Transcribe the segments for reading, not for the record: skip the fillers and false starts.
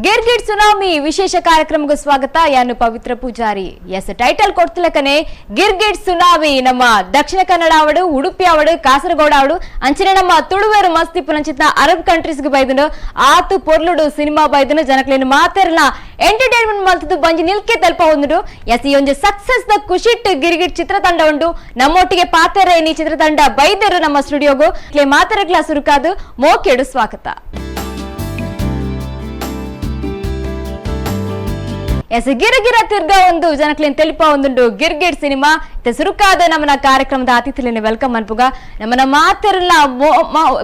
Girgit tsunami ವಿಶೇಷ ಕಾರ್ಯಕ್ರಮಕ್ಕೆ ಸ್ವಾಗತ. ಯಾನು ಪವಿತ್ರ ಪೂಜಾರಿ. ಎಸ್ ಟೈಟಲ್ ಕೊಡ್ತಿಲಕನೆ ಗಿರ್ಗಿಟ್ ಸುನಾಮಿ ನಮ್ಮ ದಕ್ಷಿಣ ಕನ್ನಡ ಅವಡು, ಉಡುಪಿ ಅವಡು, ಕಾಸರಗೋಡ ಅವಡು, ಅಂಚನೆ ನಮ್ಮ ತುಳುವೇರು ಮಸ್ತಿ ಪುನಂಚಿತ ಅರಬ್ ಕಂಟ್ರೀಸ್ ಬೈದನು ಆತು ಪೊರ್ಲುಡು ಸಿನಿಮಾ ಬೈದನು ಜನಕ್ಲೇನು ಮಾತೆರ್ನ ಎಂಟರ್ಟೈನ್ಮೆಂಟ್ ಮಲ್ತದ್ದು ಬಂಜಿ ನಿಲ್ಕೆ ತಲ್ಪ ಹೊಂದುಡು. ಎಸ್ ಈ ಒಂಜಿ ಸಕ್ಸಸ್ the ಖುಷಿಟ್ ಗಿರ್ಗಿಟ್ ಚಿತ್ರತಂಡ ಉಂಡು. ನಮ್ಮೊಟ್ಟಿಗೆ ಪಾತೆರೆ ಈ ಚಿತ್ರತಂಡ ಬೈದರು ನಮ್ಮ ಸ್ಟುಡಿಯೋಗು ಮಾತೆರಗ್ಲಾ ಸುರುಕಾದು ಮೋಕೆಡು ಸ್ವಾಗತ. ಎಸ್ ಗಿರಗಿರ ತಿರ್ಗ ಒಂದು ಜನಕ್ಲೇನ್ ತೆಲಿಪ ಒಂದುಂಡು ಗಿರ್ಗಿಟ್ ಸಿನಿಮಾ ಸುರುಕಾದ ನಮ್ಮನ ಕಾರ್ಯಕ್ರಮದ ಅತಿಥಿಲೇನೆ welcome ಅನ್ಪುಗ. ನಮ್ಮನ ಮಾತೆರ್ಲ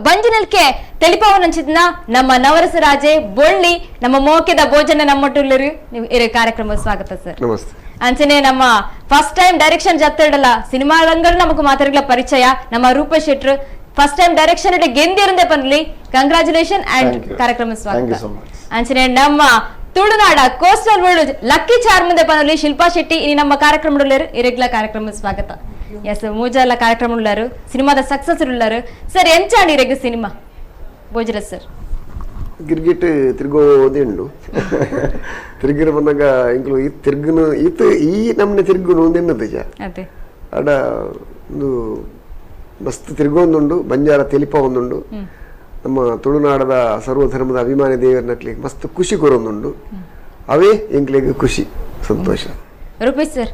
ಬಂಜಿನಲ್ಕೆ ತೆಲಿಪವನಂಚಿತ್ನ ನಮ್ಮ ನವರಸ ರಾಜೆ ಬೊಳ್ಳಿ ನಮ್ಮ ಮೋಕೆದ ಭೋಜನ ನಮ್ಮೊಟ್ಟುಲ್ಲರು ಇರ ಕಾರ್ಯಕ್ರಮ ಸ್ವಾಗತ ಸರ್. ನಮಸ್ತೆ. ಅಂಚನೆ ನಮ್ಮ first time direction ಜತ್ತಿಡಲ್ಲ cinema ರಂಗರು ನಮಗ್ ಮಾತೆರ್ಗಳ ಪರಿಚಯ ನಮ್ಮ ರೂಪ ಶೆಟ್ರು first time direction ಗೆಂದಿರಂದೆ ಪನ್ಲಿ congratulation and ಕಾರ್ಯಕ್ರಮ ಸ್ವಾಗತ. ಅಂಚನೆ ನಮ್ಮ ತುಳುನಾಡ coastal world lucky charm ಮುಂದೆ ಪನಲಿ ಶಿಲ್ಪಾ ಶೆಟ್ಟಿ ಇನಿ ನಮ್ಮ ಕಾರ್ಯಕ್ರಮ ಇರೆಗ್ಲ ಕಾರ್ಯಕ್ರಮ ಸ್ವಾಗತ. ಎಸ್ ಮೂಜಾಲ ಕಾರ್ಯಕ್ರಮ ಉಳ್ಳಾರು ಸಿನಿಮಾದ ಸಕ್ಸಸ್ ಉಳ್ಳಾರು ಸರ್. ಎಂಚಾಣಿ ಇರೆಗ್ ಸಿನಿಮಾ ಭೋಜರಾಜ್ ಸರ್? ಗಿರ್ಗಿಟ್ ತಿರ್ಗೋದಿಂಡು ತಿರ್ಗಿರ ಬಂದಾಗ ಇಂಕ್ಲು ಈ ತಿರ್ಗುನು ಈತ ಈ ನಮ್ಮನೆ ತಿರ್ಗುನು ಒಂದೆನ್ನದ ಅಡ ಒಂದು ಮಸ್ತ್ ತಿರ್ಗೊಂದುಂಡು ಬಂಜಾರ ತೆಲಿಪ ಒಂದುಂಡು. ನಮ್ಮ ತುಳುನಾಡದ ಸರ್ವಧರ್ಮದ ಅಭಿಮಾನಿ ದೇವರನಟ್ಲಿ ಮಸ್ತ್ ಖುಷಿ ಕೊರೊಂದುಂಡು. ಅವೇ ಎಂಕ್ಲೆಗ್ ಖುಷಿ ಸಂತೋಷ. ರೂಪೇಶ್ ಸರ್,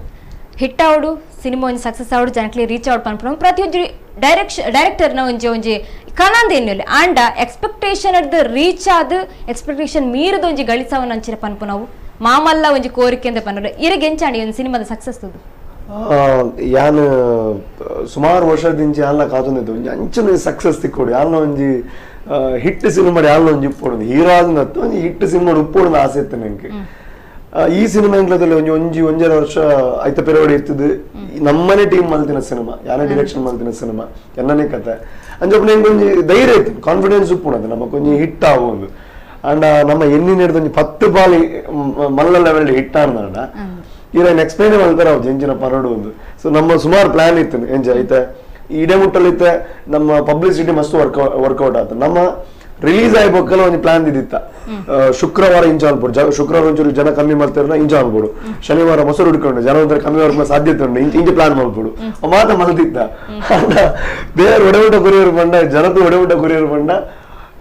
ಹಿಟ್ ಆವಡು ಸಿನಿಮಾ ಒಂಜಿ ಸಕ್ಸಸ್ ಆವಡು ಜನಕ್ಲೆ ರೀಚ್ ಔಟ್ ಪನ್ಪುನ ಪ್ರತಿಯೊಂಜಿ ಡೈರೆಕ್ಟರ್ನ ಒಂಜಿ ಒಂಜಿ ಕಣಂದ ಎನ್ನುಲಿ ಆಂಡ ಎಕ್ಸ್ಪೆಕ್ಟೇಷನ್ ಅರ್ದು ರೀಚ್ ಆದ್ ಎಕ್ಸ್ಪೆಕ್ಟೇಷನ್ ಮೀರದ ಒಂಜಿ ಗಳಿಸವನ ಅಂಚಿನ ಪನ್ಪುನವು ಮಾಮಲ್ಲ ಒಂಜಿ ಕೋರಿಕೆ ಅಂತ ಪನ್ಪುನ ಇರಗ್ ಎಂಚಾಂಡಿ ಒಂದು ಸಿನಿಮಾದ ಸಕ್ಸಸ್ ತುದು? ಯಾನ್ ಸುಮಾರು ವರ್ಷದಿಂಚಿ ಯಾನ್ಲ ಕಾತೊಂದಿತ್ತು ಒಂಜಿ ಅಂಚನೆ ಸಕ್ಸಸ್ ತಿಕ್ಕೋಡು ಯಾನ್ಲ ಒಂಜಿ ಹಿಟ್ ಸಿನಿಮಾ ಯಾನ್ಲ ಒಂಜಿ ಉಪ್ಪೋಡು ಹೀರೋ ಆದ ಒಂಜಿ ಹಿಟ್ ಸಿನಿಮಾ ಉಪ್ಪೋಡು ಆಸೆ ಇತ್ತು ನಂಗೆ. ಈ ಸಿನಿಮಾ ಎಂಕ್ಲದಲ್ಲಿ ಒಂಜಿ ಒಂಜಿ ಒಂಜರ ವರ್ಷ ಐತ ಪೆರವಡಿ ಇರ್ತದೆ. ನಮ್ಮನೆ ಟೀಮ್ ಮಲ್ತಿನ ಸಿನಿಮಾ, ಯಾನೇ ಡಿರೆಕ್ಷನ್ ಮಲ್ತಿನ ಸಿನಿಮಾ, ಎನ್ನನೇ ಕತೆ ಅಂಚೊಪ್ಪು ನಂಗೆ ಒಂಜಿ ಧೈರ್ಯ ಇತ್ತು, ಕಾನ್ಫಿಡೆನ್ಸ್ ಉಪ್ಪುಣದು ನಮಕ್ ಒಂಜಿ ಹಿಟ್ ಆವೊಂದು. ಅಂಡ ನಮ್ಮ ಎನ್ನಿನ ಹಿಡ್ದು ಒಂಜಿ 10 ಬಾಲಿ ಮಲ್ಲ ಲೆವೆಲ್ ಹಿಟ್ ಆಡ್ದಾಂಡ ಇರ ಎಕ್ಸ್ಪ್ಲೈನ್ ಮಾಡ್ತಾರೆ ಅವ್ರು ಜಂಜಿನ ಪರಡು ಒಂದು. ಸೊ ನಮ್ಮ ಸುಮಾರು ಪ್ಲಾನ್ ಇತ್ತು ಎಂಜ ಐತೆ ಇಡೇ ಮುಟ್ಟಲಿತ್ತೆ ನಮ್ಮ ಪಬ್ಲಿಸಿಟಿ ಮಸ್ತ್ ವರ್ಕೌಟ್ ಆಯ್ತು. ನಮ್ಮ ರಿಲೀಸ್ ಆಯ್ಬೇಕಲ್ಲ ಒಂದು ಪ್ಲಾನ್ ಇದ್ದಿತ್ತ. ಶುಕ್ರವಾರ ಇಂಚ ಅನ್ಬೋದು, ಶುಕ್ರವಾರ ಒಂಚೂರು ಜನ ಕಮ್ಮಿ ಮಾಡ್ತಾರೆ ಇಂಚ ಅನ್ಬೋದು, ಶನಿವಾರ ಮೊಸರು ಹಿಡ್ಕೊಂಡು ಜನ ಒಂಥರ ಕಮ್ಮಿ ವರ್ಕ್ ಸಾಧ್ಯತೆ ಉಂಟು ಇಂಚ ಪ್ಲಾನ್ ಮಾಡ್ಬೋದು ಮಾತ ಮಲ್ದಿತ್ತ. ಬೇರೆ ಒಡೆ ಊಟ ಕೊರಿಯರ್ ಬಂಡ ಜನತೆ ಒಡೆ ಊಟ ಕೊರಿಯರ್ ಬಂಡ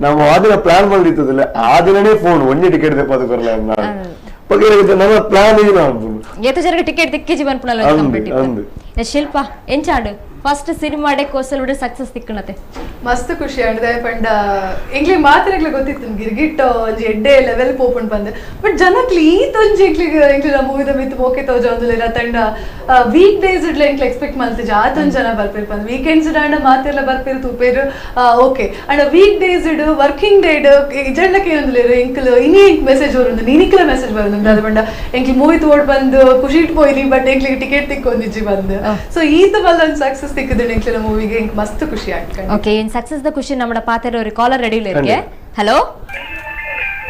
ನಾವು ಆ ದಿನ ಪ್ಲಾನ್ ಮಾಡಿತ್ತದಿಲ್ಲ. ಆ ದಿನನೇ ಫೋನ್ ಒಂಜಿ ಟಿಕೆಟ್ ತೆಪ್ಪದು ಕೊರಲ ನಮ್ಮ ಪ್ಲಾನ್ ಟಿಕೆಟ್ ತಿಕ್ಕಿಜಿ ಬಂದ್ಪುನಲ್ಲ. ಶಿಲ್ಪ ಎಂಚಾಡು ಫಸ್ಟ್ ಸಿನಿಮಾಡೆ ಕೋಸಲ್ ಬಿಡು ಸಕ್ಸಸ್ ತಿಕ್ಕಣತೆ? ಮಸ್ತ್ ಖುಷಿ ಆಂಡ್ ಪಂಡ ಎಂಗ್ಲಿ ಮಾತ್ರ ಗೊತ್ತಿತ್ತು ಗಿರ್ಗಿಟ್ ಒಂಜಿ ಎಡ್ಡೆ ಲೆವೆಲ್ ಪೋಪುಂಡು ಬಂದೆ. ಬಟ್ ಜನಕ್ಲಿ ಈತ್ ಒಂಜಿ ಎಂಕ್ಲಿಗ್ ಎಂಕ್ಲಿನ ಮೂವಿದ ಮಿತ್ ಮೋಕೆ ತೋಜೊಂದುಲ್ಲೆರ್ ತಂಡ ವೀಕ್ ಡೇಸ್ ಇಡ್ಲ ಎಂಕ್ಲು ಎಕ್ಸ್ಪೆಕ್ಟ್ ಮಲ್ತಿಜ ಆತೊಂಜಿ ಜನ ಬರ್ಪೇರು ಪಂದ್. ವೀಕೆಂಡ್ಸ್ ಆಂಡ ಮಾತೆರ್ಲ ಬರ್ಪೇರು ತೂಪೇರು ಓಕೆ. ಅಂಡ ವೀಕ್ ಡೇಸ್ ಇಡ್ ವರ್ಕಿಂಗ್ ಡೇ ಇಡ್ ಇಜಂಡಕ್ಕೆ ಏನೊಂದುಲ್ಲೆರ್ ಎಂಕ್ಲು ಇನಿ ಎಂಕ್ ಮೆಸೇಜ್ ಬರುಂಡು ನೀನಿಕ್ಲ ಮೆಸೇಜ್ ಬರುಂಡು ಅದು ಪಂಡ ಎಂಕ್ಲಿ ಮೂವಿ ತೋಡ್ ಬಂದು ಖುಷಿ it ಪೋಯ್ಲಿ ಬಟ್ ಎಂಕ್ಲಿಗೆ ಟಿಕೆಟ್ ತಿಕ್ಕೊಂದಿಜ್ಜಿ ಬಂದು. ಸೊ ಈತ ಬಲ್ಲ ಒಂದು ಸಕ್ಸಸ್ ತಿಕ್ಕಿದ್ದು ಎಂಕ್ಲಿನ ಮೂವಿಗೆ ಎಂಕ್ ಮಸ್ತ್ ಖುಷಿ ಆಗ್ತದೆ. ಓಕೆ, ಇನ್ ಸಕ್ಸಸ್ the ಖುಷಿ ನಮ್ಮ ಪಾತ್ರ ಕಾಲರ್ ರೆಡಿ ಇಲ್ಲಿರ್ಗೆ. Hello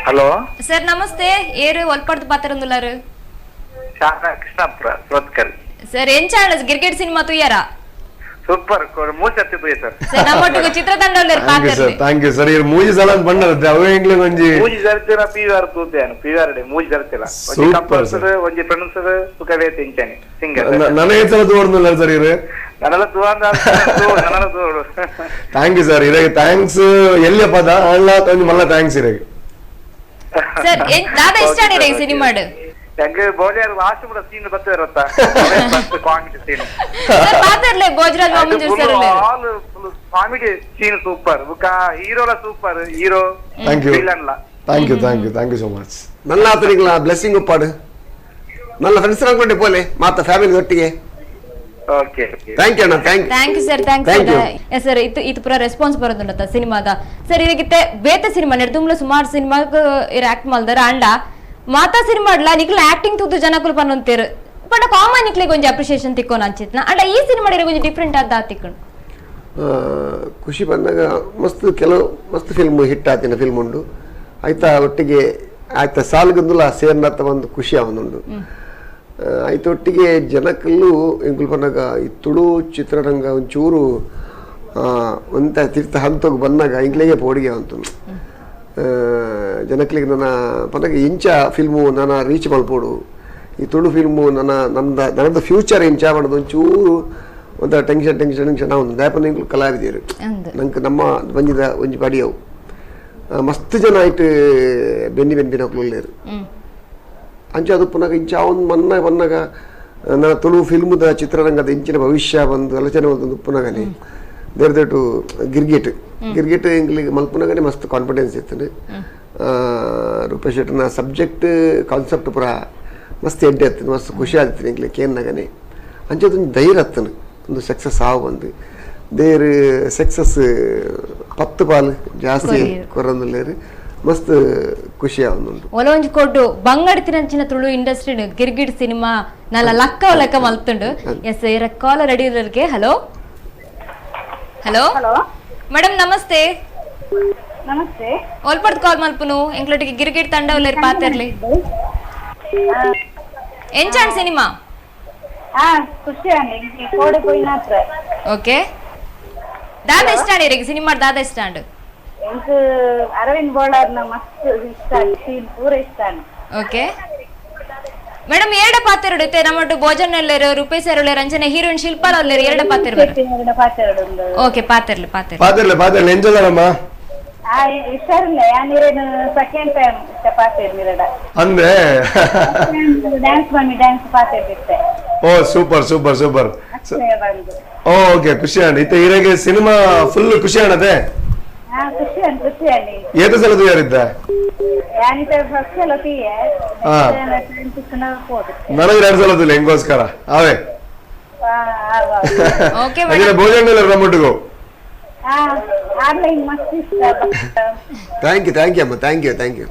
hello sir ನಮಸ್ತೆ. ಏರು ಒಲ್ಪಡ್ದು ಪಾತ್ರ ಕೃಷ್ಣಾಪುರ ಸುರತ್ಕಲ್ ಸರ್. ಎಂಚಾಣ ಗಿರ್ಗಿಟ್ ಸಿನಿಮಾ ತುಯ್ಯಾರ? ಸೂಪರ್ ಮೂರು ಸರ್ತಿ ತುಯ್ಯ ಸರ್. ಸರ್ ನಮ್ಮೊಟ್ಟಿಗೆ ಚಿತ್ರತಂಡ sir. Thank you sir. ಇರ್ ಮೂಜಿ ಸಲ ಬಂಡರುತ್ತೆ ಅವೇ ಎಂಕ್ಲೆ ಒಂಜಿ ಮೂಜಿ ಸರ್ತಿನ ಪಿ ಆರ್ ತೂತೇನು P R day ಮೂಜಿ ಸರ್ತಿಲ ಒಂಜಿ ಕಂಪೋಸರ್ ಒಂಜಿ ಪ್ರೊಡ್ಯೂಸರ್ ಸುಖವೇ ತಿಂಚಾನೆ ಸಿಂಗರ್ ನನಗೆ ಸಲ ತೋರ್ನುಲ್ಲ ಸರ್ ಇರು ನನ್ನಲ್ಲ ತೂವಂದ ನನ್ನಲ್ಲ ತೋಡು. Thank you sir. ಇರಗೆ thanks ಎಲ್ಲಿಯ ಪದ ಅಣ್ಣ ಒಂಜಿ ಮಲ್ಲ thanks ಇರಗೆ ಸರ್. ದಾದಾ ಇಷ್ಟ ಆಡಿರ ಈ ಸಿನಿಮಾಡ್? ಎಂಗ್ ಬೋಜಾರ್ ಲಾಸ್ಟ್ ಕೂಡ ಸೀನ್ ಬತ್ತ ಇರುತ್ತಾ comedy scene sir ಪಾತ್ರಲೆ Bhojraj Vamanjoor sir all comedy scene super ಬುಕ್ಕ ಹೀರೋಲ super hero thank you villain law. Thank you thank you thank you so much. ನನ್ನ ಆತನಿಗಳ ಬ್ಲೆಸ್ಸಿಂಗ್ ಉಪ್ಪಾಡು ನನ್ನ ಫ್ರೆಂಡ್ಸ್ ಅನ್ಕೊಂಡೆ ಪೋಲೆ ಮಾತ ಫ್ಯಾಮಿಲಿ ಒಟ್ಟಿಗೆ. Okay thank you ಅಣ್ಣ. Thank thank you sir. Thank you sir. ಇದು ಇದು ಪೂರ ರೆಸ್ಪಾನ್ಸ್ ಬರೋದುಂಡತ್ತ ಸಿನಿಮಾದ ಸರ್. ಇದಕ್ಕಿತ್ತೆ ಬೇತೆ ಸಿನಿಮಾ ನೆಡ್ದುಂಬ್ಲ ಸುಮಾರು ಸಿನಿಮಾ ಇರ್ ಆಕ್ಟ್ ಮಲ್ದಾರ ಅಂಡ ಮಾತಾ ಸಿನಿಮಾ ಅಡ್ಲ ನಿಕ್ಲ ಆಕ್ಟಿಂಗ್ ತೂದು ಜನಕುಲು ಪನ್ನೊಂತೇರು ಬಟ್ ಕಾಮನ್ ನಿಕ್ಲಿಗೆ ಒಂಜಿ ಅಪ್ರಿಷಿಯೇಷನ್ ತಿಕ್ಕೋನ ಅಂಚಿತ್ನ ಅಂಡ ಈ ಸಿನಿಮಾ ಒಂಜಿ ಡಿಫ್ರೆಂಟ್ ಆದ ತಿಕ್ಕೊಂಡು ಖುಷಿ ಬಂದಾಗ ಮಸ್ತ್ ಕೆಲವು ಮಸ್ತ್ ಫಿಲ್ಮ್ ಹಿಟ್ ಆತಿನ ಫಿಲ್ಮ್ ಉಂಡು ಆಯ್ತಾ ಒಟ್ಟಿಗೆ ಆಯ್ತಾ ಸಾಲ್ಗಂದುಲ ಸೇರ್ನತ್ತ ಒಂದು ಖುಷಿ ಅವನುಂಡು. ಆಯ್ತ ಒಟ್ಟಿಗೆ ಜನಕ್ಕಲ್ಲೂ ಎಂಕುಲು ಪನ್ನಗ ಈ ತುಳು ಚಿತ್ರರಂಗ ಒಂಚೂರು ಒಂತ ತೀರ್ಥ ಹಂತೋಗಿ ಬಂದಾಗ ಇಂಕ್ಲೆಗೆ ಪೋಡಿಗೆ ಅಂತು ಜನಕ್ಲಿಗೆ ನನ್ನ ಪನಗ ಇಂಚ ಫಿಲ್ಮು ನನ್ನ ರೀಚ್ ಮಲ್ಪೋಡು ಈ ತುಳು ಫಿಲ್ಮು ನನ್ನ ನಮ್ದ ನನ್ನದ ಫ್ಯೂಚರ್ ಇಂಚ ಮಾಡೋದು ಒಂಚೂರು ಒಂಥರ tension tension tension ನಾವು ದಾಪನ ಕಲಾವಿದರು ನಂಗೆ ನಮ್ಮ ಬಂದಿದ ಒಂಜಿ ಬಡಿಯವು ಮಸ್ತ್ ಜನ ಆಯ್ತು ಬೆನ್ನಿ ಬೆನ್ನಿ ನಕ್ಲು ಅಂಚ ಅದು ಪುನಃ ಇಂಚ ಅವನು ಮನ್ನ ಬಂದಾಗ ನನ್ನ ತುಳು ಫಿಲ್ಮ್ದ ಚಿತ್ರರಂಗದ ಇಂಚಿನ ಭವಿಷ್ಯ ಬಂದು ಆಲೋಚನೆ ಒಂದು ಪುನಗನೆ ದೇರ್ದೇಟು ಗಿರ್ಗಿಟ್ ಗಿರ್ಗಿಟ್ ಇಂಗ್ಲಿಗೆ ಮಲ್ಪುನಗನೆ ಮಸ್ತ್ ಕಾನ್ಫಿಡೆನ್ಸ್ ಇತ್ತು. ರೂಪೇಶ್ ಶೆಟ್ಟರ್ನ ಸಬ್ಜೆಕ್ಟ್ ಕಾನ್ಸೆಪ್ಟ್ ಪೂರ ಮಸ್ತ್ ಎಡ್ಡೆ ಹತ್ತನು, ಮಸ್ತ್ ಖುಷಿ ಆಗ್ತೀನಿ ಇಂಗ್ಲಿ ಕೇನ್ನಗನೆ. ಅಂಚದೊಂದು ಧೈರ್ಯ ಹತ್ತನು ಒಂದು ಸಕ್ಸಸ್ ಆವು ಬಂದು there success 10 Pal ಜಾಸ್ತಿ ಕೊರಂದುಲ್ಲೇರು ಮಸ್ತ್ ಖುಷಿ ಆವೊಂದುಂಡು. ಒಲೊಂಜಿ ಕೊಡ್ಡು ಬಂಗಡತಿನಂಚಿನ ತುಳು ಇಂಡಸ್ಟ್ರಿ ಗಿರ್ಗಿಟ್ ಸಿನಿಮಾ ನಲ್ಲ ಲಕ್ಕ ಲಕ್ಕ ಮಲ್ತುಂಡು. ಎಸ್ ಇರ ಕಾಲ್ ರೆಡಿ ಇರೋರಿಗೆ. Hello hello madam ನಮಸ್ತೆ. ನಮಸ್ತೆ. ಒಲ್ಪಡ್ದು ಕಾಲ್ ಮಲ್ಪುನು ಎಂಕ್ಲೊಟ್ಟಿಗೆ ಗಿರ್ಗಿಟ್ ತಂಡ ಉಲ್ಲೇರು ಪಾತೆರ್ಲಿ ಎಂಚಾಂಡ್ ಸಿನಿಮಾ? ಖುಷಿ ಅಂడి ಕೋಡೆ ಪೋಯಿನಾತ್ರ. ಓಕೆ ದಾದಾ ಇಷ್ಟ ಇರಿಗೆ ಸಿನಿಮಾ ದಾದಾ ಇಷ್ಟ ಅಂಡ್? ಎಂಕ್ ಅರವಿಂದ್ ಬೋಳಾರ್ನ ಮಸ್ತ್ ಇಷ್ಟ, ಸೀನ್ ಪೂರ ಇಷ್ಟ. ಓಕೆ ಮೇಡಮ್ ಎರಡ ಪಾತೆರಡು ಇತ್ತೆ ನಮ್ಮೊಟ್ಟು ಭೋಜನ್ ಎಲ್ಲರು ರೂಪೇಶ್ ಉಳ್ಳೇರು ಅಂಚನೆ ಹೀರೋಯಿನ್ ಶಿಲ್ಪಾಲ ಉಳ್ಳೇರು ಎರಡ ಪಾತೆರು. ಓಕೆ ಪಾತೆರ್ಲಿ ಪಾತೆರ್ಲಿ ಪಾತೆರ್ಲೆ ಪಾತೆರ್ಲೆ ಎಂಜಲಮ್ಮ ಹುಷಾರಿಲ್ಲ ಯಾನಿರೇನು ಸೆಕೆಂಡ್ ಟೈಮ್ ಪಾತೆರ್ಮಿರಡ ಅಂದೆ ಡ್ಯಾನ್ಸ್ ಮಾಡಿ ಡ್ಯಾನ್ಸ್ ಪಾತೆರ್ಬಿಟ್ಟೆ. ಓ super super super. Okay ಖುಷಿ ಅಂడి ಇತ್ತೆ ಇರೆಗೆ ಸಿನಿಮಾ ಫುಲ್ ಖುಷಿ ಅಣ್ಣದೆ? ಖುಷಿ ಅಂಡ್ ಖುಷಿ ಅಂಡಿ. ಏತ ಸಲ ತಯಾರಿದ್ದ? ನನಗೆ 2 ಸಲ ತುಲೆ ಹೆಂಗೋಸ್ಕರ ಅವೇ ಭೋಜನ ನಮ್ಮೊಟ್ಟಿಗೂ. Thank you thank you ಅಮ್ಮ, thank you thank you.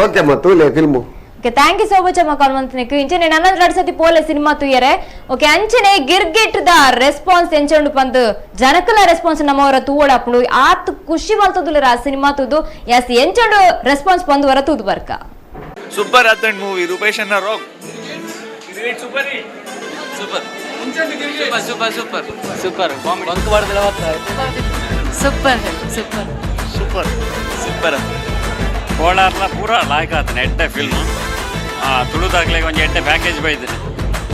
Okay ಅಮ್ಮ ತೂಲೆ film. Okay thank you so much ಅಮ್ಮ ಕಾಲ್ ಮಂತನಿಕ್. ಇಂಚನೆ ನನ್ನ 2 ಸತಿ ಪೋಲೆ ಸಿನಿಮಾ ತುಯ್ಯರೆ. ಓಕೆ ಅಂಚನೆ ಗಿರ್ಗಿಟ್ the response ಎಂಚಂಡು ಪಂದು ಜನಕಲ ರೆಸ್ಪಾನ್ಸ್ ನಮ್ಮವರ ತೂವಡಪ್ಪುಂಡು ಆತ್ ಖುಷಿ ಮಲ್ತದುಲ್ಲ ಆ ಸಿನಿಮಾ ತೂದು. ಎಸ್ ಎಂಚಂಡು ರೆಸ್ಪಾನ್ಸ್ ಪಂದು ವರ ತೂದು ಬರ್ಕ. ಸೂಪರ್ ಆತಂಡ್ ಮೂವಿ ರೂಪೇಶ್ ಅನ್ನ rock. Super hit super super super super super bunk ಮಾಡ್ದಲ್ಲ super super super super ಕೋಲಾರ್ಲ ಪೂರ ಲಾಯ್ಕ್ ಆತನ ಎಡ್ಡೆ ಫಿಲ್ಮ್ ತುಳುದಾಗ್ಲೆ ಒಂಜಿ ಎಡ್ಡೆ ಪ್ಯಾಕೇಜ್ ಬೈದಿನಿ.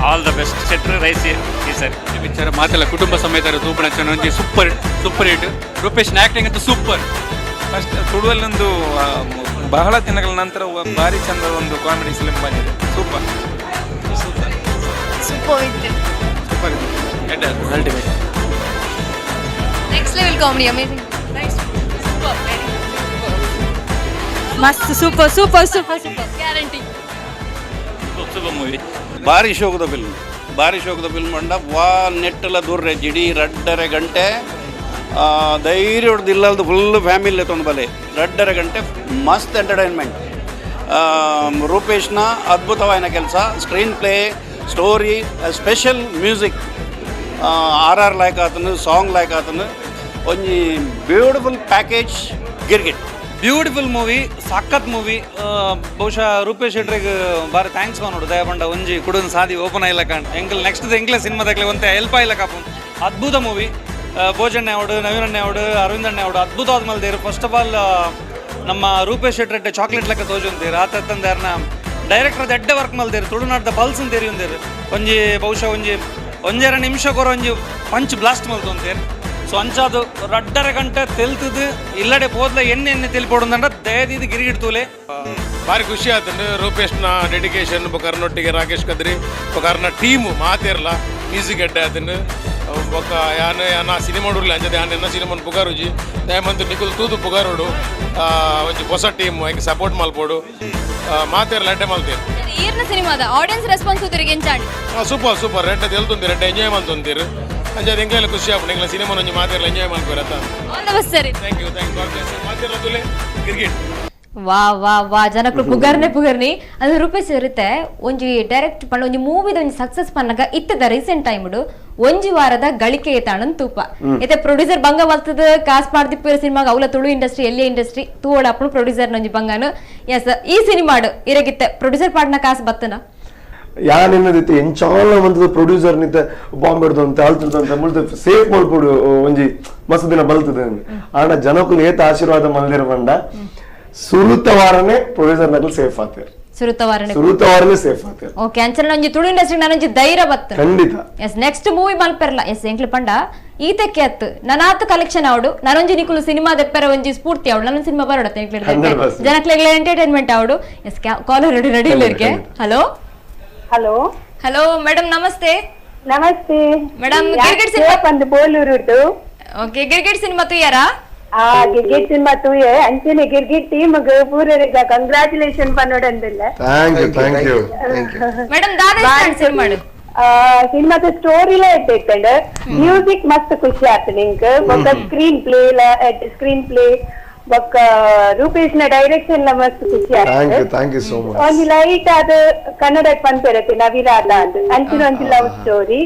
All the best ಸೆಟ್ರ್ rice ಈ ಸರಿ ಪಿಕ್ಚರ್ ಮಾತೆಲ್ಲ ಕುಟುಂಬ ಸಮೇತರ ತೂಪಣ ಒಂಜಿ super super hit. Rupesh acting ಅಂತೂ ಸೂಪರ್. ಫಸ್ಟ್ ತುಳುವಲ್ಲೊಂದು ಬಹಳ ದಿನಗಳ ನಂತರ ಭಾರಿ ಚಂದದ ಒಂದು ಕಾಮಿಡಿ ಫಿಲ್ಮ್ ಬಂದಿದೆ. Super super super ಇತ್ತು. Super ultimate next level comedy amazing nice super ಮಸ್ತ್ super super super super guarantee super movie. ಭಾರಿ ಶೋಕದ ಫಿಲ್ಮ್, ಭಾರಿ ಶೋಕದ ಫಿಲ್ಮ್ ಅಂಡ ವಾ ನೆಟ್ಟೆಲ್ಲ ದೂರ ಜಿಡಿ 2.5 ಗಂಟೆ ಧೈರ್ಯ ಹೊಡೆದು ಇಲ್ಲಲ್ದು ಫುಲ್ ಫ್ಯಾಮಿಲಿ ತೊಗೊಂಡು ಬಲೆ 2.5 ಗಂಟೆ ಮಸ್ತ್ ಎಂಟರ್ಟೈನ್ಮೆಂಟ್. ರೂಪೇಶ್ನ ಅದ್ಭುತವಾದ ಕೆಲಸ, screen play, story, special music, R R like ಆತನು, ಸಾಂಗ್ ಲೈಕ್ ಆತನು, ಒಂಜಿ beautiful package Girgit. Beautiful movie, ಸಖತ್ ಮೂವಿ. ಬಹುಶಃ ರೂಪೇಶ್ ಶೆಟ್ರಿಗೆ ಬಾರಿ thanks ನೋಡು ದಯಪಂಡ ಒಂಜಿ ಕುಡನ್ ಸಾದಿ ಓಪನ್ ಆಯಿಲ್ಲ ಕಾಣ್ ಎಂಕಲ್ ನೆಕ್ಸ್ಟ್ ಎಂಕ್ಲೆ ಸಿನಿಮಾದಾಗ್ಲೆ ಒಂತೆ ಹೆಲ್ಪ್ ಆಯಿಲ್ಲ ಕಾಪು. ಅದ್ಭುತ ಮೂವಿ. ಭೋಜಣ್ಣ ಅವಡು, ನವೀನಣ್ಣ ಅವಡು, ಅರವಿಂದ್ ಅಣ್ಣ ಅವಡು ಅದ್ಭುತವಾದ ಮಲ್ದೇರು. First of all ನಮ್ಮ ರೂಪೇಶ್ ಶೆಟ್ರೆಡ್ಡೆ ಚಾಕ್ಲೇಟ್ ಲೆಕ್ಕ ತೋಜುಂತೀರು. ಆತ ತಂದಾರನ ಡೈರೆಕ್ಟರ್ ಎಡ್ಡೆ ವರ್ಕ್ ಮಲ್ದೇರು. ತುಳುನಾಡ್ದ ಪಲ್ಸ್ ಅಂತೇರಿ ಒಂಜಿ ಬಹುಶಃ ಒಂಜಿ ಒಂಜೆರ ನಿಮಿಷ ಕೊರ ಒಂಜಿ ಪಂಚ್ ಬ್ಲಾಸ್ಟ್ ಮಲ್ತೊಂತೇರು. ಸೊ ಅಂಚಾದು 2.5 ಗಂಟೆ ತೆಲ್ತದು ಇಲ್ಲಡೆ ಪೋದ್ಲ ಎಣ್ಣೆ ಎಣ್ಣೆ ತೆಲ್ಪೋಡುಂದಂಡ ದಯದೀದು ಗಿರಿಗಿಟ್ ತೂಲೆ. ಭಾರಿ ಖುಷಿ ಆತಂಡು ರೂಪೇಶ್ನ ಡೆಡಿಕೇಶನ್ ಬೊಕರ್ನೊಟ್ಟಿಗೆ ರಾಕೇಶ್ ಕದ್ರಿ ಬೊಕರ್ನ ಟೀಮು ಮಾತೇರ್ಲ ಮ್ಯೂಸಿಕ್ ಎಡ್ಡೆ ಆತಂಡು ಬೊಕ್ಕ ಯಾನ್ ಯಾನ ಸಿನಿಮಾ ಉರ್ಲಿ ಅಂಚದೆ ಯಾನ್ ಎನ್ನ ಸಿನಿಮಾನ್ ಪುಗಾರುಜಿ ದಯಮಂತು ನಿಕುಲ್ ತೂದು ಪುಗಾರೋಡು ಒಂಜಿ ಹೊಸ ಟೀಮ್ ಐಕ್ ಸಪೋರ್ಟ್ ಮಲ್ಪೋಡು ಮಾತೇರ್ಲ ಎಡ್ಡೆ ಮಲ್ತೇರು. ಈರ್ನ ಸಿನಿಮಾದ ಆಡಿಯನ್ಸ್ ರೆಸ್ಪಾನ್ಸ್ ತಿರುಗಿ ಎಂಚಾಂಡ್? ಸೂಪರ್ ಸೂಪರ್ ರೆಡ್ಡೆ ತೆಲ್ತುಂದಿ ರೆಡ್ಡೆ ಎಂಜಾಯ್ ಮಲ್ತೊಂತೀರು. ಅಂಚೆ ಎಂಕ್ಲೆಲ್ಲ ಖುಷಿ ಆಪುಂಡು ಎಂಕ್ಲ ಸಿನಿಮಾ ಒಂಜಿ ಮಾತೇರ್ಲ ಎಂಜಾಯ್ ಮಲ್ಪೇರ. All the best sir. Thank you thank you God bless you. ಮಾತೇರ್ಲ ತುಲೆ ಗಿರ್ಗಿಟ್. ವಾ ವಾ ವಾ ಜನಕ್ಕಳು ಪುಗರ್ನೆ ಪುಗರ್ನಿ. ಅದು ರೂಪೇಶ್ ಇರುತ್ತೆ ಒಂಜಿ ಡೈರೆಕ್ಟ್ ಪಂಡ ಒಂಜಿ ಮೂವಿದ ಒಂಜಿ ಸಕ್ಸಸ್ ಪನ್ನಗ ಇತ್ತದ ರೀಸೆಂಟ್ ಟೈಮ್ ಒಂಜಿ ವಾರದ ಗಳಿಕೆ ತಾಣನ್ ತೂಪ ಇತ್ತೆ ಪ್ರೊಡ್ಯೂಸರ್ ಬಂಗ ಬಲ್ತದ ಕಾಸ್ ಪಾಡ್ದಿಪ್ಪು ಸಿನಿಮಾಗ ಅವಲ ತುಳು ಇಂಡಸ್ಟ್ರಿ ಎಲ್ಲಿ ಇಂಡಸ್ಟ್ರಿ ತೂವಡಪ್ಪನು ಪ್ರೊಡ್ಯೂಸರ್ ಒಂಜಿ ಬಂಗಾನು. ಎಸ್ ಈ ಸಿನಿಮಾಡು ಇರಗಿತ್ತೆ ಪ್ರೊಡ್ಯೂಸರ್ ಪಾಡ್ನ ಕಾಸು ಬತ್ತನ? ಯಾನೆನ್ನದಿತ್ತು ಎಂಚಾಲ ಮಂತದ ಪ್ರೊಡ್ಯೂಸರ್ ನಿತ್ತ ಬಾಂಬೆ ಅಳ್ತದಂತ ಮುಳ್ತ ಸೇಫ್ ಮಲ್ಪೊಡು ಒಂಜಿ ಮಸ್ತ್ ದಿನ ಬಲ್ತದೆ ಆಂಡ ಜನಕ್ಕೂ ಏತ ಆಶೀರ್ವಾದ ಮಲ್ದಿರ ಪಂಡ ಸುರುತ ವಾರನೇ ಪ್ರೊಡ್ಯೂಸರ್ ನಕಲು ಸೇಫ್ ಆತೇರ್ ಸುರುತ ವಾರನೇ ಸೇಫ್ ಆತೇರ್. ಓಕೆ ಅಂಚನೆ ಒಂಜಿ ತುಳು ಇಂಡಸ್ಟ್ರಿ ನಾನೊಂಜಿ ಧೈರ್ಯ ಬತ್ತ ಖಂಡಿತ. S next movie ಮಲ್ಪೆರ್ಲ S ಎಂಕ್ಲು ಪಂಡ ಈತಕ್ಕೆ ಅತ್ತು ನನಾತ್ ಕಲೆಕ್ಷನ್ ಆವಡು ನಾನೊಂಜಿ ನಿಕುಲು ಸಿನಿಮಾ ದೆಪ್ಪರ ಒಂಜಿ ಸ್ಫೂರ್ತಿ ಆವಡು ನನ್ನ ಸಿನಿಮಾ ಬರೋಡತ್ತೆ ಜನಕ್ಲೆಗ್ಲ ಎಂಟರ್ಟೈನ್ಮೆಂಟ್ ಆವಡು. S collar ready ready ಇಲ್ಲಿರ್ಕೆ. Hello hello hello madam ನಮಸ್ತೆ. ನಮಸ್ತೆ ಮೇಡಮ್. ಗಿರ್ಗಿಟ್ ಸಿನಿಮಾ ಬಂದು ಬೋಲೂರು. Okay Girgit cinema ತುಯ್ಯಾರಾ? ಆ ಗಿರ್ಗಿಟ್ ಸಿನಿಮಾ ತೂಯೆ ಅಂಚನೆ ಗಿರ್ಗಿಟ್ ಟೀಮ್ ಪೂರರಿಗ ಕಂಗ್ರಾಚುಲೇಷನ್ ಪನ್ನೋಡಂದಿಲ್ಲ. Thank you thank you madam. ದಾದ ಸಿನಿಮಾ ಸಿನಿಮಾದ ಸ್ಟೋರಿಲ ಎಡ್ಡೆ ಮ್ಯೂಸಿಕ್ ಮಸ್ತ್ ಖುಷಿ ಆತು ನಿಂಕ್ ಬೊಕ್ಕ ಸ್ಕ್ರೀನ್ ಪ್ಲೇ ಬೊಕ್ಕ ರೂಪೇಶ್ ನ ಡೈರೆಕ್ಷನ್ ಲ ಮಸ್ತ್ ಖುಷಿ ಆತು. Thank you thank you so much. ಒಂಜಿ ಲೈಟ್ ಆದ ಕನ್ನಡ ಪನ್ಪೆರತೆ ನವಿರಾದ ಅಂದ್ ಅಂಚಿನ ಒಂಜಿ love story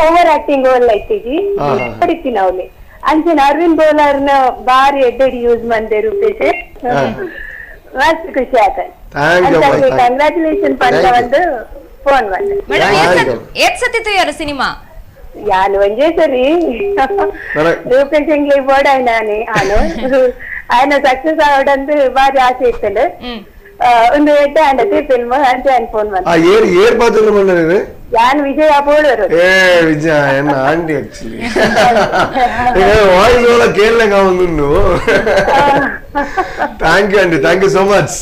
over acting ಒಲ್ಲ ಇತ್ತೀಜಿ ಹೊಡಿತೀನಿ ಅವಲಿ ಅಂಚಿನ ಅರವಿಂದ್ ಬೋಲಾರ್ನ ಬಾರಿ ಎಡ್ಡೆಡ್ ಯೂಸ್ ಮಂದೆ ರೂಪೇಶ್ ಮಸ್ತ್ ಖುಷಿ ಆತ. ಕಂಗ್ರಾಚುಲೇಷನ್ ಪಂಡ ಒಂದು ಫೋನ್ ಬಂದೆ. ಮೇಡಮ್ ಏತ್ ಸತಿ ತುಯ್ಯಾರ ಸಿನಿಮಾ? ಯಾನು ಒಂಜೇ ಸರಿ ರೂಪೇಶ್ ಎಂಗ್ಲಿ ಬೋರ್ಡ್ ನಾನೇ ಆನು ఆయన ಸಕ್ಸಸ್ ಆವಡಂದು ಬಾರಿ ಆಸೆ ಇತ್ತಂಡು ಒಂದು ಎಡ್ಡೆ ಅಂಡತಿ ಫಿಲ್ಮ್ ಅಂತ ಫೋನ್ ಬಂದ. ಏರ್ ಏರ್ ಪಾತ್ರ ಬಂದಿದೆ ಯಾನ್ ವಿಜಯ ಬೋಳರು. ಏ ವಿಜಯ ಎನ್ನ aunty actually voice ಓಲ ಕೇಳలేక ఉంది. Thank you aunty thank you so much.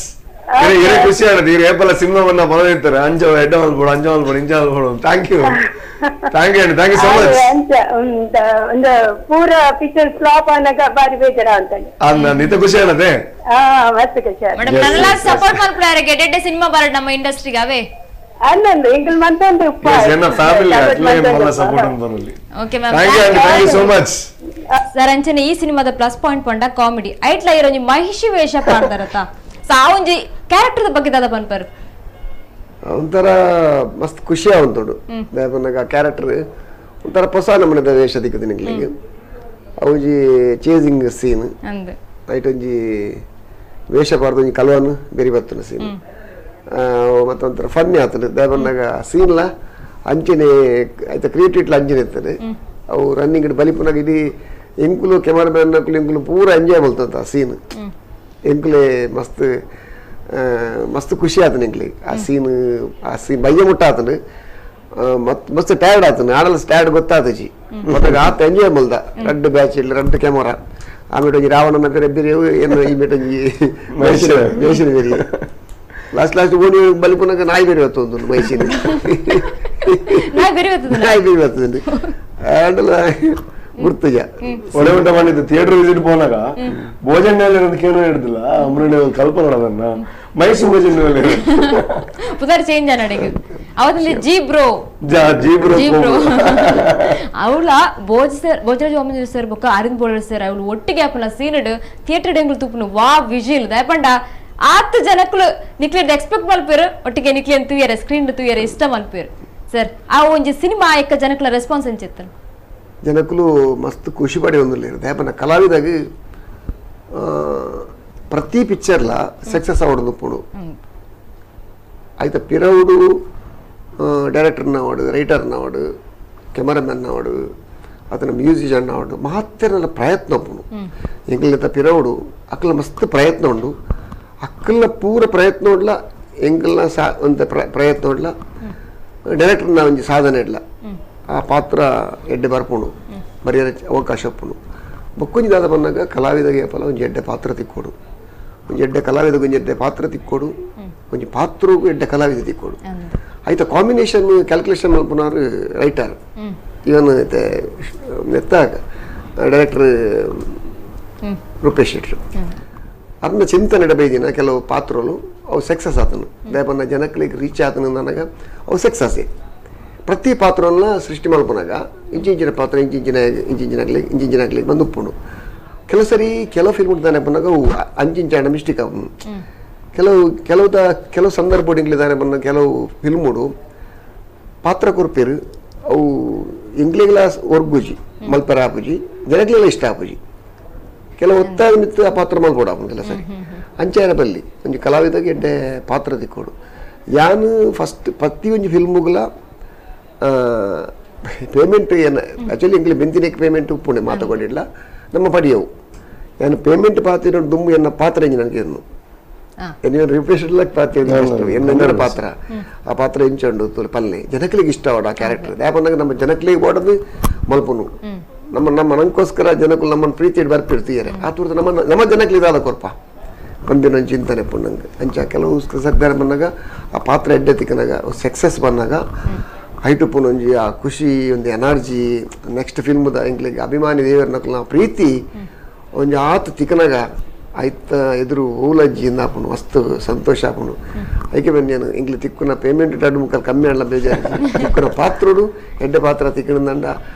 ಇರೇ ಖುಷಿ ಆಡದು ಇರು ಏಪಲ್ಲ ಸಿನಿಮಾ ಬಂದ ಬರೋದಿರ್ತಾರೆ ಅಂಜ ಎಡ್ಡ ಮಲ್ಪೋಡು ಅಂಜ ಮಲ್ಪೋಡು ಇಂಜ ಮಲ್ಪೋಡು. Thank you thank you aunty thank you so much. ಒಂದು ಪೂರ ಪಿಕ್ಚರ್ ಫ್ಲಾಪ್ ಆನಾಗ ಬಾರಿ ಬೇಜಾರ ಅಂತ ಅಂದ ಖುಷಿ ಆಡದೆ ಮಸ್ತ್ ಖುಷಿ. ಮೇಡಮ್ ನನ್ನೆಲ್ಲ ಸಪೋರ್ಟ್ ಮಾಡ್ಕೊಳಾರೆ ಗೆಡ್ಡೆ ಸಿನಿಮಾ ಬರಡ್ ನಮ್ಮ ಇಂಡಸ್ಟ್ರಿಗೆ ಅವೇ ಅನ್ನೊಂದು ಎಂಕಲ್ ಮಂತೊಂದು ಎನ್ನ ಫ್ಯಾಮಿಲಿ ಅಟ್ಲೇ ಮಲ್ಲ ಸಪೋರ್ಟ್ ಅಂತ ಬರಲಿ. Okay ma'am thank you aunty thank you so much. Sir ಅಂಚನೆ ಈ ಸಿನಿಮಾದ ಪ್ಲಸ್ ಪಾಯಿಂಟ್ ಪಂಡ ಕಾಮಿಡಿ ಐಟ್ಲ ಇರೋಂಜಿ ಮಹಿಷಿ ವೇಷ ಪಾಡ್ತಾರತ ಸಾವಂಜಿ ಕ್ಯಾರೆಕ್ಟರ್ ಬಗ್ಗೆ ದಾದ ಪನ್ಪರು ಒಂಥರ ಮಸ್ತ್ ಖುಷಿ ಆವಂತುಂಡು ದೇವನಾಗ ಕ್ಯಾರೆಕ್ಟರ್ ಒಂಥರ ಹೊಸ ನಮ್ಮನೆ ವೇಷ ದಿಕ್ಕದು ನಿಂಗ್ಲಿಗೆ ಅವುಂಜಿ chasing scene right ಒಂಜಿ ವೇಷ ಪಾಡ್ದು ಒಂಜಿ ಕಲ್ವನ್ ಬೇರೆ ಬರ್ತನ ಸೀನ್ ಮತ್ತೊಂಥರ ಫನ್ನಿ ಆತದೆ ದೇವನಾಗ ಸೀನ್ಲ ಅಂಚನೆ ಆಯ್ತಾ ಕ್ರಿಯೇಟಿವ್ಲ ಅಂಚನೆ ಇರ್ತದೆ ಅವು ರನ್ನಿಂಗ್ ಬಲಿಪುನಾಗ ಇಡೀ ಎಂಕುಲು ಕೆಮರಾಮ್ಯಾನ್ ಎಂಕುಲು ಪೂರ ಎಂಜಾಯ್ ಬಲ್ತಂತ ಆ ಸೀನ್ ಎಂಕುಲೆ ಮಸ್ತ್ ಮಸ್ತ್ ಖುಷಿ ಆತನ ಎಂಕ್ಲೆ ಆ ಸೀನ್ ಬಯ್ಯ ಮುಟ್ಟ ಆತನು ಮತ್ ಮಸ್ತ್ ಟಯರ್ಡ್ ಆತನು ಆಡಲ ಟಯರ್ಡ್ ಗೊತ್ತಾತಜಿ ಮತ್ತೆ ಆತ ಎಂಜಾಯ್ ಮಲ್ದ ರಡ್ಡು ಬ್ಯಾಚ್ ಇಲ್ಲ ರಡ್ಡು ಕ್ಯಾಮರಾ ಆಮೇಲೆ ಒಂಜಿ ರಾವಣನ ಬೇರೆ ಬೇರೆ ಏನು ಈ ಮೇಟ ಒಂಜಿ ಮೈಸೂರು ಬೇರೆ ಲಾಸ್ಟ್ ಲಾಸ್ಟ್ ಓಣಿ ಬಲಿಪುನಾಗ ನಾಯಿ ಬೇರೆ ಹೊತ್ತು ಮೈಸೂರು ನಾಯಿ ಬೇರೆ ಹೊತ್ತು ನಾಯಿ ಬೇರೆ ಹೊತ್ತುಂಡು ಆಂಡಲ ಗುರ್ತಜ ಒಳ್ಳೆ ಊಟ ಮಾಡಿದ್ದು ಥಿಯೇಟರ್ ವಿಸಿಟ್ ಪೋನಾಗ ಭೋಜನ ಕೇಳ ಹಿಡ್ದಿಲ್ಲ ಅಮ್ರಣ್ಣ ಕಲ್ಪನೆ ಅದನ್ನ ಮೈಸೂರು ಭೋಜನ ಪುನರ್ ಚೇಂಜ್ ಅನ್ನಡಿಗೆ ಅವತ್ತೊಂದು G bro G bro ಅವಳ ಭೋಜ್ ಸರ್ ಭೋಜರಾಜ್ ವಾಮಂಜೂರ್ ಸರ್ ಬೊಕ್ಕ ಅರವಿಂದ್ ಬೋಳರ್ ಸರ್ ಅವಳು ಒಟ್ಟಿಗೆ ಅಪ್ಪನ ಸೀನ್ ಥಿಯೇಟರ್ ಎಂಗ್ಲು ತುಪ್ಪನು ವಾ ವಿಜಿಲ್ ದಯಪಂಡ ಆತ್ ಜನಕ್ಕಳು ನಿಕ್ಲೇಡ್ ಎಕ್ಸ್ಪೆಕ್ಟ್ ಮಲ್ಪೇರು ಒಟ್ಟಿಗೆ ನಿಕ್ಲೇನ್ ತೂಯರೆ ಸ್ಕ್ರೀನ್ ತೂಯರೆ ಇಷ್ಟ ಮಲ್ಪೇರು ಸರ್ ಆ ಒಂಜಿ ಸಿನಿಮಾ ಎಕ್ಕ ಜನಕ್ಲ ರೆಸ್ಪಾನ್ಸ್ ಎಂಚಿತ್ತು ಜನಕ್ಕೂ ಮಸ್ತ್ ಖುಷಿ ಪಡೆ ಒಂದಿಲ್ಲ ದಯಪನ ಕಲಾವಿದಾಗ ಪ್ರತಿ ಪಿಕ್ಚರ್ಲ ಸಕ್ಸಸ್ ಅವಡು ಪೋಡು ಆಯ್ತಾ ಪಿರವುಡು ಡೈರೆಕ್ಟರ್ನ ಅವಡು ರೈಟರ್ನ ಅವಡು ಕೆಮರಾಮ್ಯಾನ್ ಅವಡು ಆತನ ಮ್ಯೂಸಿಷಿಯನ್ ಅವಡು ಮಹತ್ತರ ಪ್ರಯತ್ನ ಪೋಡು ಎಂಕಲ್ನ ಪಿರವುಡು ಅಕ್ಕಲ ಮಸ್ತ್ ಪ್ರಯತ್ನ ಉಂಡು ಅಕ್ಕಲ್ನ ಪೂರ ಪ್ರಯತ್ನ ಉಡ್ಲ ಎಂಕಲ್ನ ಸಾ ಒಂದು ಪ್ರಯತ್ನ ಉಡ್ಲ ಡೈರೆಕ್ಟರ್ನ ಒಂಜಿ ಸಾಧನೆ ಇಡ್ಲ ಆ ಪಾತ್ರ ಎಡ್ಡೆ ಬರ್ಪುಂಡು ಬರೆಯರ ಅವಕಾಶ ಉಪ್ಪುಂಡು ಬೊಕ್ಕೊಂಜಿ ದಾದ ಬಂದಾಗ ಕಲಾವಿದಗೆ ಫಲ ಒಂಜಿ ಎಡ್ಡೆ ಪಾತ್ರ ತಿಕ್ಕೋಡು ಒಂಜಿ ಎಡ್ಡೆ ಕಲಾವಿದಗೆ ಒಂಜಿ ಎಡ್ಡೆ ಪಾತ್ರ ತಿಕ್ಕೋಡು ಒಂಜಿ ಪಾತ್ರಗೂ ಎಡ್ಡೆ ಕಲಾವಿದ ತಿಕ್ಕೋಡು ಆಯ್ತಾ ಕಾಂಬಿನೇಷನ್ ಕ್ಯಾಲ್ಕುಲೇಷನ್ ಮಲ್ಪುನಾರು ರೈಟರ್ ಇವನ್ ಐತೆ ನೆತ್ತ ಡೈರೆಕ್ಟರ್ ರೂಪೇಶ್ ಶೆಟ್ರು ಅದನ್ನ ಚಿಂತನೆ ಬೈದಿನ ಕೆಲವು ಪಾತ್ರಗಳು ಅವು ಸಕ್ಸಸ್ ಆತನು ದೇಪನ್ನ ಜನಕ್ಲಿಗೆ ರೀಚ್ ಆತನು ನನಗೆ ಅವು ಸಕ್ಸಸ್ ಪ್ರತಿ ಪಾತ್ರವನ್ನ ಸೃಷ್ಟಿ ಮಲ್ಪನಾಗ ಇಂಚಿಂಚಿನ ಪಾತ್ರ ಇಂಚಿಂಚಿನ ಇಂಚಿಂಚಿನಾಗಲಿ ಇಂಚಿಂಚಿನಾಗಲಿ ಬಂದು ಉಪ್ಪುಂಡು ಕೆಲವು ಸರಿ ಕೆಲವು ಫಿಲ್ಮ್ ದಾನೆ ಬಂದಾಗ ಅವು ಅಂಚಿಂಚಾಣ ಮಿಸ್ಟೇಕ್ ಆಪುಂಡು ಕೆಲವು ಕೆಲವು ಕೆಲವು ಸಂದರ್ಭ ದಾನೆ ಬಂದ ಕೆಲವು ಫಿಲ್ಮುಡು ಪಾತ್ರ ಕೊರ್ಪೇರು ಅವು ಇಂಗ್ಲಿಗ್ಲ ಒರ್ಗುಜಿ ಮಲ್ಪೆರ ಆಪುಜಿ ಜನಕ್ಲೆಲ್ಲ ಇಷ್ಟ ಆಪುಜಿ ಕೆಲವು ಒತ್ತಾಯ ಮಿತ್ತು ಆ ಪಾತ್ರ ಮಲ್ಪೋಡು ಆಪುಂಡು ಕೆಲವು ಸರಿ ಅಂಚಾರ ಬಲ್ಲಿ ಒಂಜಿ ಕಲಾವಿದಾಗ ಎಡ್ಡೆ ಪಾತ್ರ ತಿಕ್ಕೋಡು ಯಾನು ಫಸ್ಟ್ ಪ್ರತಿ ಒಂಜಿ ಫಿಲ್ಮುಗುಲ ಪೇಮೆಂಟ್ ಏನು ಆ್ಯಕ್ಚುಲಿ ಎಂಕ್ಲೆ ಬೆಂತಿನಕ್ಕೆ ಪೇಮೆಂಟ್ ಉಪ್ಪುಂಡೆ ಮಾತುಕೊಂಡಿಲ್ಲ ನಮ್ಮ ಪಡಿಯವು ಯಾನು ಪೇಮೆಂಟ್ ಪಾತ್ರ ದುಮ್ಮು ಎನ್ನ ಪಾತ್ರ ಎಂಜಿ ನನಗೆ ಏನು ಎನ್ನ ರಿಫ್ರೆಶ್ ಪಾತ್ರ ಎನ್ನ ಪಾತ್ರ ಆ ಪಾತ್ರ ಎಂಚುಂಡು ಪಲ್ಲೆ ಜನಕ್ಲಿಗೆ ಇಷ್ಟ ಅವಡ ಆ ಕ್ಯಾರೆಕ್ಟರ್ ಯಾಕಂದಾಗ ನಮ್ಮ ಜನಕ್ಲಿಗೆ ಓಡೋದು ಮಲ್ಪುನು ನಮ್ಮ ನಮ್ಮ ನಂಗೋಸ್ಕರ ಜನಕ್ಕೂ ನಮ್ಮನ್ನು ಪ್ರೀತಿ ಬರ್ಪಿರ್ತೀಯಾರೆ ಆ ತೂರ್ದು ನಮ್ಮ ನಮ್ಮ ಜನಕ್ಲಿ ಇದಾದ ಕೊರ್ಪ ಪಂದಿನ ಚಿಂತನೆ ಪುಣ್ಣಂಗೆ ಅಂಚ ಕೆಲವು ಸರ್ಕಾರ ಬಂದಾಗ ಆ ಪಾತ್ರ ಎಡ್ಡೆ ತಿಕ್ಕನಾಗ ಸಕ್ಸಸ್ ಬಂದಾಗ ಹೈಟು ಪುನೊಂಜಿ ಆ ಖುಷಿ ಒಂದು ಎನರ್ಜಿ ನೆಕ್ಸ್ಟ್ ಫಿಲ್ಮ್ದ ಎಂಕ್ಲಿಗೆ ಅಭಿಮಾನಿ ದೇವರನಕ್ಲ ಪ್ರೀತಿ ಒಂಜಿ ಆತ ತಿಕ್ಕನಾಗ ಆಯ್ತ ಎದುರು ಹೂಲಜ್ಜಿಯಿಂದ ಆಪುಂಡು ಮಸ್ತ್ ಸಂತೋಷ ಆಪುಂಡು ಐಕೆ ಬನ್ನಿ ಎಂಕ್ಲೆ ತಿಕ್ಕುನ ಪೇಮೆಂಟ್ ಡಡ್ ಮುಕ್ಕಲ್ ಕಮ್ಮಿ ಅಲ್ಲ ಬೇಜಾರು ತಿಕ್ಕುನ ಪಾತ್ರೋಡು ಎಡ್ಡೆ ಪಾತ್ರ ತಿಕ್ಕಣದಂಡ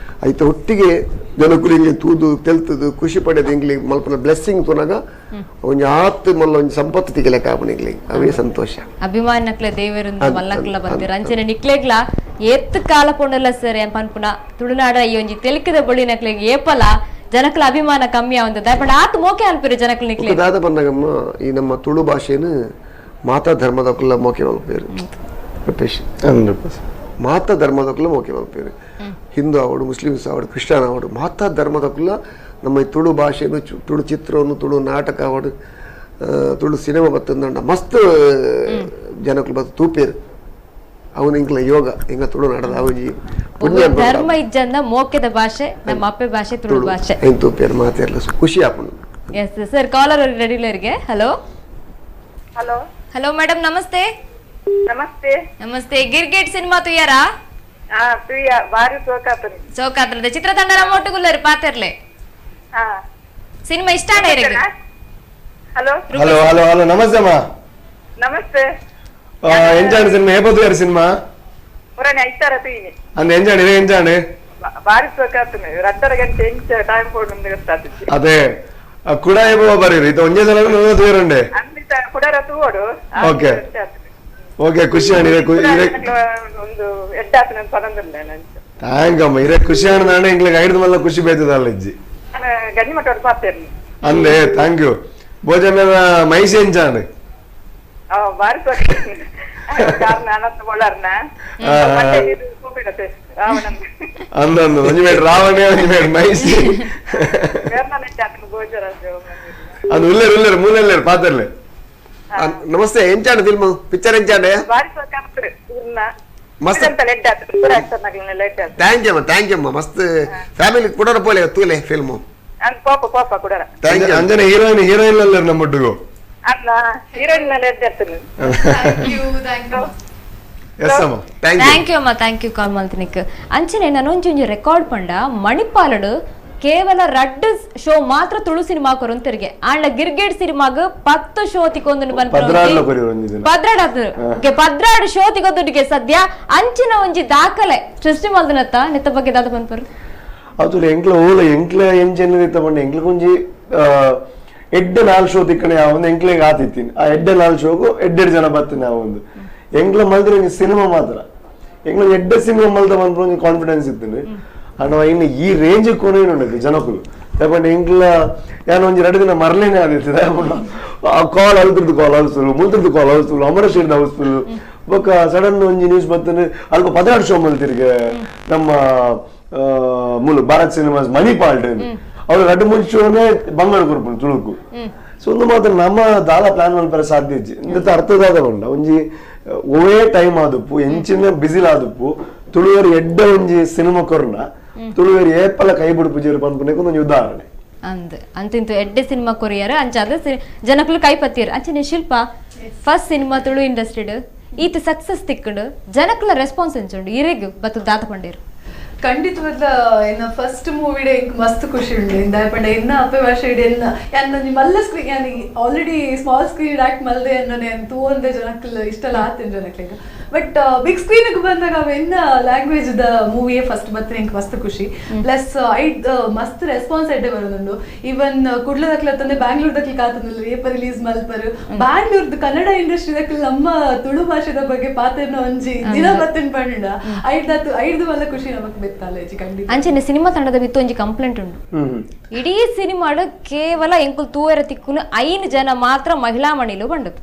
ಐತ ಒಟ್ಟಿಗೆ ಜನಕುಲು ಇಂಗ್ಲಿ ತೂದು ತೆಲ್ತದು ಖುಷಿ ಪಡೆದು ಇಂಗ್ಲಿ ಮಲ್ಪನ ಬ್ಲೆಸ್ಸಿಂಗ್ ತುನಾಗ ಒಂಜಿ ಆತ್ ಮಲ್ಲ ಒಂಜಿ ಸಂಪತ್ತು ತಿಕ್ಕಲೆಕ್ಕ ಆಪುಂಡು ಇಂಗ್ಲಿ ಅವೇ ಸಂತೋಷ ಅಭಿಮಾನಕ್ಲೆ ದೇವರಿಂದ ಮಲ್ಲಕ್ಲ ಬಂದಿರ ಅಂಚನೆ ನಿಕ್ಲೆಗ್ಲ ಏತ್ ಕಾಲ ಪೊಂಡಲ್ಲ ಸರ್ ಏನ್ ಪನ್ಪುನ ತುಳುನಾಡ ಈ ಒಂಜಿ ತೆಲುಕದ ಬೊಳ್ಳಿನಕ್ಲೆಗ್ ಏಪಲ ಜನಕ್ಲ ಅಭಿಮಾನ ಕಮ್ಮಿ ಆವಂತದ ಬಟ್ ಆತ ಮೋಕೆ ಅನ್ಪಿರು ಜನಕ್ಲ ನಿಕ್ಲೆ ದಾದ ಬಂದಾಗಮ್ಮ ಈ ನಮ್ಮ ತುಳು ಭಾಷೆನು ಮಾತಾ ಧರ್ಮದಕ್ಕುಲ್ಲ ಮೋಕೆ ಮಲ್ಪೇರು ರೂಪೇಶ್ ಮಾತಾ ಧರ್ಮದಕ್ಕುಲ್ಲ ಮೋಕೆ ಮಲ್ಪೇರು ಹಿಂದೂ ಅವಡು ಮುಸ್ಲಿಮ್ಸ್ ಅವಡು ಕ್ರಿಶ್ಚಿಯನ್ ಅವಡು ಮಾತಾ ಧರ್ಮದಕ್ಕುಲ್ಲ ನಮ್ಮ ಈ ತುಳು ಭಾಷೆನು ತುಳು ಚಿತ್ರವನ್ನು ತುಳು ನಾಟಕ ಅವಡು ತುಳು ಸಿನಿಮಾ ಬತ್ತಂದಂಡ ಮಸ್ತ್ ಜನಕ್ಲು ಬತ್ತು ತೂಪೇರು ಅವನು ಇಂಗ್ಲ ಯೋಗ ಹಿಂಗ ತುಳು ನಾಡದ ಅವಜಿ ಪುಣ್ಯ ಧರ್ಮ ಇಜ್ಜಂದ ಮೋಕೆದ ಭಾಷೆ ನಮ್ಮ ಅಪ್ಪೆ ಭಾಷೆ ತುಳು ಭಾಷೆ ತೂಪೇರು ಮಾತೆಲ್ಲ ಖುಷಿ ಆಪುಂಡು. Yes sir, collar ready ಇಲ್ಲರಿಗೆ. Hello hello hello madam ನಮಸ್ತೆ. ನಮಸ್ತೆ ನಮಸ್ತೆ. ಗಿರ್ಗಿಟ್ ಸಿನಿಮಾ ತುಯ್ಯಾರಾ? ಹಾ ತುಯ್ಯ, ಬಾರಿ ಸೋಕಾತನ ಸೋಕಾತನದ ಚಿತ್ರತಂಡ ನಮ್ಮ ಒಟ್ಟುಗುಲ್ಲರು ಪಾತೆರ್ಲೆ. ಹಾ ಸಿನಿಮಾ ಇಷ್ಟ ಆಡ ಇರಗೆ. Hello hello hello hello namaste ಅಮ್ಮ. ನಮಸ್ತೆ. ಎಂಜಾಂಡ್ ಸಿನಿಮಾ ಏಪತ್ತು ಸಿನಿಮಾ ಪುರಾಣಿ ಐತಾರ ತುಯ್ಯಿನಿ ಅಂದ ಎಂಜಾಂಡ್ ಇರೇ ಎಂಜಾಂಡ್ ಬಾರಿ ಸೋಕಾತನ ರಡ್ಡರ ಗಂಟೆ ಎಂಚ ಟೈಮ್ ಕೊಡು ಗೊತ್ತಾತಿತ್ತು. ಅದೇ ಕುಡ ಏಪೋ ಬರೀರಿ ಇದು ಒಂದೇ ಸಲ ತೂಯರಂಡೆ ಅಂದಿತ ಕುಡರ ತೂವಡು. ಓಕೆ ಓಕೆ ಖುಷಿ ಆಂಡ್ ಇರೇ ಒಂದು ಎಡ್ಡಾತನ ಪದಂದುಲ್ಲ ನಂಚ. Thank ಅಮ್ಮ ಇರೇ ಖುಷಿ ಆಂಡ್ ನಾನೇ ಇಂಗ್ಲಿಗೆ ಐದು ಮಲ್ಲ ಖುಷಿ ಬೇತದಲ್ಲ ಇಜ್ಜಿ ಗಂಜಿ ಮಟ್ಟ ಪಾತೇರ್ನಿ ಅಂದೆ thank you ಭೋಜನ ಮೈಸಿ ಎಂಜಾಂಡ್ ಬಾರಿ ಅಂದೊಂದು ಒಂಜಿ ಮೇಡ್ ರಾವಣೆ ಒಂಜಿ ಮೇಡ್ ಮೈಸಿ ಅದು ಉಲ್ಲೇರು ಉಲ್ಲೇರು ಮೂಲೆಲ್ಲೇರು ಪಾತರ್ಲೆ. ನಮಸ್ತೆ ಎಂಚಾಂಡ್ ಫಿಲ್ಮ್ ಪಿಕ್ಚರ್ ಎಂಚಾಂಡೆ ಮಸ್ತ್ thank you ಅಮ್ಮ thank you ಅಮ್ಮ ಮಸ್ತ್ ಫ್ಯಾಮಿಲಿ ಕುಡರ ಪೋಲೆ ತೂಲೆ film thank you. Anjane heroine heroine ಅಲ್ಲರ್ ನಮ್ಮ ಒಟ್ಟಿಗೂ ಅಲ್ಲ ಹೀರೋಯಿನ್ ಮೇಲೆ ಎದ್ದೇಳ್ತೀನಿ. Thank you thank you yes ಅಮ್ಮ thank you ಅಮ್ಮ thank you call ಮಲ್ತಿನಿಕ್. ಅಂಚನೆ ನಾನೊಂಜಿ ಒಂಜಿ ರೆಕಾರ್ಡ್ ಪಂಡ ಮಣಿಪಾಲಡು ಕೇವಲ ರಡ್ಡ್ ಶೋ ಮಾತ್ರ ತುಳು ಸಿನಿಮಾ ಕೊರೊಂತರಿಗೆ ಆಂಡ ಗಿರ್ಗಿಟ್ ಸಿನಿಮಾಗ 10 ಶೋ ತಿಕೊಂದು ಪದ್ರಾಡ್ ಶೋ ತಿಕೊಂದುಟಿಗೆ ಸದ್ಯ ಅಂಚಿನ ಒಂಜಿ ದಾಖಲೆ ಸೃಷ್ಟಿ ಮಲ್ದನತ್ತ ನೆತ್ತ ಬಗ್ಗೆ ದಾದ ಪನ್ಪರು. ಅದು ಎಂಕ್ಲ ಓಲ ಎಂಕ್ಲ ಎಂಚೆನ್ ಇತ್ತ ಪಂಡ ಎಂಕ್ಲ ಒಂಜಿ ಎಡ್ಡೆ ನಾಲ್ ಶೋ ತಿಕ್ಕಣೆ ಒಂದು ಎಂಕ್ಲೆಗ್ ಆತಿತ್ತೀನಿ ಆ ಎಡ್ಡೆ ನಾಲ್ ಶೋಗು ಎಡ್ಡೆಡ್ ಜನ ಬತ್ತೀನಿ ಆ ಒಂದು ಎಂಕ್ಲ ಮಲ್ದ್ರೆ ಒಂಜಿ ಸಿನಿಮಾ ಮಾತ್ರ ಎಂಕ್ಲ ಎಡ್ಡೆ ಸಿನಿಮಾ ಮಲ್ದ ಬಂದ್ರೆ ಒಂಜಿ ಕಾನ್ಫಿಡೆನ್ಸ್ ಇತ್ತೀನಿ ಅಣ್ಣ ಇನ್ನು ಈ ರೇಂಜ್ ಕೊನೇನು ಜನಕುಲು ಯಾಕಂದ್ರೆ ಎಂಕ್ಲ ಯಾನ ಒಂಜಿ ಎರಡು ದಿನ ಮರಲೇನೆ ಆದಿತ್ತು. ಆ ಕಾಲ್ ಅಲ್ತ್ರದ್ದು ಕಾಲ್ ಹೌಸ್ಫುಲ್ ಮುಲ್ತ್ರದ್ದು ಕಾಲ್ ಹೌಸ್ಫುಲ್ ಅಮರಶೀರ್ದ ಹೌಸ್ಫುಲ್ ಬೊಕ್ಕ ಸಡನ್ ಒಂಜಿ ನ್ಯೂಸ್ ಬತ್ತನೆ ಅಲ್ಪ 16 ಶೋ ಮಲ್ತಿರ್ಗೆ ನಮ್ಮ ಮೂಲ ಭಾರತ್ ಸಿನಿಮಾಸ್ ಮಣಿಪಾಲ್ ಅವ್ರು ರಡ್ಡು ಮೂರು ಶೋನೇ ಬಂಗಾಳ ಕೊರ್ಪುಂಡು ತುಳುಕು. ಸೊ ಒಂದು ಮಾತ್ರ ನಮ್ಮ ದಾಲ ಪ್ಲಾನ್ ಮಲ್ಪರ ಸಾಧ್ಯ ಇಜ್ಜಿ ಇಂದ ಅರ್ಥದಾದ ಉಂಡ ಒಂಜಿ ಒವೇ ಟೈಮ್ ಆದುಪ್ಪು ಎಂಚಿನ ಬಿಸಿಲ್ ಆದುಪ್ಪು ತುಳುವರು ಎಡ್ಡ ಒಂಜಿ ಸಿನಿಮಾ ಕೊರ್ನ ತುಳುವರು ಏಪಲ ಕೈ ಬಿಡುಪು ಜೇರು ಪನ್ಪುನೆಕ್ ಒಂಜಿ ಉದಾಹರಣೆ ಅಂದ್ ಅಂತಿಂತು ಎಡ್ಡೆ ಸಿನಿಮಾ ಕೊರಿಯರ್ ಅಂಚಾದ ಜನಕುಲು ಕೈ ಪತ್ತಿಯರ್. ಅಂಚನೆ ಶಿಲ್ಪ ಫಸ್ಟ್ ಸಿನಿಮಾ ತುಳು ಇಂಡಸ್ಟ್ರಿಡ್ ಈತ ಸಕ್ಸಸ್ ತಿಕ್ಕಂಡು ಜನಕುಲ ರೆಸ್ಪಾನ್ಸ್ ಎಂಚುಂಡು ಇರೆಗ್ ಬತ್ತು ದಾತ ಪಂಡೇರು. ಖಂಡಿತವಾದ ಎನ್ನ ಫಸ್ಟ್ ಮೂವಿಡೆ ಇಂಕ್ ಮಸ್ತ್ ಖುಷಿ ಉಂಡು ಇಂದ ಪಂಡ ಎನ್ನ ಅಪ್ಪೆ ಭಾಷೆ ಇಡೆ ಎನ್ನ ಯಾನ್ ನಂಜಿ ಮಲ್ಲ ಸ್ಕ್ರೀನ್ ಯಾನ್ already small screen act ಮಲ್ದೆ ಅನ್ನನೆ ತೂವಂದೆ ಜನಕ್ಲು ಇಷ್ಟೆಲ್ಲ ಆತಿನ ಜನಕ್ಲಿಗೆ ಬಟ್ ಬಿಗ್ ಸ್ಕ್ರೀನ್ಗೆ ಬಂದಾಗ ಅವ ಎನ್ನ ಲ್ಯಾಂಗ್ವೇಜ್ the ಮೂವಿಯೇ first ಬತ್ತಿನ ಇಂಕ್ ಮಸ್ತ್ ಖುಷಿ. ಪ್ಲಸ್ ಐಡ್ ಮಸ್ತ್ ರೆಸ್ಪಾನ್ಸ್ ಎಡ್ಡೆ ಬರೋದುಂಡು. ಈವನ್ ಕುಡ್ಲ ದಕ್ಲತ್ತಂದೆ ಬ್ಯಾಂಗ್ಳೂರ್ ದಕ್ಲಿ ಕಾತಂದಿಲ್ಲ ಏಪ ರಿಲೀಸ್ ಮಲ್ಪರು ಬ್ಯಾಂಗ್ಳೂರ್ದು ಕನ್ನಡ ಇಂಡಸ್ಟ್ರಿ ದಕ್ಲಿ ನಮ್ಮ ತುಳು ಭಾಷೆದ ಬಗ್ಗೆ ಪಾತೆರ್ನ ಒಂಜಿ ದಿನ ಬತ್ತಿನ ಪಂಡ ಐಡ್ದಾತು ಐಡ್ದು ಮಲ್ಲ ಖುಷಿ ನಮಕ್ ಬೆತ್ತಾಲೇಜಿ ಖಂಡಿತ. ಅಂಚನೆ ಸಿನಿಮಾ ತಂಡದ ಮಿತ್ತು ಒಂಜಿ ಕಂಪ್ಲೇಂಟ್ ಉಂಡು ಇಡೀ ಸಿನಿಮಾಡು ಕೇವಲ ಎಂಕುಲ್ ತೂವೆರ ತಿಕ್ಕುನು 5 ಜನ ಮಾತ್ರ ಮಹಿಳಾ ಮಣಿಲು ಬಂಡದು.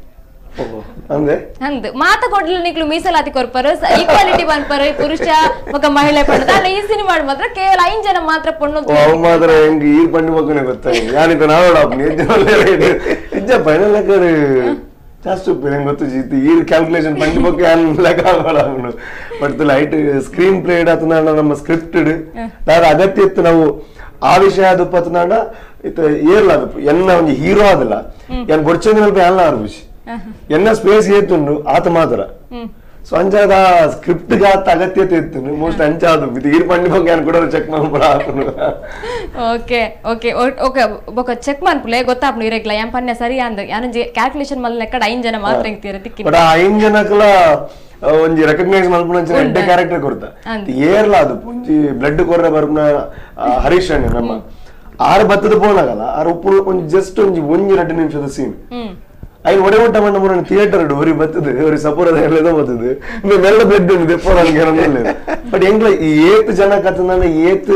ಅಂದೆ ಅಂದ್ ಮಾತ ಕೊಡ್ಲು ನಿಕ್ಲು ಮೀಸಲಾತಿ ಕೊರ್ಪರು ಈಕ್ವಾಲಿಟಿ ಪನ್ಪರು ಪುರುಷ ಬೊಕ ಮಹಿಳೆ ಪಂಡದ ಅಲ್ಲ ಈ ಸಿನಿಮಾ ಮಾತ್ರ ಕೇವಲ 5 ಜನ ಮಾತ್ರ ಪೊಣ್ಣು ಅವು ಮಾತ್ರ ಹೆಂಗ್ ಈ ಪಂಡು ಮಕ್ಕನೇ ಗೊತ್ತಾಗಿ ಯಾನಿತ ನಾವೋಡ ನಿಜ ಫೈನಲ್ ಲೆಕ್ಕರ್ ಜಾಸ್ತಿ ಉಪ್ಪು ನಂಗೆ ಗೊತ್ತು ಜೀತಿ ಈ ಕ್ಯಾಲ್ಕುಲೇಷನ್ ಪಂಡು ಬಗ್ಗೆ ಯಾನ್ ಲೆಕ್ಕ ಅವನು but light screen played ಆತನ ನಮ್ಮ ಸ್ಕ್ರಿಪ್ಟೆಡ್ ದಾದ ಅಗತ್ಯ ಇತ್ತು ನಾವು ಆ ವಿಷಯ ಅದು ಪತನಾಡ ಇತ್ತ ಏರ್ಲ ಅದು ಎನ್ನ ಒಂಜಿ ಹೀರೋ ಆದಲ್ಲ ಏನ್ ಬೊಡ್ಚಂದಿನಲ್ಪ ಎಲ್ಲ ಆರ್ಬಿಶ್ ಎನ್ನ ಸ್ಪೇಸ್ ಏತುಂಡು ಆತ ಮಾತ್ರ ಸೊ ಅಂಚಾದ ಸ್ಕ್ರಿಪ್ಟ್ ಆತ ಅಗತ್ಯತೆ ಇತ್ತು ಮೋಸ್ಟ್ ಅಂಚಾದು ಇದು ಈರ್ ಪಂಡಿ ಬಗ್ಗೆ ಏನ್ ಕೂಡ ಚೆಕ್ ಮಾಡ್ಬಿಡ. Okay okay okay ಬೊಕ ಚೆಕ್ ಮನ್ಪುಲೆ ಗೊತ್ತಾಪ್ನು ಇರಕ್ಲ ಯಾನ್ ಪನ್ಯ ಸರಿ ಅಂದ್ ಯಾನೊಂಜಿ ಕ್ಯಾಲ್ಕುಲೇಷನ್ ಮಲ್ ಲೆಕ್ಕಡ 5 ಜನ ಮಾತ್ರ ಇಂಕ್ತೀರ ತಿಕ್ಕಿ ಬಟ್ ಆ 5 ಜನಕ್ಲ ಒಂಜಿ ರೆಕಗ್ನೈಸ್ ಮಲ್ಪುನ ಅಂಚಿನ ಎಡ್ಡೆ ಕ್ಯಾರೆಕ್ಟರ್ ಕೊರ್ತ ಏರ್ಲ ಅದು ಒಂಜಿ ಬ್ಲಡ್ ಕೊರ್ರೆ ಬರ್ಪುನ ಹರೀಶ್ ಅಣ್ಣ ನಮ್ಮ ಆರು ಬತ್ತದ ಪೋನಾಗಲ್ಲ ಆರು ಉಪ್ಪು ಒಂಜಿ ಜಸ್ಟ್ ಒಂಜಿ ಒಂಜಿ 2 ನಿಮಿಷದ ಸೀನ್ ಐನ್ ಒಡೆ ಒಟ್ಟ ಮಣ್ಣ ಮುರಣ ಥಿಯೇಟರ್ ಒರಿ ಬತ್ತದ ಒರಿ ಸಪೋರದ ಎಲ್ಲದೋ ಬತ್ತದ ಮೆಲ್ಲ ಬ್ಲಡ್ ಉಂಡು ದೆಪ್ಪೋರ. ಬಟ್ ಎಂಗ್ಲ ಈ ಏತ್ ಜನ ಕತ್ತನ ಏತ್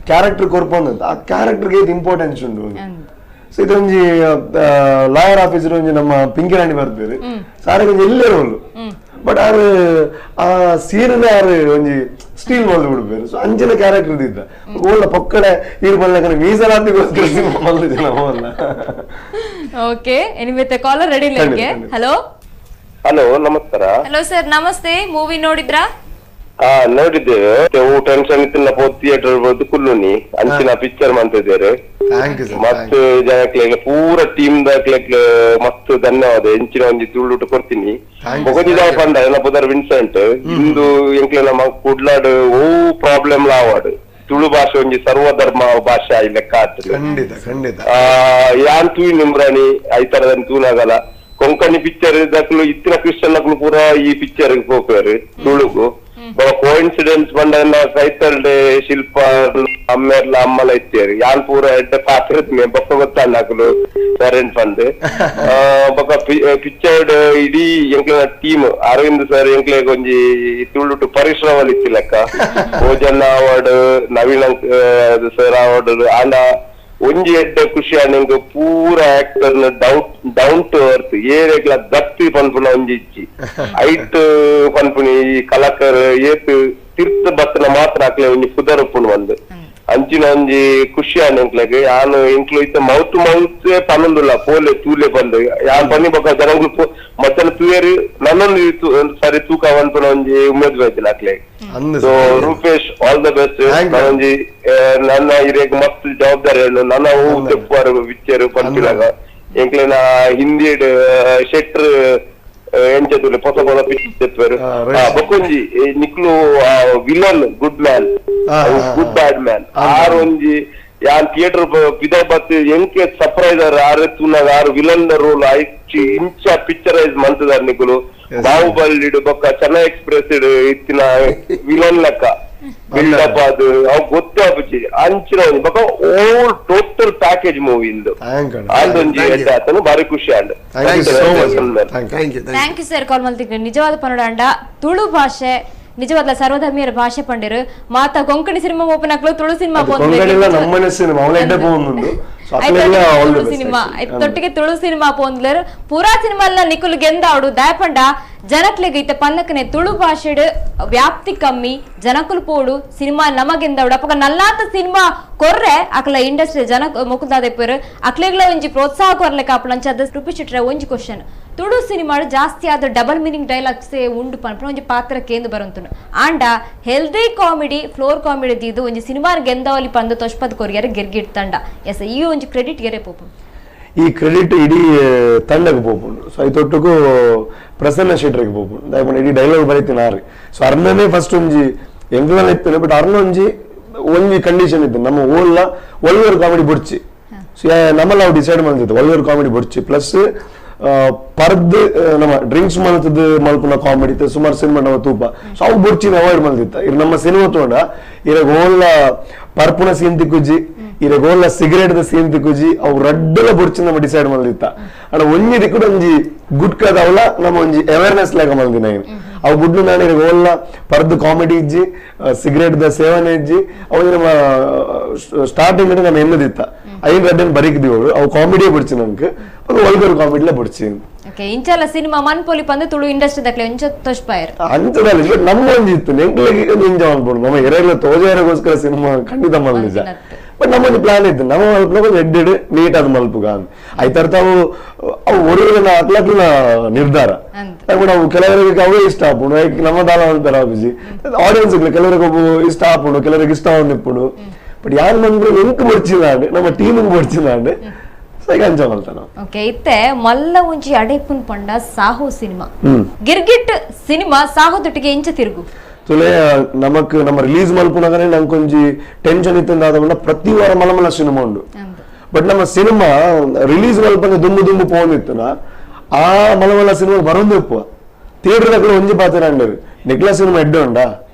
ಕ್ಯಾರೆಕ್ಟರ್ ಕೊರ್ಪೊಂದಂತ ಆ ಕ್ಯಾರೆಕ್ಟರ್ಗೆ ಏತ್ ಇಂಪಾರ್ಟೆನ್ಸ್ ಉಂಡು. ಸೊ ಇದೊಂಜಿ ಲಾಯರ್ ಆಫೀಸರ್ ಒಂಜಿ ನಮ್ಮ ಪಿಂಕಿ ರಾಣಿ ಬರ್ತಾರೆ ಸಾರಿಗೆ ಒಂಜಿ ಎಲ್ಲೇ ರೋಲ್ ಬಟ್ ಆರು ಆ ಸೀರಿನ ಆರು ಒಂಜಿ ಸ್ಟೀಲ್ ಮಲ್ದು ಬಿಡ್ಬೇರು. ಸೊ ಅಂಚಿನ ಕ್ಯಾರೆಕ್ಟರ್ ಇದ್ದ ಓಲ್ಲ ಪೊಕ್ಕಡೆ ಈರು ಬಲ್ಲಕನ ಮೀಸಲಾತಿಗೋಸ್ಕರ ಸಿನಿಮಾ ಮಲ್ದಿದ್ದೆ ನಾವು. Okay anyway collar ready ಇಲ್ಲ. ಹಲೋ ಹಲೋ ನಮಸ್ಕಾರ. Hello sir namaste. ಮೂವಿ ನೋಡಿದ್ರಾ? ಹಾ ನೋಡಿದ್ದೇವೆ. ಟೆನ್ಷನ್ ಇತ್ತಿನ ಥಿಯೇಟರ್ ಬೋದು ಕುಲ್ಲುನಿ ಅಂಚಿನ ಪಿಕ್ಚರ್ ಮಾಡ್ತಿದ್ದಾರೆ ಮಸ್ತ್ ಜನಕ್ಲೆಗ್ ಪೂರ ಟೀಮ್ ದಾಕ್ಲೆಗ್ ಮಸ್ತ್ ಧನ್ಯವಾದ. ಎಂಚಿನ ಒಂಜಿ ತುಳುಟು ಕೊಡ್ತೀನಿ ಬೊಕೊಂಜಿ ದಾಯ ಪಂಡ ಎನ್ನ ಪುದರ್ ವಿನ್ಸೆಂಟ್ ಇಂದು ಎಂಕ್ಲೆ ನಮ್ಮ ಕುಡ್ಲಾಡ್ ಓ ಪ್ರಾಬ್ಲಮ್ ಲಾವಾಡ್ ತುಳು ಭಾಷೆ ಒಂಜಿ ಸರ್ವಧರ್ಮ ಭಾಷೆ ಆಯಿ ಲೆಕ್ಕ ಆತದೆ. ಖಂಡಿತ ಖಂಡಿತ. ಯಾನ್ ತೂಯಿ ನಿಮ್ರಾಣಿ ಐತರದ ತೂನಾಗಲ್ಲ ಕೊಂಕಣಿ ಪಿಕ್ಚರ್ ದಕ್ಲು ಇತ್ತಿನ ಕ್ರಿಶ್ಚಿಯನ್ ನಕ್ಲು ಪೂರ ಈ ಪಿಕ್ಚರ್ ಪೋಪೇರು ತುಳುಗು ಕೋಇನ್ಸಿಡೆನ್ಸ್ ಬಂಡ ಕೈತಲ್ಡೆ ಶಿಲ್ಪ ಅಮ್ಮೇರ್ಲ ಅಮ್ಮಲ ಇತ್ತೇರು ಯಾನ್ ಪೂರ ಎಡ್ಡೆ ಪಾತ್ರ ಬೊಕ್ಕ ಗೊತ್ತಾಂಡ ಅಕುಲು ಪೇರೆಂಟ್ ಬಂದ್ ಬೊಕ್ಕ ಪಿಕ್ಚರ್ಡ್ ಇಡೀ ಎಂಕ್ಲೆನ ಟೀಮ್ ಅರವಿಂದ್ ಸರ್ ಎಂಕ್ಲೆಗ್ ಒಂಜಿ ತುಳುಟು ಪರಿಶ್ರಮ ಇತ್ತಿ ಲೆಕ್ಕ ಭೋಜನ award Naveen sir award ಆಂಡ ಒಂಜಿ ಎಡ್ಡೆ ಖುಷಿ ಆಂಡ್ ಪೂರ actor down to earth ಏರೆಗ್ಲ ದತ್ತಿ ಪನ್ಪುನ ಒಂಜಿ ಇಜ್ಜಿ ಐಟ್ ಪನ್ಪುನಿ ಈ ಕಲಾಕರ್ ಏತ್ ತಿರ್ತ್ ಬತ್ತನ ಮಾತ್ರ ಅಕ್ಲೆ ಒಂಜಿ ಪುದರ್ ಉಪ್ಪುಂಡು ಬಂದು ಅಂಚಿನ ಒಂಜಿ ಖುಷಿ ಆಂಡ್ ಎಂಕ್ಲೆಗ್ ಯಾನ್ ಎಂಕ್ಲು ಇತ್ತ ಮೌತ್ ಮೌತ್ ಪನೊಂದುಲ್ಲ ಪೋಲೆ ತೂಲೆ ಬಂದು ಯಾನ್ ಪನ್ನಿ ಬೊಕ್ಕ ಜನಂಗ್ಲು ಮಧ್ಯಾಹ್ನ ತೂಯರು ನನ್ನೊಂದು ಸರಿ ತೂಕ ಪನ್ಪುನ ಒಂಜಿ ಉಮೇದ್ ಬೈತಿಲ್ಲ ಅಕ್ಲೆ. So Rupesh all the best. ನಾನೊಂಜಿ ನನ್ನ ಹಿರಿಯಗ್ ಮಸ್ತ್ ಜವಾಬ್ದಾರಿ ನನ್ನ ಹೂ ತೆಪ್ಪುವಾರು ಪಿಕ್ಚರ್ ಪನ್ಪಿನಾಗ ಎಂಕ್ಲೆನ ಹಿಂದಿ ಶೆಟ್ರ್ ಎಂಚ ತೂಲೆ ಪೊಸ ಪೊಸ picture ತೆಪ್ಪುವೆರ್ ಬೊಕೊಂಜಿ ನಿಕ್ಲು villain good man good bad man ಆರು ಒಂಜಿ ಯಾನ್ ಥಿಯೇಟರ್ ಪಿದ ಬತ್ ಎಂಕೆ ಸರ್ಪ್ರೈಸ್ ಆರು ತೂನಾಗ ಆರು ವಿಲನ್ ರೋಲ್ ಐಚಿ ಇಂಚ ಪಿಕ್ಚರೈಸ್ ಮಂತದಾರ್ ನಿಕುಲು ಬಾಹುಬಲಿ ಬೊಕ್ಕ ಚೆನ್ನೈ ಎಕ್ಸ್ಪ್ರೆಸ್ ಇತ್ತಿನ ವಿಲನ್ ಲೆಕ್ಕ ಬಿಲ್ಡಪ್ ಅದು ಅವು ಗೊತ್ತೇ ಆಪುಜಿ ಅಂಚಿನ ಒಂಜಿ ಬೊಕ್ಕ all total package movie ಇಂದು ಅಂದೊಂಜಿ ಎಡ್ಡೆ ಆತನು ಬಾರಿ ಖುಷಿ and. Thank you sir call ಮಲ್ತಿಗ್. ನಿಜವಾದ ಪನೋಡಾಂಡ ತುಳು ಭಾಷೆ ನಿಜವಾದ ಸರ್ವಧರ್ಮೀಯರ ಭಾಷೆ ಪಂಡಿರು ಮಾತಾ ಕೊಂಕಣಿ ಸಿನಿಮಾ ಓಪನ್ ಹಾಕ್ಲು ತುಳು ಸಿನಿಮಾ ಸಿನಿಮಾ ತೊಟ್ಟಿಗೆ ತುಳು ಸಿನಿಮಾ ಪೋಂದ್ಲರ್ ಪೂರಾ ಸಿನಿಮಾ ನಿಕುಲು ಗೆಂದಾವಡು ದಾಯಪಂಡ ಜನಕ್ಲೆಗ್ ಇತ್ತ ಪನ್ನಕನೆ ತುಳು ಭಾಷೆಡ್ ವ್ಯಾಪ್ತಿ ಕಮ್ಮಿ ಜನಕುಲು ಪೋಡು ಸಿನಿಮಾ ನಮಗೆಂದವಡು ಅಪಗ ನಲ್ಲಾತ ಸಿನಿಮಾ ಕೊರ್ರೆ ಅಕ್ಲ ಇಂಡಸ್ಟ್ರಿ ಜನ ಮೊಕುಲ್ದಾದೆಪ್ಪರು ಅಕ್ಲೆಗ್ಲ ಒಂಜಿ ಪ್ರೋತ್ಸಾಹ ಕೊರ್ಲೆಕ ಅಪ್ಪಣಂಚ ಅದ ರೂಪಿಸಿಟ್ರೆ ಒಂಜಿ ಕ್ವಶನ್ ತುಳು ಸಿನಿಮಾ ಜಾಸ್ತಿ ಆದ double meaning dialogues ಉಂಡು ಪನ್ಪುನ ಒಂಜಿ ಪಾತ್ರ ಕೇಂದ್ರ ಬರಂತುನು ಆಂಡ healthy comedy floor comedy ದೀದು ಒಂಜಿ ಸಿನಿಮಾ ಗೆಂದವಲಿ ಪಂದು ತೊಷ್ಪದ್ ಕೊರಿಯರ್ ಗಿರ್ಗಿಟ್ ತಂಡ ಎಸ್ ಈ ಒಂಜಿ ಕ್ರೆಡಿಟ್ ಗೆರೆ ಪೋಪು ಈ ಕ್ರೆಡಿಟ್ ಇಡೀ ತಂಡಕ್ಕೆ ಪೋಪುಂಡು. ಸೊ ಐತೊಟ್ಟುಗು ಪ್ರಸನ್ನ ಶೆಟ್ಟರಿಗೆ ಪೋಪುಂಡು ದಾಯಪಂಡ ಇಡೀ ಡೈಲಾಗ್ ಬರೀತೀನಿ ಆರು. ಸೊ ಅರ್ಣನೇ ಫಸ್ಟ್ ಒಂಜಿ ಎಂಗ್ಲಲ್ಲಿ ಇತ್ತು ಬಟ್ ಅರ್ಣ ಒಂಜಿ ಒಂಜಿ ಕಂಡೀಷನ್ ಇತ್ತು ನಮ್ಮ ಓಲ್ಲ ಒಳ್ಳೆಯವರು ಕಾಮಿಡಿ ಬುಡ್ಚಿ. ಸೊ ನಮ್ಮಲ್ಲ ಅವು ಡಿಸೈಡ್ ಮಾಡ್ತಿತ್ತು ಒಳ್ಳೆಯವರು ಕಾಮಿಡಿ ಬುಡ್ಚಿ ಪ್ಲಸ್ ಪರ್ದ್ ನಮ್ಮ ಡ್ರಿಂಕ್ಸ್ ಮಲ್ತದ ಮಲ್ಪುನ ಕಾಮಿಡಿ ಸುಮಾರು ಸಿನಿಮಾ ನಮ್ಮ ತೂಪ. ಸೊ ಅವು ಬುಡ್ಚಿನ ಅವಾಯ್ಡ್ ಮಲ್ತಿತ್ತ ಇರ್ ನಮ್ಮ ಸಿನಿಮಾ ತೋಡ ಇರಗ ಓಲ್ಲ ಪರ್ಪುನ ಸೀನ್ ತಿಕ್ಕುಜಿ ಇರಗ ಓಲ್ಲ ಸಿಗರೇಟ್ the scene ತಿಕ್ಕುಜಿ ಅವು ರಡ್ಡಲ ಬುಡ್ಚಿ ನಮ್ಮ ಡಿಸೈಡ್ ಮಲ್ದಿತ್ತ ಅಡ ಒಂಜಿ ದಿಕ್ಕುಡು ಒಂಜಿ ಗುಟ್ಕದ ಅವಲ ನಮ್ಮ ಒಂಜಿ ಅವೇರ್ನೆಸ್ ಲೆಕ್ಕ ಮಲ್ದಿನ ಅವು ಬುಡ್ಲು ನಾನು ಇರಗ ಓಲ್ಲ ಪರ್ದ್ ಕಾಮಿಡಿ ಇಜ್ಜಿ ಸಿಗರೇಟ್ the ಸೇವನೆ ಇಜ್ಜಿ ಅವು ನಮ್ಮ ಸ್ಟಾರ್ಟಿಂಗ್ ನಮ್ಮ ಎನ್ನದಿತ್ತ. ಐನ್ ರಡ್ಡನ್ ಬರೀಕ್ ದಿವೋಡು ಅವು ಕಾಮಿಡಿಯೇ ಬಿಡ್ಚಿ ನಂಗೆ ಅದು ಒಲ್ಗರ್ ಕಾಮಿಡಿಲೇ ಬಿಡ್ಚಿ. ಓಕೆ, ಇಂಚಲ ಸಿನಿಮಾ ಮನ್ಪೊಲಿ ಪಂದು ತುಳು ಇಂಡಸ್ಟ್ರಿ ದಕ್ಲೆ ಒಂಚ ತೊಷ್ಪಾಯರ್ ಅಂಚದಲ್ಲ, ಬಟ್ ನಮ್ಮ ಒಂಜಿ ಇತ್ತು ಎಂಕ್ಲೆಗ್ ಎಂಜಾಯ್ ಮಲ್ಪೊಡು ನಮ್ಮ ಎರೆಗ್ಲ ತೋಜಾರಗೋಸ್ಕರ ಸಿನಿಮಾ ಖಂಡಿತ ಮಲ್ನಿಜ. ಬಟ್ ನಮ್ಮೊಂದು ಪ್ಲಾನ್ ಇತ್ತು ನಮ್ಮ ಮಲ್ಪುನ ಒಂಜಿ ಎಡ್ಡೆಡ್ ನೀಟ್ ಅದು ಮಲ್ಪುಗ ಐತರ ತಾವು ಅವು ಒರುವಿನ ಅಕ್ಲಕ್ಲ ನಿರ್ಧಾರ. ಅವು ಕೆಲವರಿಗೆ ಅವೇ ಇಷ್ಟ ಆಪುಂಡು, ನಮ್ಮ ದಾಲ ಮಲ್ಪೆರ ಆಪುಜಿ ಆಡಿಯನ್ಸ್ ಕೆಲವರಿಗೆ ಒಬ್ಬ ಇಷ್ಟ ಆಪುಂಡು, ಕೆಲವರಿಗೆ ಇಷ್ಟ ಆವೊಂದಿಪ್ಪುಂಡು. ಬಟ್ ಯಾರು ಮಂದ್ರೆ ಎಂಕ್ ಬೊಡ್ಚಿದಾಂಡ್ ನಮ್ಮ ಟೀಮ್ ಬೊಡ್ಚಿದಾಂಡ್ ಅಂಚ ಮಲ್ತನ. ಓಕೆ, ಇತ್ತೆ ಮಲ್ಲ ಒಂಜಿ ಅಡೆಪುನ್ ಪಂಡ ಸಾಹೋ ಸಿನಿಮಾ ಗಿರ್ಗಿಟ್ ಸಿನಿಮಾ ಸಾಹೋ ದೊಟ್ಟಿಗೆ ಇಂಚ ತಿರುಗು ತುಲೆ ನಮಕ್ ನಮ್ಮ ರಿಲೀಸ್ ಮಲ್ಪುನಗನೆ ನಂಗೆ ಒಂಜಿ ಟೆನ್ಷನ್ ಇತ್ತಂದಾದ ಪ್ರತಿ ವಾರ ಮಲ್ಲ ಮಲ್ಲ ಸಿನಿಮಾ ಉಂಡು. ಬಟ್ ನಮ್ಮ ಸಿನಿಮಾ ರಿಲೀಸ್ ಮಲ್ಪಂಗ ದುಂಬು ದುಂಬು ಪೋಂದಿತ್ತುನ ಆ ಮಲ್ಲ ಮಲ್ಲ ಸಿನಿಮಾ ಬರೋದು ಉಪ್ಪು ಥಿಯೇಟರ್ దగ్గర ಒಂಜಿ ಪಾತ್ರ ಅಂಡರು ನಿಕ್ಲಾ ಸಿನಿಮಾ ಎಡ್ಡೆ ಉಂಡಾ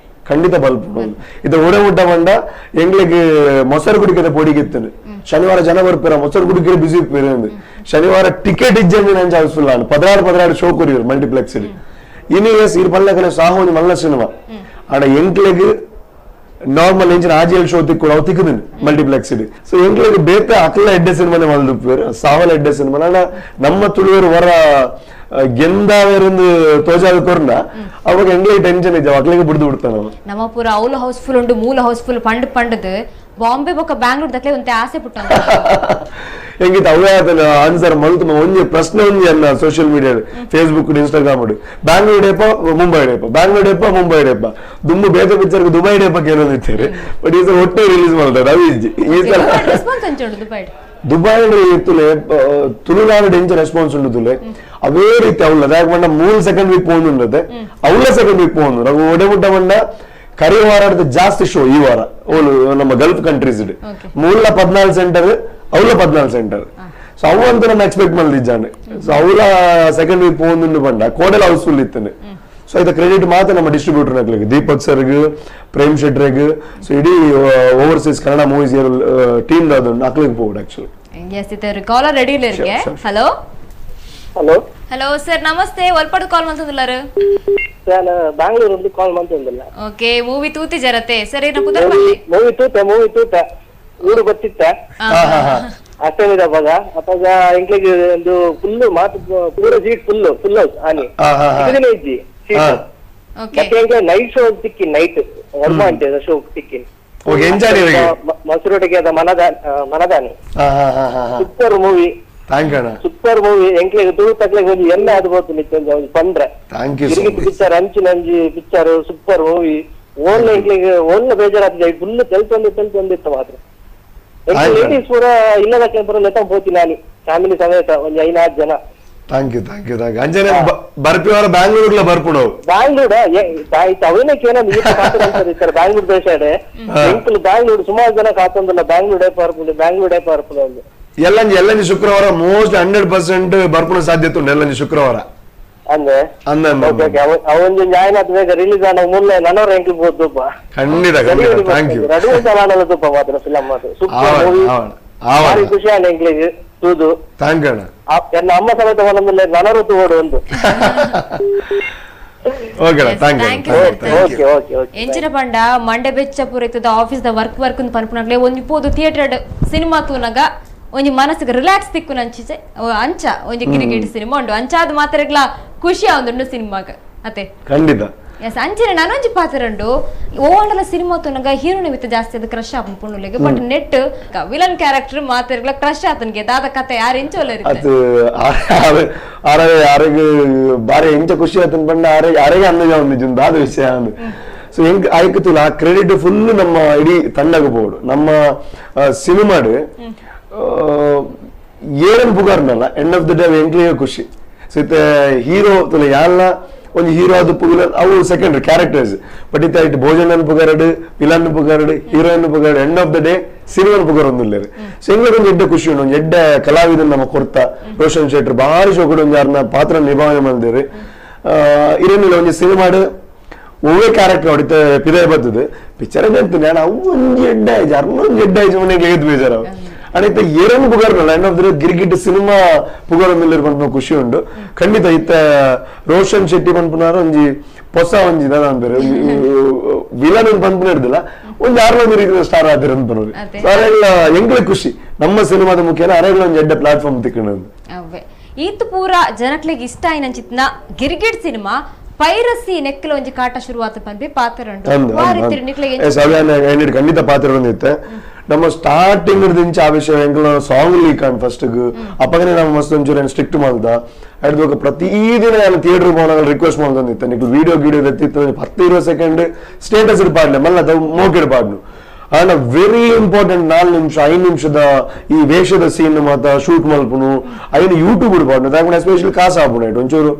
ಖಂಡಿತ ಬಲ್ಪುಂಡು. ಇದು ಓಡೆ ಮುಟ್ಟ ಬಂಡ ಎಂಗ್ಲಿಗೆ ಮೊಸರು ಕುಡಿಕದ ಪೊಡಿಗಿತ್ತು ಶನಿವಾರ ಜನ ಬರ್ಪೇರ ಮೊಸರು ಕುಡಿಕೆ ಬಿಸಿ ಇಪ್ಪೇರೆ ಶನಿವಾರ ಟಿಕೆಟ್ ಇಜ್ಜಂದಿ ನಂಜ house full 16 16 show ಕೊರಿಯರ್ multiplex ಇನಿ ಎಸ್ ಇರ್ ಪಲ್ಲಕನೆ ಸಾಹೋ ಒಂಜಿ ಮಲ್ಲ ಸಿನಿಮಾ ಆಡ ಎಂಕ್ಲೆಗ್ ನಾರ್ಮಲ್ ಎಂಚಿನ ಆಜಿಎಲ್ ಶೋ ತಿಕ್ಕೊಡು ಅವು ತಿಕ್ಕುದಿನಿ ಮಲ್ಟಿಪ್ಲೆಕ್ಸ್ ಇಡಿ. ಸೊ ಎಂಕ್ಲೆಗ್ ಬೇತೆ ಅಕ್ಲ ಎಡ್ಡೆ ಸಿನಿಮಾನೆ ಮಲ್ದುಪ್ಪೇರು ಸಾವಲ ಎಡ್ಡೆ ಸಿನಿಮಾ ಆಡ ನಮ್ಮ ತುಳುವರು ವರ ಗೆಂದಾವೇರೊಂದು ತೋಜಾದ ಕೊರ್ನ ಅವಾಗ ಎಂಗ್ಲಿಗೆ ಟೆನ್ಷನ್ ಇಜ್ಜ ಅಕ್ಲೆಗೆ ಬಿಡ್ದು ಬಿಡ್ತಾನ. ನಮ್ಮ ಪೂರ ಅವಲು ಹೌಸ್ಫುಲ್ ಉಂಡು ಮೂಲ ಹೌಸ್ಫುಲ್ ಪಂಡ್ ಪಂಡದು ಬಾಂಬೆ ಬೊಕ್ಕ ಬ್ಯಾಂಗ್ಳೂರ್ ದಕ್ಲೆ ಒಂತೆ ಆಸೆ ಪುಟ್ಟ ಎಂಗಿತ ಅವೇ ಆತನ ಆನ್ಸರ್ ಮಲ್ತು ಒಂಜಿ ಪ್ರಶ್ನೆ ಒಂಜಿ ಅನ್ನ social media Facebook Instagram Bangalore ಡೇಪ Mumbai ಡೇಪ Bangalore ಡೇಪ Mumbai ಡೇಪ ದುಂಬು ಬೇತೆ ಪಿಕ್ಚರ್ ದುಬೈ ಡೇಪ ಕೇಳೋದಿತ್ತಾರೆ. ಬಟ್ ಈ ಸಲ ಒಟ್ಟೆ ರಿಲೀಸ್ ಮಾಡ್ತಾರೆ ಅವು ಇಜ್ಜಿ ಈ ಸಲ ರೆಸ್ಪಾನ್ಸ್ ಅಂಚುಂಡು ದುಬೈ ದುಬೈ ತುಲೆ ತುಳುನಾಡು ಡೆಂಚ ರೆಸ್ಪಾನ್ಸ್ ಉಂಡು ತುಲೆ ಅವೇ ರೀತಿ ಅವಳ ಅದಾಗ ಬಂಡ ಮೂಲ ಸೆಕೆಂಡ್ ವೀಕ್ ಪೋಂದುಂಡತೆ ಅವಳ ಸೆಕೆಂಡ್ ವೀಕ್ ಪೋಂದು ನಾವು ಒಡೆ ಮುಟ್ಟ ಬಂಡ ಕರಿ ವಾರದ ಜಾಸ್ತಿ ಶೋ ಈ ವಾರ ಓಲು ನಮ್ಮ ಗಲ್ಫ್ ಕಂಟ್ರೀಸ್ ಮೂಲ 14 ಸೆಂಟರ್ ಅವಳ 14 ಸೆಂಟರ್. ಸೊ ಅವು ಅಂತ ನಮ್ಮ ಎಕ್ಸ್ಪೆಕ್ಟ್ ಮಲ್ದಿದ್ದಾನೆ. ಸೊ ಅವಳ ಸೆಕೆಂಡ್ ವೀಕ್ ಪೋಂದುಂಡು ಬಂಡ ಕೋಡಲ್ ಹೌಸ್ಫುಲ್ ಇತ್ತನೆ. ಸೊ ಇದ ಕ್ರೆಡಿಟ್ ಮಾತ್ರ ನಮ್ಮ ಡಿಸ್ಟ್ರಿಬ್ಯೂಟರ್ ನಕ್ಲಿಗೆ ದೀಪಕ್ ಸರ್ಗ್ ಪ್ರೇಮ್ ಶೆಟ್ರೆಗ್ ಸೊ ಇಡೀ overseas Kannada movies team ಅದನ್ನು ಅಕ್ಲಿಗೆ ಪೋಡು ಆಕ್ಚುಲಿ. ಎಸ್, ಇತ್ತೆ ಕಾಲರ್ ರೆಡಿ ಇಲ್ಲಿರ್ಗೆ. Hello hello hello sir ನಮಸ್ತೆ, ಒಲ್ಪಡು ಕಾಲ್ ಮಾಡ್ತಂದಿಲ್ಲಾರು? ನಾನು ಬ್ಯಾಂಗ್ಳೂರ್ ಒಂದು ಕಾಲ್ ಮಾಡ್ತಂದಿಲ್ಲ. ಓಕೆ, ಮೂವಿ ತೂತಿ ಜರತೆ ಸರ್ ಏನ ಪುದರ್ ಪಲ್ಲೆ ಮೂವಿ ತೂತ ಮೂವಿ ತೂತ ಊರು ಗೊತ್ತಿತ್ತ ಅಷ್ಟೇನಿದೆ ಅವಾಗ ಅಪ್ಪಾಗ ಎಂಕ್ಲಿಗೆ ಒಂದು ಫುಲ್ ಮಾತು ಪೂರ seat full full house ಆನಿ ಇದನ್ನೇ ಇಜ್ಜಿ ಸೀಟ್. ಮತ್ತೆ ಎಂಕ್ಲೆ ನೈಟ್ ಶೋ ತಿಕ್ಕಿ ನೈಟ್ ವರ್ಮ ಅಂತ ಶೋ ತಿಕ್ಕಿ ಮೊಸರುಟಿಗೆ ಅದ ಮನದಾನಿ super movie super movie ಎಂಕ್ಲೆಗ್ ತುಳು ತಕ್ಲೆಗ್ ಒಂಜಿ ಎಣ್ಣೆ ಅದು ಬೋತು ನಿತ್ಯ ಒಂಜಿ ಪಂಡ್ರೆ ಪಿಕ್ಚರ್ ಅಂಚಿನ ಒಂಜಿ picture super movie ಓನ್ಲ ಎಂಕ್ಲೆಗ್ ಓನ್ಲ ಬೇಜಾರಾಗ್ತದೆ ಫುಲ್ ತೆಲ್ತೊಂದು ತೆಲ್ತೊಂದಿತ್ತು ಮಾತ್ರ. ಲೇಡೀಸ್ ಪೂರ ಇಲ್ಲದಕ್ಕೆ ಪೂರ ಲೆತ್ತ ಪೋತಿ ನಾನಿ ಫ್ಯಾಮಿಲಿ ಸಮೇತ ಒಂಜಿ 5-6 ಜನ. Thank you thank you thank you. ಅಂಜನೆ ಬರ್ಪಿವರ ಬ್ಯಾಂಗ್ಳೂರ್ಲ ಬರ್ಪುಡು ಬ್ಯಾಂಗ್ಳೂರ್ ಆಯ್ತು ಅವನೇ ಕೇನ ಇರ್ತಾರೆ ಬ್ಯಾಂಗ್ಳೂರ್ ದೇಶ ಎಂಕುಲು ಬ್ಯಾಂಗ್ಳೂರ್ ಸುಮಾರು ಜನ ಕಾತೊಂದಿಲ್ಲ ಬ್ಯಾಂಗ್ಳೂರ್ ಪರ್ಪುಂಡು ಬ್ಯಾಂಗ್ಳೂರ್ ಪರ್ಪುಂಡು ಒಂದು ಎಲ್ಲಂಜಿ ಎಲ್ಲಂಜಿ ಶುಕ್ರವಾರ ಮೋಸ್ಟ್ 100% ಬರ್ಪುಣ ಸಾಧ್ಯತೆ ಉಂಟು ಎಲ್ಲಂಜಿ ಶುಕ್ರವಾರ ಅಂದೆ ಅವೊಂದು ಜಾಯ್ನ್ ಆದ ಬೇಗ ರಿಲೀಸ್ ಆನ ಮುಲ್ಲ ನನವರ ಎಂಕಲ್ ಬೋದುಪ್ಪ ಖಂಡಿತ ಖಂಡಿತ. Thank you ರಡು ಚಾಲನಲ ತುಪ್ಪ ಮಾತ್ರ ಫಿಲಂ ಮಾತ್ರ ಸೂಪರ್ ಮೂವಿ ಭಾರಿ ಖುಷಿ ಆಂಡ್ ಎಂಕ್ಲೆಗ್ ತೂದು. Thank you ಅಣ್ಣ. ಎನ್ನ ಅಮ್ಮ ಸಮೇತ ಒಂದೊಂದು ನನರು ತೂಡು ಒಂದು. ಓಕೆ ಅಣ್ಣ, thank you. Okay okay okay. ಎಂಚಿನ ಪಂಡ ಮಂಡೆ ಬೆಚ್ಚ ಪೂರೈತದ office the work work ಪನ್ಪುನಗ್ಲೆ ಒಂಜಿ ಪೋದು ಥಿಯೇಟರ್ ಸಿನಿಮಾ ತೂನಗ ಒಂಜಿ ಮನಸ್ಸಿಗೆ ರಿಲ್ಯಾಕ್ಸ್ ತಿಕ್ಕು ನಂಚಿಚೆ ಅಂಚ ಒಂಜಿ ಗಿರಿಗಿಟ್ ಸಿನಿಮಾ ಉಂಡು ಅಂಚಾದ ಮಾತ್ರಗ್ಲ ಖುಷಿ ಆವೊಂದುಂಡು ಸಿನಿಮಾಗ ಅತೆ ಖಂಡಿತ. ಎಸ್, ಅಂಚಿನ ನಾನೊಂಜಿ ಪಾತ್ರ ಉಂಡು ಓಂಡಲ ಸಿನಿಮಾ ತೂನಗ ಹೀರೋನ ಮಿತ್ತ ಜಾಸ್ತಿ ಅದು ಕ್ರಶ್ ಆಪುಂಡು ಪುಣ್ಣುಲೆಗ್ but net villain character ಮಾತ್ರಗ್ಲ crush ಆತನಿಗೆ ದಾದ ಕತೆ ಯಾರು ಎಂಚೋಲ ಅದು ಆರೆ ಆರೆಗ್ ಬಾರಿ ಎಂಚ ಖುಷಿ ಆತನ ಪಂಡ ಆರೆ ಆರೆಗೆ ಅಂದಾಜ ಒಂದು ದಾದ ವಿಷಯ ಅಂದು. ಸೊ ಹೆಂಗ್ ಆಯ್ಕುತುಲ ಆ ಕ್ರೆಡಿಟ್ ಫುಲ್ ನಮ್ಮ ಇಡೀ ತಂಡಗ ಬೋಡು ನಮ್ಮ ಸಿನಿಮಾಡು Aaron ಪುಗಾರ್ನಲ್ಲ end of the day ಎಂಕ್ಲಿಗೆ ಖುಷಿ. ಸೊ ಇತ್ತೆ ಹೀರೋ ತುಲ ಯಾಲ್ಲ ಒಂದು ಹೀರೋ ಅದು ವಿಲನ್ ಅವು secondary characters but ಇತ್ತ it ಭೋಜನನ್ ಪುಗಾರಡು ವಿಲನ್ ಪುಗಾರಡು ಹೀರೋಯಿನ್ ಪುಗಾರಡು end of the day ಸಿನಿಮಾನ್ ಪುಗಾರ ಒಂದುಲ್ಲೇರು. ಸೊ ಎಂಗ್ಲಿಗೆ ಒಂದು ಎಡ್ಡೆ ಖುಷಿ ಉಂಡು ಒಂದು ಎಡ್ಡೆ ಕಲಾವಿದನ್ ನಮ್ಮ ಕೊರ್ತ ರೋಷನ್ ಶೆಟ್ರು ಭಾರಿ ಶೋಕುಡು ಒಂದು ಯಾರನ್ನ ಪಾತ್ರ ನಿಭಾವಣೆ ಮಾಡಿದೇರು. ಇರೇನಿಲ್ಲ ಒಂಜಿ ಸಿನಿಮಾಡು ಒವ್ವೇ ಕ್ಯಾರೆಕ್ಟರ್ ಹೊಡಿತ ಪಿದಾಯ ಬರ್ತದೆ ಪಿಕ್ಚರ್ ಹೇಳ್ತೀನಿ ನಾನು ಅವು ಒಂಜಿ ಎಡ್ಡೆ ಆಯ್ತು ಅರ್ನ ಒಂಜಿ ಎಡ್ಡೆ ಆಯ್ತು ಮನೆಗೆ ಎದ್ದು ಬೇಜಾರ And ಇತ್ತ ಏರನ್ನು ಪುಗಾರ್ನಲ್ಲ end of the Girgit cinema ಪುಗಾರ Miller ಪನ್ಪುನ ಖುಷಿ ಉಂಡು ಖಂಡಿತ ಇತ್ತ ರೋಷನ್ ಶೆಟ್ಟಿ ಪನ್ಪುನಾರ ಒಂಜಿ ಹೊಸ ಒಂಜಿ ದಾದ ವಿಲನ್ ಪನ್ಪುನ ಇರ್ದಿಲ್ಲ ಒಂಜಿ ಆರ್ನೊಂದು ರೀತಿಯ ಸ್ಟಾರ್ ಆದಿರ ಅನ್ಪನವ್ರು ಸೊ ಅರೆಲ್ಲ ಎಂಗ್ಲ ಖುಷಿ ನಮ್ಮ ಸಿನಿಮಾದ ಮುಖೇನ ಅರೆಗಳ ಒಂಜಿ ಎಡ್ಡ ಪ್ಲಾಟ್ಫಾರ್ಮ್ ತಿಕ್ಕಣದು ಈತ್ ಪೂರ ಜನಕ್ಲೆಗ್ ಇಷ್ಟ ಆಯಿನಂಚಿತ್ನ ಗಿರ್ಗಿಟ್ ಸಿನಿಮಾ ಪೈರಸಿ ನೆಕ್ಕಲ ಒಂಜಿ ಕಾಟ ಶುರುವಾತ ಪನ್ಪಿ ಪಾತ್ರ ಉಂಡು ಖಂಡಿತ ಪಾತ್ರ ಒಂದಿತ್ತೆ ನಮ್ಮ ಸ್ಟಾರ್ಟಿಂಗ್ ದಿಂಚ ಆ ವಿಷಯ ಎಂಕಲ್ನ song leak and first ಅಪ್ಪಗನೆ ನಮ್ಮ ಮಸ್ತ್ ಒಂಚೂರು ಸ್ಟ್ರಿಕ್ಟ್ ಮಾಡ್ದ ಅಡ್ದು ಪ್ರತಿದಿನ ನಾನು ಥಿಯೇಟರ್ ಹೋದಾಗ ರಿಕ್ವೆಸ್ಟ್ ಮಾಡ್ಕೊಂಡಿತ್ತೆ ನಿಕ್ಲು ವಿಡಿಯೋ ಗಿಡಿಯೋ ಎತ್ತಿತ್ತು 10-20 ಸೆಕೆಂಡ್ ಸ್ಟೇಟಸ್ ಪಾಡ್ಲೆ ಮಲ್ಲ ಮೋಕೆಡ್ ಪಾಡ್ನು ಆಂಡ ವೆರಿ ಇಂಪಾರ್ಟೆಂಟ್ 4 ನಿಮಿಷ 5 ನಿಮಿಷದ ಈ ವೇಷದ ಸೀನ್ ಮಾತ ಶೂಟ್ ಮಲ್ಪುನು ಐನು ಯೂಟ್ಯೂಬ್ ಪಾಡ್ನು ದಾಯಪುಣ ಎಸ್ಪೆಷಲಿ ಕಾಸು ಆಪುಣ ಇಟ್ಟು ಒಂಚೂರು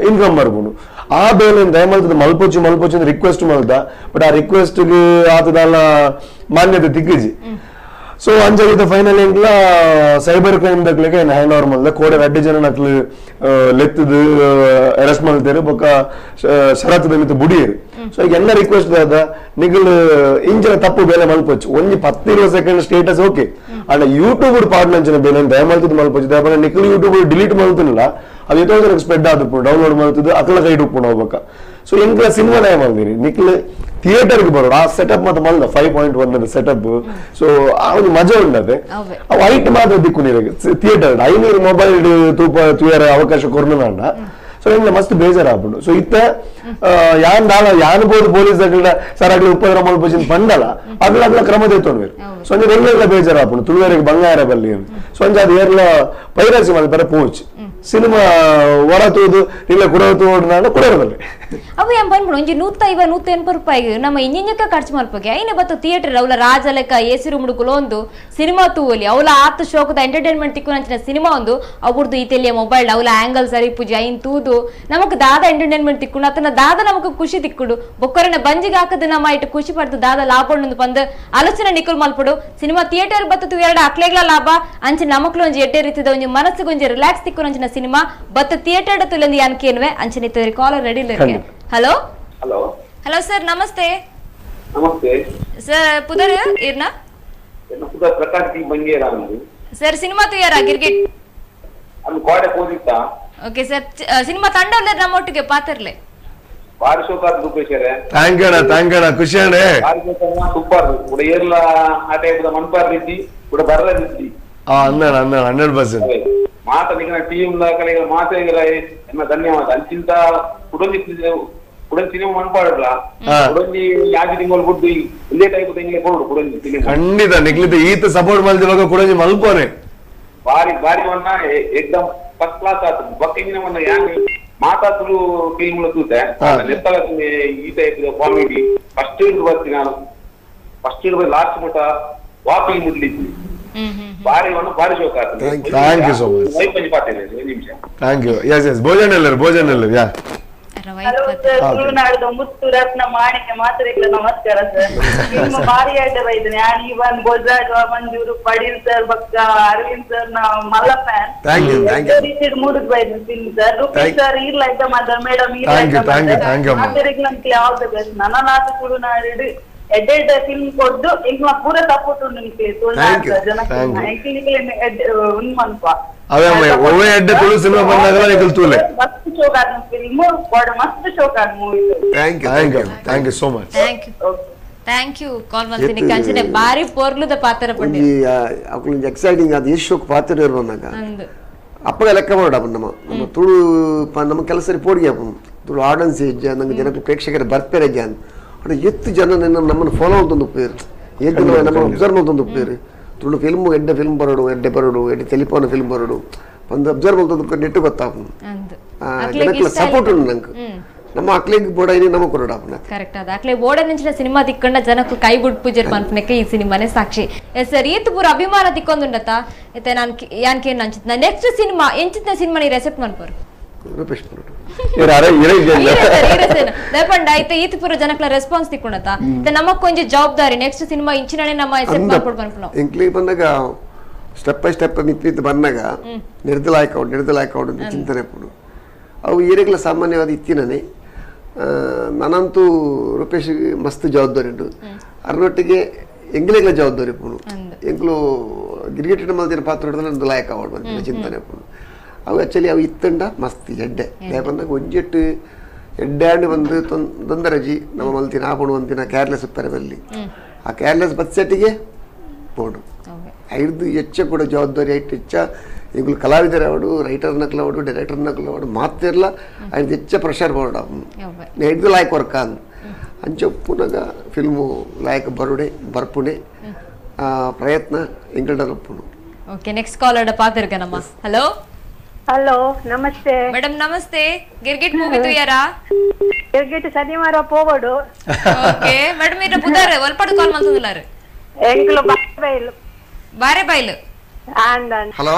ಇನ್ಕಮ್ ಬರ್ಪುನು ಆ ಬೇಲೆ ದಯಮಲ್ತದ ಮಲ್ಪೊಚ್ಚು ಮಲ್ಪೊಚ್ಚು ಅಂತ ರಿಕ್ವೆಸ್ಟ್ ಮಲ್ತ ಬಟ್ ಆ ರಿಕ್ವೆಸ್ಟ್ ಆತದಲ್ಲ ಮಾನ್ಯತೆ ತಿಕ್ಕಿಜಿ ಸೊ ಅಂಚ ಫೈನಲ್ ಎಂಕ್ಲ ಸೈಬರ್ ಕ್ರೈಮ್ ದಕ್ಲೆಗೆ ಹ್ಯಾಂಡ್ ಓವರ್ ಮಲ್ದ ಕೋಡೆ ರಡ್ಡು ಜನ ನಕ್ಲು ಲೆತ್ತದು ಅರೆಸ್ಟ್ ಮಲ್ತೇರು ಬೊಕ್ಕ ಷರತ್ತದ ಮಿತ್ತು ಬುಡಿಯರು ಸೊ ಈಗ ಎಲ್ಲ ರಿಕ್ವೆಸ್ಟ್ ದಾದ ನಿಗಲ್ ಇಂಚಿನ ತಪ್ಪು ಬೇಲೆ ಮಲ್ಪೊಚ್ಚು ಒಂಜಿ 10-20 second status okay and YouTube ಪಾಡ್ನಂಚಿನ ಬೇಲೆ ದಯಮಲ್ತದ ಮಲ್ಪೊಚ್ಚು ದಯಪಂಡ ನಿಕ್ಲು ಯೂಟ್ಯೂಬ್ ಡಿಲೀಟ್ ಮಲ್ತನಿಲ್ಲ ಅದು ಎತ್ತೋ ಜನಕ್ಕೆ ಸ್ಪ್ರೆಡ್ ಆದಪ್ಪು ಡೌನ್ಲೋಡ್ ಮಾಡ್ತದ್ದು ಅಕ್ಲ ಕೈ ಉಪ್ಪು ಹೋಗ್ಬೇಕ ಸೊ ಎಂಕ್ಲ ಸಿನಿಮಾ ದಯ ಮಲ್ದಿರಿ ನಿಕ್ಲು ಥಿಯೇಟರ್ಗೆ ಬರೋಣ ಆ ಸೆಟಪ್ ಮತ್ತೆ ಮಲ್ದ 5.1 ಸೆಟಪ್ ಸೊ ಆ ಒಂದು ಮಜಾ ಉಂಡದೆ ಅವು ಐಟ್ ಮಾತ್ರ ದಿಕ್ಕು ನೀರಿಗೆ ಥಿಯೇಟರ್ 500 ಮೊಬೈಲ್ ತೂಪ ತುಯರ ಅವಕಾಶ ಕೊರ್ನುಂಡ ಸೊ ಎಂಗ್ಲ ಮಸ್ತ್ ಬೇಜಾರಾಪುಂಡು ಸೊ ಇತ್ತ ಯಾನ್ ದಾಲ ಯಾನ್ ಬೋದು ಪೊಲೀಸ್ ಅಗ್ಲ ಸರ್ ಅಗ್ಲ ಉಪದ್ರ ಮಲ್ಪೊಚಿನ ಪಂಡಲ ಅಗ್ಲ ಅಗ್ಲ ಕ್ರಮ ತೆತ್ತೊಂಡ್ವೇರು ಸೊ ಅಂಚ ಎಂಗ್ಲೆಗ್ಲ ಬೇಜಾರಾಪುಂಡು ತುಳುವೆರೆಗ್ ಬಂಗಾರ ಬಲ್ಲಿ ಸೊ ಅಂಚ ಅದು ಏರ್ಲ ಪೈರಸಿ ಮಲ್ಪರೆ ಪೋಚ್ ಸಿನಿಮಾ ಹೊರ ತೂದು ಇಲ್ಲ ಕುಡವ ತೂಡು ಕುಡೋರ ಬಲ್ಲಿ ಅವು ಏನ್ ಪನ್ಪುಂಡು ಒಂಜಿ 150-180 ರೂಪಾಯಿ ನಮ್ಮ ಇಂಜಿಂಜಕ್ಕ ಖರ್ಚು ಮಲ್ಪಗೆ ಐನೆ ಬತ್ತು theatre Avala ರಾಜಲೆಕ್ಕ A C room ಒಂದು ಸಿನಿಮಾ ತೂವಲಿ ಅವಲ ಆತ ಶೋಕದ ಎಂಟರ್ಟೈನ್ಮೆಂಟ್ ತಿಕ್ಕುನಂಚಿನ ಸಿನಿಮಾ ಒಂದು ಅವ್ರದ್ದು ಈ ತೆಲಿಯ ಮೊಬೈಲ್ ಅವಲ ಆಂಗಲ್ ಸರಿ ಪೂಜೆ ಐನ್ ತೂದು ನಮಕ್ ದಾದ ಎಂಟರ್ಟೈನ್ಮೆಂಟ್ ತಿಕ್ಕೊಂಡು ಅತನ ದಾದ ನಮಕ್ ಖುಷಿ ತಿಕ್ಕುಡು ಬೊಕ್ಕರನ ಬಂಜಿಗೆ ಹಾಕದು ನಮ್ಮ ಇಟ್ಟು ಖುಷಿ ಪಡ್ತು ದಾದ ಲಾಭ ಉಂಡು ಪಂದ್ ಆಲೋಚನೆ ನಿಕ್ಕುಲ್ ಮಲ್ಪಡು ಸಿನಿಮಾ ಥಿಯೇಟರ್ ಬತ್ತು ಎರಡು ಅಕ್ಲೆಗ್ಲ ಲಾಭ ಅಂಚೆ ನಮಕ್ಲು ಒಂಜಿ ಎಡ್ಡೆ ರೀತಿದ ಒಂಜಿ ಮನಸ್ಸಿಗೆ ಒಂಜಿ ರಿಲ್ಯಾಕ್ಸ್ ತಿಕ್ಕುನಂಚಿನ ಸಿನಿಮಾ ಬತ್ತು ಥಿಯೇಟರ್ ತುಲಂದು ಯಾನ್ಕೇನ್ವೆ ಅಂಚನೆ ಕಾಲರ್ ರೆಡಿ ಇಲ್ಲ. Hello hello hello sir namaste. Namaste sir, ಪುದರ್ ಇರ್ನಾ? ಪುದರ್ Prakash G Bangera. Sir cinema ತುಯಾರಾ Girgit? ಅನ್ನು ಕೋಡೆ ಪೋದಿತ್ತ. Okay sir, cinema ತಂಡವಲ್ಲ ನಮ್ಮೊಟ್ಟಿಗೆ ಪಾತ್ರಲೆ ಬಾರಿ ಶೋಕಾದ್ ರೂಪೇಶರೇ. Thank you ಅಣ್ಣ, thank you ಅಣ್ಣ, ಖುಷಿ ಅಣ್ಣ. ಬಾರಿ ಶೋಕಾದ್ ಸೂಪರ್. ಕೂಡ ಏರ್ಲ ಆ ಟೈಪ್ the ಮನ್ಪಾರ್ ರೀತಿ ಕೂಡ ಬರಲ ರೀತಿ. ಆ ಅಣ್ಣ ಅಣ್ಣ 100%. ಮಾತ ನಿಗನ ಟೀಮ್ ದ ಕಡೆಗೆ ಮಾತೆಗಳ ಎನ್ನ ಧನ್ಯವಾದ. ಅಂಚಿಂತ ಕುಡೊಂಜಿ ಕುಡೊಂಜಿ ಸಿನಿಮಾ ಮನ್ಪಾಡಲ್ಲ ಕುಡೊಂಜಿ ಯಾಜಿ ತಿಂಗಳು ಗುಡ್ಡು ಇದೇ ಟೈಪ್ ತಿಂಗಳಿಗೆ ಕೊಡು ಕುಡೊಂಜಿ ಸಿನಿಮಾ. ಖಂಡಿತ ನಿಕ್ಲಿತ ಈತ ಸಪೋರ್ಟ್ ಮಲ್ದಿವಾಗ ಕುಡೊಂಜಿ ಮಲ್ಪೋನೆ ಬಾರಿ ಬಾರಿ ವನ್ನ ಏಕ್ದಮ್ ಫಸ್ಟ್ ಕ್ಲಾಸ್ ಆತು. ಬಕ್ಕಿಂಗಿನ ವನ್ನ ಯಾನ್ ಮಾತಾತುಲು ಫಿಲ್ಮ್ ತೂತೆ ನೆತ್ತಲ ಈ type comedy first ಹಿಡಿದು ಬರ್ತೀನಿ ನಾನು. ಫಸ್ಟ್ ಹಿಡಿದು ಲಾಸ್ಟ್ ಮಟ್ಟ ವಾ ಫಿಲ್ಮ್ ಮುಡ್ಲಿದ್ವಿ ಬಾರಿ ಒಂದು ಬಾರಿ ಶೋಕ ಆತು. Thank you so much. ನಿಮಿಷ thank you. S S ಭೋಜನ ಎಲ್ಲರು ಭೋಜನ ಎಲ್ಲರು ಯಾ. ಹಲೋ ಸರ್, ತುಳುನಾಡದ ಮುತ್ತು ರತ್ನ ಮಾಣಿಕ್ಯ ಮಾತರಿಗಳ ನಮಸ್ಕಾರ ಸರ್. ನಿಮ್ಮ ಬಾರಿ ಆಟ ಬೈದನೆ ನಾನು ಇವನ್ ಗೋಜಾಡ್ ಮಂಜೂರು ಪಡೀಲ್ ಸರ್ ಬಕ್ಕ ಅರವಿಂದ್ ಸರ್ ನಾ ಮಲ್ಲ fan. Thank you, thank you. ಮೂಡುಗ್ ಬೈದನೆ film sir. Rupesh sir ಇರ್ಲ ಇದ್ದ ಮಾತಾಡ ಮೇಡಮ್ ಇರ್ಲ thank you, thank you, thank you. ಮಾತರಿಗಳಂತ all the best. ನನನಾಥ ತುಳುನಾಡು ಎಡ್ಡೆಡ್ ಫಿಲ್ಮ್ ಕೊದ್ದು ಇಂಗ್ಲ ಪೂರ ಸಪೋರ್ಟ್ ಉಂಡು ನಿಕ್ಲೆ ತುಳುನಾಡ ಜನಕ್ಕೆ ಉನ್ಮನ್ಪ. ಅವೇ ಅಮ್ಮ ಒಳ್ಳೆ ಎಡ್ಡೆ ತುಳು ಸಿನಿಮಾ ಬಂದಾಗಲ ನಿಕಲ್ ತೂಲೆ ಮಸ್ತ್ ಶೋಕ್ ಆದ ಫಿಲ್ಮ್ ಕೊಡ ಮಸ್ತ್ ಶೋಕ್ ಆದ movie. Thank you, thank you, thank you so much. Thank you, thank you. Call ಮಲ್ತಿನಿ ಕಂಚನೆ ಬಾರಿ ಪೊರ್ಲುದ ಪಾತ್ರ ಪಂಡಿ ಅಕುಲು ಎಕ್ಸೈಟಿಂಗ್ ಅದು ಎಷ್ಟು ಶೋಕ್ ಪಾತ್ರ ಇರುವನಾಗ ಅಪ್ಪಗ ಲೆಕ್ಕ ಮಾಡೋಣ ನಮ್ಮ ನಮ್ಮ ತುಳು ನಮ್ಮ ಕೆಲಸ ಸರಿ ಪೋಡಿಗೆ ತುಳು ಆಡಿಯನ್ಸ್ ಹೆಜ್ಜೆ ನಂಗೆ ಜನಕ್ಕೆ ಪ್ರೇಕ್ಷಕರ ಬರ್ಪೇರೆ ಹೆಜ್ಜೆ ಅಂತ ಎತ್ತು ಜನ ನಮ್ಮನ್ನು ಫಾಲೋ ಅಂತಂದು ಉಪ್ಪೇರು ಎದ್ದು ನಮ್ಮ ಅಬ್ಸರ್ವ್ ಅಂತಂದು ಉಪ್ಪೇರು ತುಳು ಫಿಲ್ಮ್ ಎಡ್ಡೆ ಫಿಲ್ಮ್ ಬರೋಡು ಎಡ್ಡೆ ಬರೋಡು ಎಡ್ಡೆ ಟೆಲಿಫೋನ್ ಫಿಲ್ಮ್ ಬರೋಡು ಒಂದು ಅಬ್ಸರ್ವ್ ಅಂತಂದು ನೆಟ್ಟು ಗೊತ್ತಾಪು ಜನಕ್ಕೆ ಸಪೋರ್ಟ್ ಉಂಟು ನಂಗೆ ನಮ್ಮ ಅಕ್ಲೆಗ್ ಬೋಡ ಇನಿ ನಮ್ಮ ಕೊರಡ ಕರೆಕ್ಟ್ ಅದ ಅಕ್ಲೆ ಬೋಡ ನಿಂಚಿನ ಸಿನಿಮಾ ತಿಕ್ಕಂಡ ಜನಕ್ಕೆ ಕೈ ಬುಡ್ ಪೂಜೆ ಪನ್ಪನಕ್ಕೆ ಈ ಸಿನಿಮಾನೇ ಸಾಕ್ಷಿ. ಎಸ್ ಸರ್, ಈತ ಪೂರ ಅಭಿಮಾನ ತಿಕ್ಕೊಂದುಂಡತ ಇತ್ತೆ ನಾನು ಯಾನ್ಕೇನು ಅಂಚಿತ್ನ ನೆಕ್ಸ್ಟ್ ಸಿನಿಮಾ ಎಂಚಿತ್ನ ಸಿನಿಮಾ ನೀ ರೆಸೆಪ್ಟ್ ಮನ್ಪರು ರೂಪೇಶ್ ಪರೋಡು ಈತ ಪೂರ ಜನಕ್ಲ ರೆಸ್ಪಾನ್ಸ್ ತಿಕ್ಕೊಂಡತ ನಮಕ್ಕೊಂಜಿ ಜವಾಬ್ದಾರಿ ನೆಕ್ಸ್ಟ್ ಸಿನಿಮಾ ಇಂಚಿನನೆ ನಮ್ಮ ಎಸೆಪ್ಟ್ ಮನ್ಪೊಡು ಪನ್ಪುನ ಎಂಕ್ಲಿ ಬಂದಾಗ step by step ಮಿತ್ ಬಂದಾಗ ನಿರ್ದಲಾಯಕ ನಿರ್ದಲಾಯಕ ಅಂತ ಚಿಂತನೆ ಪಡು ಅವು ಏರೆಗ್ಲ ಸಾಮಾನ್ಯವಾದ ಇತ್ತಿನನೆ ನಾನಂತೂ ರೂಪೇಶ್ ಮಸ್ತ್ ಜವಾಬ್ದಾರಿ ಉಂಟು ಅರ್ನೊಟ್ಟಿಗೆ ಎಂಗ್ಲೆಗ್ಲ ಜವಾಬ್ದಾರಿ ಪುಣು ಎಂಕ್ಲು ಗಿರ್ಗಿಟ್ಟಿನ ಮಲ್ದಿನ ಪಾತ್ರ ಹಿಡಿದ್ರೆ ಲಾಯಕ ಅವಳು ಬಂದಿನ ಚಿಂತನೆ ಅವು ಆ್ಯಕ್ಚುಲಿ ಅವು ಇತ್ತಂಡ ಮಸ್ತ್ ಎಡ್ಡೆ ಯಾಕಂದಾಗ ಒಂಜೆಟ್ಟು ಎಡ್ಡೆ ಬಂದು ತೊಂದರಜಿ ನಮ್ಮ ಮಲ್ತಿನ ಆಪಣು ಒಂದಿನ ಕೇರ್ಲೆಸ್ ಉಪ್ಪರೆ ಬಲ್ಲಿ ಆ ಕೇರ್ಲೆಸ್ ಬತ್ಸೆಟ್ಟಿಗೆ ಪೋಡು ಐದು ಹೆಚ್ಚ ಕೂಡ ಜವಾಬ್ದಾರಿ ಐಟ್ ಹೆಚ್ಚ ಈಗಲೂ ಕಲಾವಿದರ ಅವಡು ರೈಟರ್ ನಕ್ಲವಡು ಡೈರೆಕ್ಟರ್ ನಕ್ಲವಡು ಮಾತಿರಲ್ಲ ಐದು ಹೆಚ್ಚ ಪ್ರೆಷರ್ ಬೋರ್ಡ್ ಐದು ಲಾಯಕ್ ವರ್ಕ ಅಂದ್ ಅಂಚೊಪ್ಪುನಗ ಫಿಲ್ಮು ಲಾಯಕ್ ಬರುಡೆ ಬರ್ಪುಣೆ ಪ್ರಯತ್ನ ಇಂಗ್ಲೆಂಡರ್ ಒಪ್ಪುಣು. Okay, next caller ಪಾತಿರ್ಕ ನಮ್ಮ. ಹಲೋ ಹಲೋ, ನಮಸ್ತೆ ಮೇಡಮ್. ನಮಸ್ತೆ. ಗಿರ್ಗಿಟ್ ಮೂವಿ ತುಯಾರಾ? ಗಿರ್ಗಿಟ್ ಶನಿವಾರ ಪೋವಡು. ಓಕೆ ಮೇಡಮ್, ಇರ ಪುದಾರ ಒಲ್ಪಡು ಕಾಲ್ ಮಲ್ತುಂದುಲಾರು? ಎಂಕ್ಲು ಬಾರೆಬೈಲು. ಬಾರೆಬೈಲು. ಹಲೋ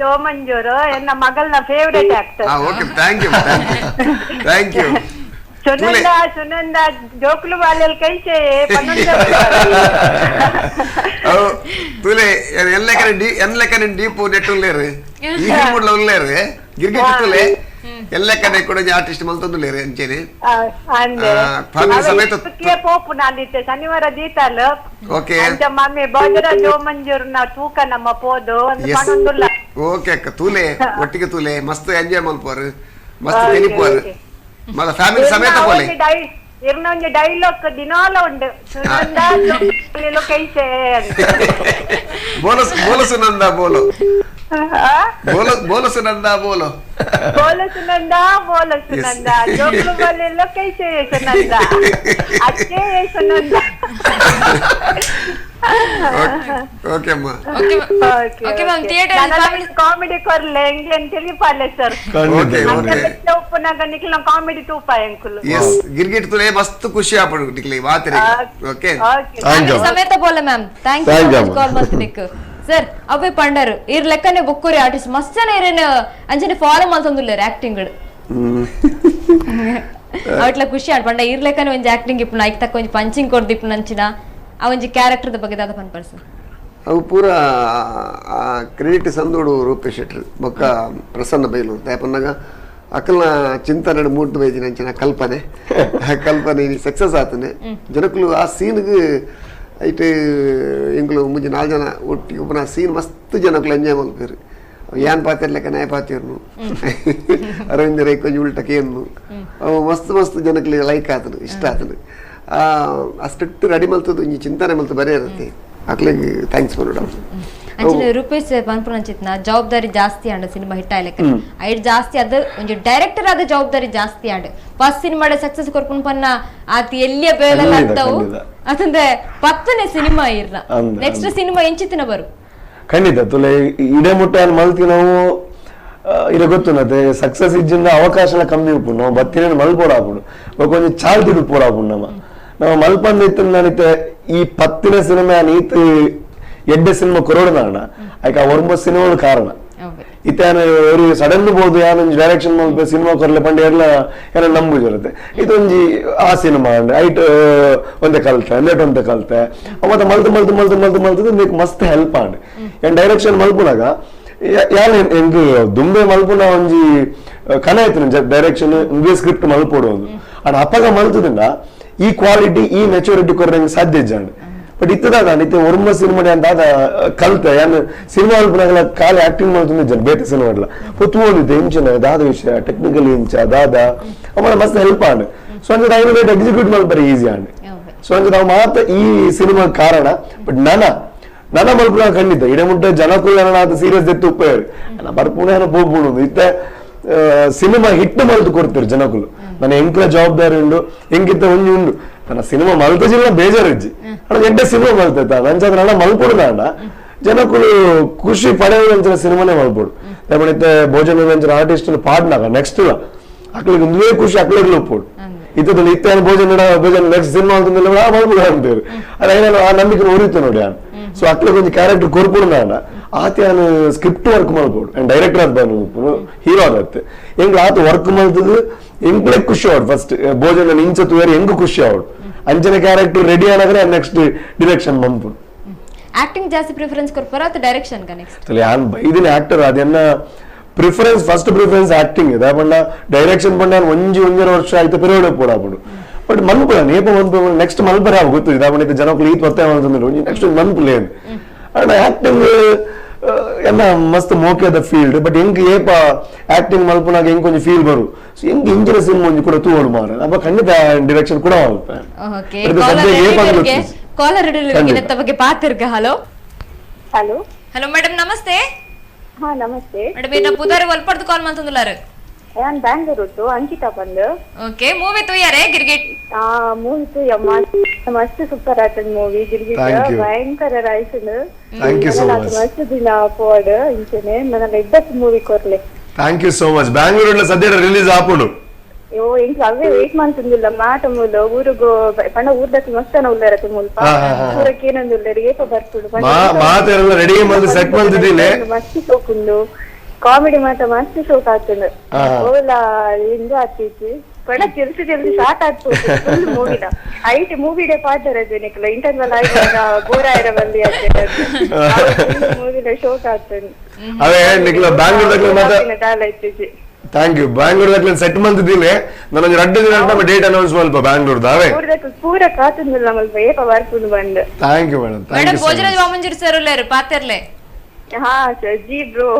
ಜೋ ಮಂಜೂರು ಎನ್ನ ಮಗಳನ favourite actor. Okay, thank you thank you. Sunanda Sunanda ಜೋಕ್ಲು ಬಾಲೆಲ್ ಕೈಸೆ ತುಲೆ ಎಲ್ಲ ಕಡೆ ಎಲ್ಲ ಕಡೆ ಡೀಪ್ ನೆಟ್ ಉಲ್ಲೇರು ಈ ಮೂಡ್ಲ ಉಲ್ಲೇರು ಗಿರ್ಗಿಟ್ ತುಲೆ ಎಲ್ಲ ಕಡೆ ಕೂಡ ಆರ್ಟಿಸ್ಟ್ ಮಲ್ತೊಂದುಲ್ಲೇರು ಅಂಚೇನೆ ಫ್ಯಾಮಿಲಿ ಸಮೇತ ಪೋಪು ನಾನಿತ್ತೆ ಶನಿವಾರ ದೀತಾಲ್. ಓಕೆ ಮಮ್ಮಿ ಬಾಜರ ಜೋ ಮಂಜೂರ್ ನ ತೂಕ ನಮ್ಮ ಪೋದು ಒಂದು. ಓಕೆ ಅಕ್ಕ, ತೂಲೆ ಒಟ್ಟಿಗೆ ತೂಲೆ ಮಸ್ತ್ ಎಂಜಾಯ್ ಮಲ್ಪೋರು ಮಸ್ತ್ ತೆಲಿಪೋರು ಮಲ್ಲ ಫ್ಯಾಮಿಲಿ ಸಮೇತ ಪೋಲೆ. ಇರ್ನ ಒಂಜಿ ಡೈಲಾಗ್ ದಿನಾಲ ಉಂಡು, ಸುನಂದ ಜೋಕ್ಲು ಕೈಸೆ ಅಂತ. ಬೋಲೋ ಬೋಲೋ ಸುನಂದ ಬೋಲೋ ಬೋಲೋ ಬೋಲೋ ಸುನಂದ ಬೋಲೋ ಬೋಲೋ ಸುನಂದ ಬೋಲೋ ಸುನಂದ ಜೋಕ್ಲು ಬಾಲೆಲ್ಲ ಕೈಸೆ ಸುನಂದ ಅಚ್ಚೇ ಸುನಂದ. ಓಕೆ ಅಮ್ಮ. Okay ma'am, theatre family comedy ಕೊರ್ಲೆ ಎಂಗ್ಲೆ ಅಂತ ಪಾಲೆ sir. Okay okay, ಉಪ್ಪುನಾಗ ನಿಕ್ಲ comedy ತೂಪ ಎಂಕುಲು. ಎಸ್, ಗಿರ್ಗಿಟ್ ತುಲೆ ಮಸ್ತ್ ಖುಷಿ ಆಪಡು ನಿಕ್ಲೆ ವಾತಿರೆ. ಓಕೆ ಫ್ಯಾಮಿಲಿ ಸಮೇತ ಬೋಲೆ ma'am. Thank you call ಮಲ್ತಿನಿಕ್ sir. ಅವೇ ಪಂಡರು ಇರ್ ಲೆಕ್ಕನೆ ಬೊಕ್ಕುರಿ ಆರ್ಟಿಸ್ಟ್ ಮಸ್ತ್ ಜನ ಇರೇನು ಅಂಚನೆ ಫಾಲೋ ಮಲ್ತೊಂದುಲ್ಲೇರು ಆಕ್ಟಿಂಗ್ ಅವಟ್ಲ ಖುಷಿ ಆಡ್ ಪಂಡ ಇರ್ ಲೆಕ್ಕನೆ ಒಂಜಿ ಆಕ್ಟಿಂಗ್ ಇಪ್ಪು ಐಕ್ ತಕ್ಕ ಒಂಜಿ ಪಂಚಿಂಗ್ ಕೊರ್ದಿಪ್ಪು ನಂಚಿನ ಆ ಒಂಜಿ ಕ್ಯಾರೆಕ್ಟರ್ ಬಗ್ಗೆ ದಾದ ಪನ್ಪರ್ ಸರ್. ಅವು ಪೂರ ಕ್ರೆಡಿಟ್ ಸಂದೋಡು ರೂಪೇಶ್ ಶೆಟ್ಟರ್ ಬೊಕ್ಕ ಪ್ರಸನ್ನ ಬೈಲೂರು ದಾಯಪನ್ನಾಗ ಅಕಲ್ನ ಚಿಂತನೆ ಮೂಡ್ದು ಬೈದಿನ ಅಂಚಿನ ಕಲ್ಪನೆ ಕಲ್ಪನೆ ಸಕ್ಸಸ್ ಆತನೆ ಜನಕ್ಕಲು ಆ ಸೀನ್ಗೆ ಐಟ್ ಎಂಗ್ಲು ಮುಂಜಿ ನಾಲ್ಕು ಜನ ಒಟ್ಟಿಗೆ ಒಬ್ಬನ ಸೀನ್ ಮಸ್ತ್ ಜನಕ್ಕಲು ಎಂಜಾಯ್ ಮಲ್ಪೇರು. ಏನ್ ಪಾತಿರ್ಲೆಕ್ಕ ನಾಯ ಪಾತಿರ್ನು ಅರವಿಂದ ರೈ ಕೊಂಚ ಉಲ್ಟಕ್ಕೆ ಏನು ಅವು ಮಸ್ತ್ ಮಸ್ತ್ ಜನಕ್ಕೆ ಲೈಕ್ ಆತನು ಇಷ್ಟ ಆತನು. ಆ ಸ್ಕ್ರಿಪ್ಟ್ ರೆಡಿ ಮಲ್ತದ್ದು ಇಂಜಿ ಚಿಂತನೆ ಮಲ್ತು ಬರೇ ಇರುತ್ತೆ ಅಕ್ಲಿಗೆ thanks ಮಾಡೋಣ. ಅಂಚನೆ ರೂಪೇಶ್ ಪನ್ಪುನ ಅಂಚಿತ್ನ ಜವಾಬ್ದಾರಿ ಜಾಸ್ತಿ and cinema hit ಆಯ್ಲೆಕ್ಕ ಐಟ್ ಜಾಸ್ತಿ ಅದು ಒಂಜಿ ಡೈರೆಕ್ಟರ್ ಆದ ಜವಾಬ್ದಾರಿ ಜಾಸ್ತಿ and first cinema success ಕೊರ್ಪುನ್ ಪನ್ನ ಆತಿ ಎಲ್ಲಿಯ ಬೇಲೆಲ್ಲ ಅತ್ತವು ಅತಂದೆ ಪತ್ತನೇ ಸಿನಿಮಾ ಇರ್ನ ನೆಕ್ಸ್ಟ್ ಸಿನಿಮಾ ಎಂಚಿತ್ತಿನ ಬರು ಖಂಡಿತ ತುಲೆ ಇಡೆ ಮುಟ್ಟ ಮಲ್ತಿ ನಾವು ಇರ ಗೊತ್ತು ನತ್ತೆ ಸಕ್ಸಸ್ ಇಜ್ಜಿಂದ ಅವಕಾಶ ಕಮ್ಮಿ ಉಪ್ಪು ನಾವು ಬತ್ತಿನ ಮಲ್ಪೋಡ ಆಪುಡು ಬೊಕ ಒಂಜಿ ಚಾಲ್ತಿಡು ಪೋಡ ಆಪುಡು ನಮ್ಮ ನಾವು ಮಲ್ಪಂದ ಇತ್ತು ನಾನಿತ್ತೆ ಈ ಪತ್ತಿನ ಸಿನಿಮಾ ನೀತ್ ಎಡ್ಡೆ ಸಿನಿಮಾ ಕೊರೋಡ ಐಕ ಒರ್ಂಬ ಸಿನಿಮಾ ಕಾರಣ ಇತ್ತೆ ಸಡನ್ ಬೋದು ಯಾನೊಂಜಿ ಡೈರೆಕ್ಷನ್ ಮಲ್ಪ ಸಿನಿಮಾ ಕೊರ್ಲೆ ಪಂಡ ಎಲ್ಲ ಏನೋ ನಂಬುಜಿರುತ್ತೆ ಇದೊಂಜಿ ಆ ಸಿನಿಮಾ ಐಟ್ ಒಂದೇ ಕಲ್ತೆ ಲೇಟ್ ಒಂದೇ ಕಲ್ತೆ ಮತ್ತೆ ಮಲ್ತು ಮಲ್ತು ಮಲ್ತು ಮಲ್ತು ಮಲ್ತದ మీకు ಮಸ್ತ್ ಹೆಲ್ಪ್ ಆಂಡ್ ಏನ್ ಡೈರೆಕ್ಷನ್ ಮಲ್ಪುನಾಗ ಯಾನ್ ಎಂಕ್ ದುಂಬೆ ಮಲ್ಪುನ ಒಂಜಿ ಕನ ಇತ್ತು ಡೈರೆಕ್ಷನ್ ಇಂದೇ ಸ್ಕ್ರಿಪ್ಟ್ ಮಲ್ಪೋಡು ಒಂದು ಅಂಡ್ ಅಪ್ಪಗ ಮಲ್ತದಿಂದ ಈ ಕ್ವಾಲಿಟಿ ಈ ಮೆಚುರಿಟಿ ಕೊರ್ರೆ ಸಾಧ್ಯ ಇಜ್ಜಾಂಡ್ ಬಟ್ ಇತ್ತದಾಗ ಇತ್ತೆ ಒರ್ಮ ಸಿನಿಮಾ ಅಂತ ಕಲ್ತೆ ಯಾನ್ ಸಿನಿಮಾ ಮಲ್ಪುನಾಗಲ ಖಾಲಿ ಆಕ್ಟಿಂಗ್ ಮಲ್ತೊಂದು ಇಜ್ಜಾಂಡ್ ಬೇತೆ ಸಿನಿಮಾ ಅಡ್ಲ ಪೊತ್ತುವೊಂದಿತ್ತೆ ಇಂಚಿನ ದಾದ ವಿಷಯ ಟೆಕ್ನಿಕಲ್ ಇಂಚ ದಾದ ಅಮ್ಮ ಮಸ್ತ್ ಹೆಲ್ಪ್ ಆಂಡ್ ಸೊ ಅಂಚ ಐನ ಎಕ್ಸಿಕ್ಯೂಟ್ ಮಲ್ಪರೆ ಈಸಿ ಆಂಡ್ ಸೊ ಅಂಚ ನಾವು ಮಾತ್ರ ಈ ಸಿನಿಮಾ ಕಾರಣ ಬಟ್ ನನ ನನ ಮಲ್ಪುನಾಗ ಖಂಡಿತ ಇಡೆ ಮುಟ್ಟ ಜನಕ್ಕೂ ಏನಾದ ಸೀರಿಯಸ್ ಎತ್ತು ಉಪ್ಪೇರು ಬರ್ಪುಣ ಏನೋ ಪೋಪುಣು ಇತ್ತೆ ಸಿನಿಮಾ ಹಿಟ್ ಮಲ್ತು ಕೊಡ್ತೀರು ಜನಕ್ಕೂ ನನ್ನ ಎಂಕ್ಲ ಜವಾಬ್ದಾರಿ ಉಂಡು ಎಂಕಿತ್ತ ಒಂಜಿ ಉಂಡು ನನ್ನ ಸಿನಿಮಾ ಮಲ್ತಜಿಲ್ಲ ಬೇಜಾರಿಜ್ಜಿ ಅಣ್ಣ ಎಡ್ಡೆ ಸಿನಿಮಾ ಮಲ್ತೈತ ನಂಚಾದ್ರೆ ನನ್ನ ಮಲ್ಪೊಡು ಜನಕ್ಕೂ ಖುಷಿ ಪಡೆಯುವಂಚಿನ ಸಿನಿಮಾನೇ ಮಲ್ಪೊಡು ಇತ್ತೆ ಭೋಜನ ಅಂಚಿನ ಆರ್ಟಿಸ್ಟ್ ಪಾಡ್ನಾಗ ನೆಕ್ಸ್ಟ್ ಅಕ್ಳಿಗೆ ಒಂದೇ ಖುಷಿ ಅಕ್ಳಿಗೆ ಒಪ್ಪೋಡು ಇತ್ತದಲ್ಲಿ ಇತ್ತೆ ಭೋಜನ ಭೋಜನ ನೆಕ್ಸ್ಟ್ ಸಿನಿಮಾ ಅಂತಂದ್ರೆ ಮಲ್ಪೊಡು ಅಂತೀರಿ ಅದ ಆ ನಂಬಿಕೆ ಉರಿತು ನೋಡಿ ನಾನು ಸೊ ಅಕ್ಳಿಗೆ ಒಂದು ಕ್ಯಾರೆಕ್ಟರ್ ಕೊರ್ಪುಡು ನಾನು ಆತ ಯಾನು ಸ್ಕ್ರಿಪ್ಟ್ ವರ್ಕ್ ಮಲ್ಪೊಡು ಅಂಡ್ ಡೈರೆಕ್ಟರ್ ಆದ ಬಂದು ಹೀರೋ ಆಗತ್ತೆ ಎಂಗ್ಲ ಆತ ವರ್ಕ್ ಮಲ್ತದ್ದು ಎಂಕ್ಲೆ ಖುಷಿ ಅವಡು ಫಸ್ಟ್ ಭೋಜನ ಇಂಚ ತೂಯರ್ ಹೆಂಗು ಖುಷಿ ಅವಡು ಅಂಚನೆ ಕ್ಯಾರೆಕ್ಟರ್ ರೆಡಿ ಆನಾದ್ರೆ ನೆಕ್ಸ್ಟ್ ಡಿರೆಕ್ಷನ್ ಬಂಪು. ಆಕ್ಟಿಂಗ್ ಜಾಸ್ತಿ ಪ್ರಿಫರೆನ್ಸ್ ಕೊರ್ಪರ ಅಥವಾ ಡೈರೆಕ್ಷನ್ ಗ ನೆಕ್ಸ್ಟ್? ಯಾನ್ ಬೈದಿನ ಆಕ್ಟರ್ ಅದನ್ನ preference first preference acting ಇದೆ ಪಂಡ ಡೈರೆಕ್ಷನ್ ಪಂಡ ಒಂಜಿ ಒಂಜರ ವರ್ಷ ಆಯ್ತು ಪಿರಿಯಡ್ ಪೋಡಾಪುಡು ಬಟ್ ಮನ್ಪುಡ ನೇಪ ಮನ್ಪು ನೆಕ್ಸ್ಟ್ ಮಲ್ಪರೆ ಆವು ಗೊತ್ತು ಇದಾಪಂಡ ಜನಕ್ಕೂ ಈತ್ ಒತ್ತಾಯ ಮಾಡ್ತಂದ್ರೆ ಒಂಜಿ ನೆಕ್ಸ್ಟ್ ಮನ್ಪುಲೇನು And acting ಎಲ್ಲ ಮಸ್ತ್ ಮೋಕೆದ ಫೀಲ್ಡ್ ಬಟ್ ಎಂಕ್ ಏಪ ಆಕ್ಟಿಂಗ್ ಮಲ್ಪುನಾಗ ಎಂಕ್ ಒಂಜಿ ಫೀಲ್ ಬರು ಸೊ ಎಂಕ್ ಇಂಚಿನ ಸಿನಿಮಾ ಒಂಜಿ ಕೂಡ ತೂವೊಡು ಮಾರ ಅಪ್ಪ ಖಂಡಿತ ಡಿರೆಕ್ಷನ್ ಕೂಡ ಓಕೆ ಕಾಲರ್ ಇಡಲಿಕ್ಕೆ ಬಗ್ಗೆ ಪಾತಿರ್ಗ. Hello hello hello madam ನಮಸ್ತೆ. ಹಾ ನಮಸ್ತೆ ಮೇಡಮ್, ಏನ ಪುದಾರಿ ಒಲ್ಪಡ್ದು ಕಾಲ್ ಮಾಡ್ತಂದುಲ್ಲಾರು? ನಾನು ಬ್ಯಾಂಗ್ಳೂರ್ ಅಂಕಿತಾ ಬಂದು. ಓಕೆ ಮೂವಿ ತೂಯಾರೆ ಗಿರ್ಗಿಟ್? ಆ ಮೂವಿ ತೂಯ ಮಸ್ತ್ ಸೂಪರ್ ಆತದ ಮೂವಿ ಗಿರ್ಗಿಟ್, ಭಯಂಕರ Royson. Thank you so much. ಮಸ್ತ್ ದಿನ ಪೋಡ್ ಇಂಚನೆ ನನ್ನ ಎಡ್ಡತ್ ಮೂವಿ ಕೊರ್ಲೆ. Thank you so much. Bangalore ಸದ್ಯ ರಿಲೀಸ್ ಆಪುಂಡು. ಅಯ್ಯೋ ಎಂಕ್ ಅವೇ ವೇಟ್ ಮಾಡ್ತಂದಿಲ್ಲ ಮಾಟ ಮೂಲ ಊರುಗು ಪಂಡ ಊರ್ದಕ್ಕೆ ಮಸ್ತನ ಉಲ್ಲಾರತೆ ಮುಲ್ಪ ಊರಕ್ಕೆ ಏನೊಂದು ಉಲ್ಲಾರ ಏಪ ಬರ್ಪುಂಡು ಮಾತೆಲ್ಲ ರೆಡಿ ಮಲ್ದು ಸೆಟ್ ಮಲ್ದಿದ್ದೀನಿ. ಮಸ್ತ್ ಶೋಕುಂಡು ಕಾಮಿಡಿ ಮಾತ ಮಸ್ತ್ ಶೋಕ್ ಆಗ್ತದೆ. ಓಲಾ ಇಂದು ಆಗ್ತಿತ್ತು ಪಂಡ ಜಲ್ದಿ ಜಲ್ದಿ ಶಾರ್ಟ್ ಆಗ್ತದೆ ಫುಲ್ ಮೂವಿನ ಐಟ್ ಮೂವಿಡೆ ಪಾಡ್ತಾರೆ ನಿಕ್ಲ ಇಂಟರ್ವಲ್ ಆಗಿ ಬೋರ್ ಆಯಿರ ಬಂದಿ ಮೂವಿನ ಶೋಕ್ ಆಗ್ತದೆ. ಅವೇ ನಿಕ್ಲ ಬ್ಯಾಂಗ್ಳೂರ್ ಇತ್ತೀಚೆ. Thank you. Bangalore ದಾಖಲೆ ಸೆಟ್ ಮಂತಿದ್ದೀನಿ ನಾನು ರಡ್ಡು ದಿನ ನಮ್ಮ ಡೇಟ್ ಅನೌನ್ಸ್ ಮಲ್ಪ ಬ್ಯಾಂಗ್ಳೂರ್ ದಾವೆ ಪೂರ ಕಾತುಂದಿಲ್ಲ ಮಲ್ಪ ಏಪ ಬರ್ಪುಂಡು ಬಂದು. Thank you madam. Madam Bhojraj Vamanjoor sir ಉಲ್ಲೇರು ಪಾತೆರ್ಲೆ? Ha sir G bro.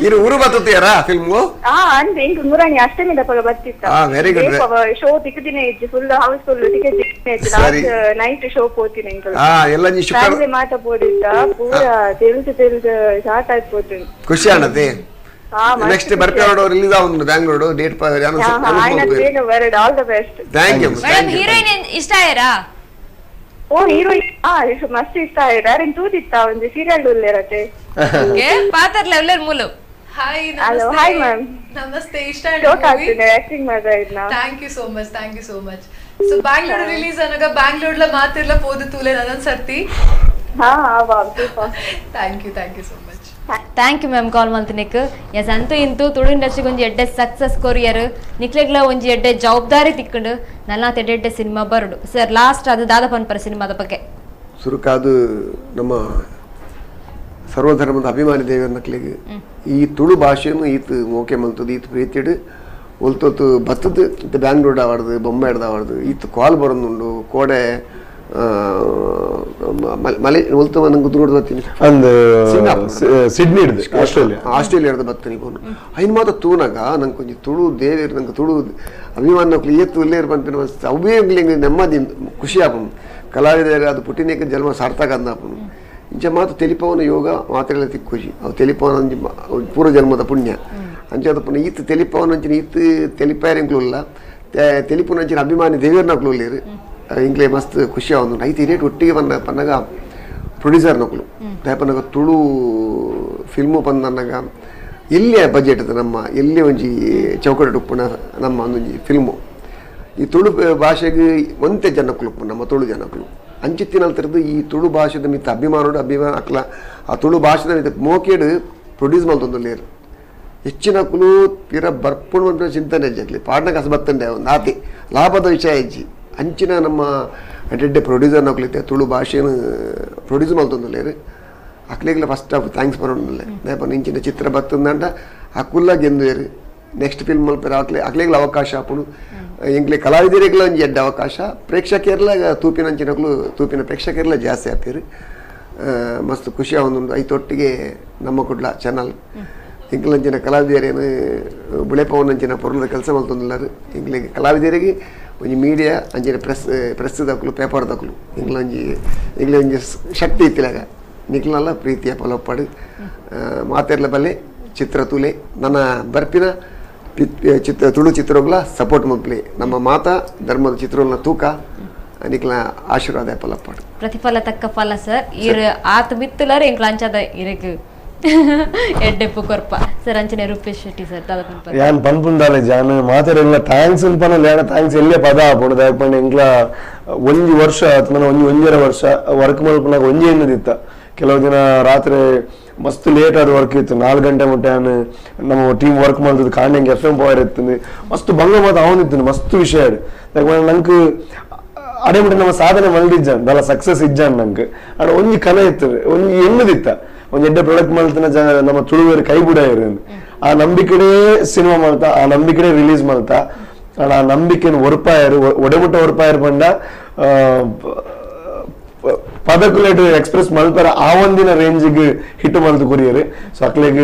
ಇರು ಊರು ಬತ್ತುತ್ತೀಯಾರಾ ಫಿಲ್ಮ್? ಹಾ ಅಂದ್ರೆ ಇಂಕ್ ಮುರಾಣಿ ಅಷ್ಟಮಿ ದಪ್ಪಗ ಬರ್ತಿತ್ತ. ಹಾ very good. Show ತಿಕ್ಕದಿನ ಇಜ್ಜಿ full house full ticket last night show ಪೋತಿನ ಇಂಕ್. ಹಾ ಎಲ್ಲ ನೀ ಶುಕ್ರ ಫ್ಯಾಮಿಲಿ ಮಾತ ಪೋದಿತ್ತ ಪೂರ ತಿಳಿದು ತಿಳಿದು ಶಾರ್ಟ್ ಆಯ್ತು ಪೋತಿನ. ಖುಷಿ ಆಣತೆ. ನೆಕ್ಸ್ಟ್ ಬರ್ಪೇರೋಡು ರಿಲೀಸ್ ಆവുಂದು Bangalore date all the best. Thank you madam. Heroine ಇಷ್ಟ ಆಯರಾ? ಓ ಹೀರೋಯಿನ್ ಆ ಮಸ್ತ್ ಇಷ್ಟ ಆಯ್ತು. ಅರೆನ್ ತೂದಿತ್ತ ಒಂದು ಸೀರಿಯಲ್ ಉಲ್ಲೇರತೆ. ಓಕೆ ಪಾತರ್ಲೆ ಉಲ್ಲೇರ್ ಮೂಲು. Hi hello hi ma'am namaste. ಇಷ್ಟ ಆಯ್ತು ಆಕ್ಟಿಂಗ್ ಮಾಡ್ತಾ ಇದ್ನಾ? Thank you so much, thank you so much. So Bangalore release ಅನಗ ಬ್ಯಾಂಗ್ಳೂರ್ಲ ಮಾತಿರ್ಲ ಪೋದು ತೂಲೆ ನನ್ನನ್ ಸರ್ತಿ. ಹಾ ವಾ thank you, thank you so much. Thank you ma'am call ಮಲ್ತಿನಿಕ್. S ಅಂತೂ ಇಂತೂ ತುಳು ಇಂಡಸ್ಟ್ರಿಗೆ ಒಂಜಿ ಎಡ್ಡೆ ಸಕ್ಸಸ್ ಕೊರಿಯರ್ ನಿಕ್ಲೆಗ್ಲ ಒಂಜಿ ಎಡ್ಡೆ ಜವಾಬ್ದಾರಿ ತಿಕ್ಕಂಡು ನಲ್ಲಾತ್ ಎಡ್ಡೆ ಎಡ್ಡೆ ಸಿನಿಮಾ ಬರುಡು ಸರ್. ಲಾಸ್ಟ್ ಅದು ದಾದ ಪನ್ಪರ ಸಿನಿಮಾದ ಬಗ್ಗೆ. ಸುರುಕಾದು ನಮ್ಮ ಸರ್ವಧರ್ಮದ ಅಭಿಮಾನಿ ದೇವರ ನಕ್ಲೆಗ್ ಈ ತುಳು ಭಾಷೆಯನ್ನು ಈತ ಮೋಕೆ ಮಲ್ತದ ಈತ ಪ್ರೀತಿಡು ಒಲ್ತೊತ್ತು ಬತ್ತದ ಇತ್ತ ಬ್ಯಾಂಗ್ಳೂರ್ ಆವಡ್ದು ಬೊಂಬೆ ಆವಡ್ದು ಈತ ಕಾಲ್ ಬರೋದುಂಡು ಕೋಡೆ ಮಲೆ ಒಲ್ತ ನಂಗೆ ದೂರದ ಬರ್ತೀನಿ ಅಂದ್ ಸಿಡ್ನಿ ಆಸ್ಟ್ರೇಲಿಯಾ ಆಸ್ಟ್ರೇಲಿಯಾದ ಬರ್ತೀನಿ ಬೋನು ಐನ್ ಮಾತ್ರ ತೂನಾಗ ನಂಗೆ ಕೊಂಚ ತುಳು ದೇವೇರು ನಂಗೆ ತುಳು ಅಭಿಮಾನ ಏತ್ತು ಉಲ್ಲೇರು ಬಂತೀನಿ ಅವೇ ನೆಮ್ಮದಿ ಖುಷಿ ಆಪನು ಕಲಾವಿದರು ಅದು ಪುಟ್ಟಿನೇಕ ಜನ್ಮ ಸಾರ್ಥಕ ಅಂದಾಪನು ಇಂಚ ಮಾತು ತೆಲಿಪವನ ಯೋಗ ಮಾತ್ರೆಲ್ಲ ತಿಕ್ಕುಜಿ ಅವು ತೆಲಿಪವನ ಪೂರ್ವ ಜನ್ಮದ ಪುಣ್ಯ ಅಂಚಾದ ಪುಣ್ಯ ಈತ್ ತೆಲಿಪವನ ಅಂಚಿನ ಈತ್ ತೆಲಿಪಾಯರಿಂಕ್ಲು ಇಲ್ಲ ತೆಲಿಪುನಂಚಿನ ಅಭಿಮಾನಿ ದೇವೇರ್ನಕ್ಲು ಉಲ್ಲೇರು ಇಂಗ್ಲೇ ಮಸ್ತ್ ಖುಷಿ ಆವೊಂದು ಐತಿ ರೇಟ್ ಒಟ್ಟಿಗೆ ಬಂದ ಪನ್ನಗ ಪ್ರೊಡ್ಯೂಸರ್ ನಕಲು ಪನ್ನಗ ತುಳು ಫಿಲ್ಮು ಬಂದನ್ನಾಗ ಎಲ್ಲಿಯ ಬಜೆಟ್ ನಮ್ಮ ಎಲ್ಲಿ ಒಂಜಿ ಚೌಕಟ್ಟು ಉಪ್ಪುನ ನಮ್ಮ ಒಂದೊಂಜಿ ಫಿಲ್ಮು ಈ ತುಳು ಭಾಷೆಗೆ ಒಂತೆ ಜನಕ್ಕಲು ನಮ್ಮ ತುಳು ಜನಕ್ಕಲು ಅಂಚಿತ್ತಿನಲ್ತಿರದು ಈ ತುಳು ಭಾಷೆದ ಮಿತ್ತ ಅಭಿಮಾನೋಡು ಅಭಿಮಾನ ಅಕ್ಲ ಆ ತುಳು ಭಾಷೆದ ಮಿತ್ತ ಮೋಕೇಡು ಪ್ರೊಡ್ಯೂಸ್ ಮಲ್ತೊಂದುಲ್ಲೇರು ಹೆಚ್ಚಿನ ಕುಲು ಪಿರ ಬರ್ಪುಣ ಚಿಂತನೆ ಹೆಜ್ಜೆ ಪಾಡ್ನ ಕಸ ಬತ್ತಂಡೆ ಒಂದು ಆತಿ ಲಾಭದ ವಿಷಯ ಹೆಜ್ಜಿ ಅಂಚಿನ ನಮ್ಮ ಎಡ್ಡೆ ಪ್ರೊಡ್ಯೂಸರ್ ನಕಲಿತ್ತೆ ತುಳು ಭಾಷೆಯನ್ನು ಪ್ರೊಡ್ಯೂಸ್ ಮಲ್ತೊಂದುಲ್ಲೇರು ಅಕ್ಲೆಗ್ಲ first of thanks ಬರೋಣಲ್ಲೇ ದಾಯಪಂಡ ಇಂಚಿನ ಚಿತ್ರ ಬತ್ತಂದಂಡ ಅಕುಲ್ಲ ಗೆಂದುವೇರು ನೆಕ್ಸ್ಟ್ ಫಿಲ್ಮ್ ಮಲ್ಪೆರ ಅಕ್ಲೆ ಅಕ್ಲೆಗ್ಲ ಅವಕಾಶ ಆಪುಂಡು ಎಂಕ್ಲೆ ಕಲಾವಿದರಿಗ್ಲ ಒಂಜಿ ಎಡ್ಡೆ ಅವಕಾಶ ಪ್ರೇಕ್ಷಕರ್ಲ ತೂಪಿನಂಚಿನಕ್ಲು ತೂಪಿನ ಪ್ರೇಕ್ಷಕರ್ಲ ಜಾಸ್ತಿ ಆಪೇರು ಮಸ್ತ್ ಖುಷಿ ಆವೊಂದುಂಡು ಐತೊಟ್ಟಿಗೆ ನಮ್ಮ ಕುಡ್ಲ ಚಾನಲ್ ಎಂಕ್ಲಂಚಿನ ಕಲಾವಿದರೇನು ಬುಳೆಪವನಂಚಿನ ಪೊರ್ಲದ ಕೆಲಸ ಮಲ್ತೊಂದುಲ್ಲಾರು ಎಂಕ್ಲೆಗ್ ಕಲಾವಿದರಿಗೆ ಒಂಜಿ ಮೀಡಿಯಾ ಅಂಚಿನ ಪ್ರೆಸ್ ಪ್ರೆಸ್ ದಕ್ಲು ಪೇಪರ್ ದಕ್ಲು ಎಂಕ್ಲೊಂಜಿ ಎಂಕ್ಲೆ ಒಂಜಿ ಶಕ್ತಿ ಇತ್ತಿಲಾಗ ನಿಕ್ಲಲ್ಲ ಪ್ರೀತಿಯ ಪಲೊಪ್ಪಡು ಮಾತೆರ್ಲ ಬಲ್ಲೆ ಚಿತ್ರ ತುಲೆ ನನ್ನ ಬರ್ಪಿನ ಚಿತ್ರ ತುಳು ಚಿತ್ರಗಳ ಸಪೋರ್ಟ್ ಮಲ್ಪಲೆ ನಮ್ಮ ಮಾತಾ ಧರ್ಮದ ಚಿತ್ರಗಳನ್ನ ತೂಕ ನಿಕ್ಲ ಆಶೀರ್ವಾದ ಪಲೊಪ್ಪಡು ಪ್ರತಿಫಲ ತಕ್ಕ ಫಲ ಸರ್ ಇರ್ ಆತ ಮಿತ್ತುಲಾರ ಎಂಕ್ಲ ಅಂಚಾದ ಇರಕ್ ಎಡ್ಡೆಪ್ಪು ಕೊರ್ಪ ಸರ್ ಅಂಚನೆ ರೂಪೇಶ್ ಶೆಟ್ಟಿ ಸರ್ ದಾದ ಯಾನ್ ಪನ್ಪುಂದಾಲೆ ಜಾನ್ ಮಾತೆರೆಲ್ಲ thanks ಪನಲ್ಲ ಯಾನ thanks ಎಲ್ಲೇ ಪದ ಆಪುಂಡು ದಾಯೆ ಪಂಡ ಎಂಕ್ಲ ಒಂಜಿ ವರ್ಷ ಅಥವಾ ಒಂಜಿ ಒಂಜರೆ ವರ್ಷ ವರ್ಕ್ ಮಲ್ಪುನಾಗ ಒಂಜಿ ಎನ್ನದಿತ್ತ ಕೆಲವು ದಿನ ರಾತ್ರಿ ಮಸ್ತ್ ಲೇಟ್ ಆದ ವರ್ಕ್ ಇತ್ತು 4 ಗಂಟೆ ಮುಟ್ಟ ನಮ್ಮ ಟೀಮ್ ವರ್ಕ್ ಮಾಡ್ತದ್ದು ಕಾಂಡೆ F M power ಇತ್ತು ಮಸ್ತ್ ಭಂಗ ಮಾತು ಅವನಿತ್ತು ಮಸ್ತ್ ವಿಷಯ ನಂಗೆ ಅಡೆ ಮುಟ್ಟ ನಮ್ಮ ಸಾಧನೆ ಮಲ್ದಿಜ್ಜಾನ್ ದಲ ಸಕ್ಸಸ್ ಇಜ್ಜಾನ್ ನಂಗೆ ಅಡ ಒಂಜಿ ಕಲೆ ಇತ್ತು ಒಂಜಿ ಎನ್ನದಿತ್ತ ಒಂಜಿ ಎಡ್ಡೆ ಪ್ರಾಡಕ್ಟ್ ಮಾಡ್ತಾನೆ ನಮ್ಮ ತುಳುವೇರು ಕೈ ಬುಡ ಆ ನಂಬಿಕೆಡೆ ಸಿನಿಮಾ ಮಾಡ್ತಾ ಆ ನಂಬಿಕೆಡೆ ರಿಲೀಸ್ ಮಾಡ್ತಾ ಆ ನಂಬಿಕೆನ ಒರ್ಪಾಯರು ಒಡೆಮುಟ್ಟ ಒರ್ಪಾಯರು ಪಂಡ ಪದಕುಲೆಟ್ ಎಕ್ಸ್ಪ್ರೆಸ್ ಮಲ್ಪರ ಆ ಒಂದಿನ ರೇಂಜಿಗೆ ಹಿಟ್ ಮಲ್ತು ಕೊರಿಯರ್ ಸೊ ಅಕ್ಲೆಗ್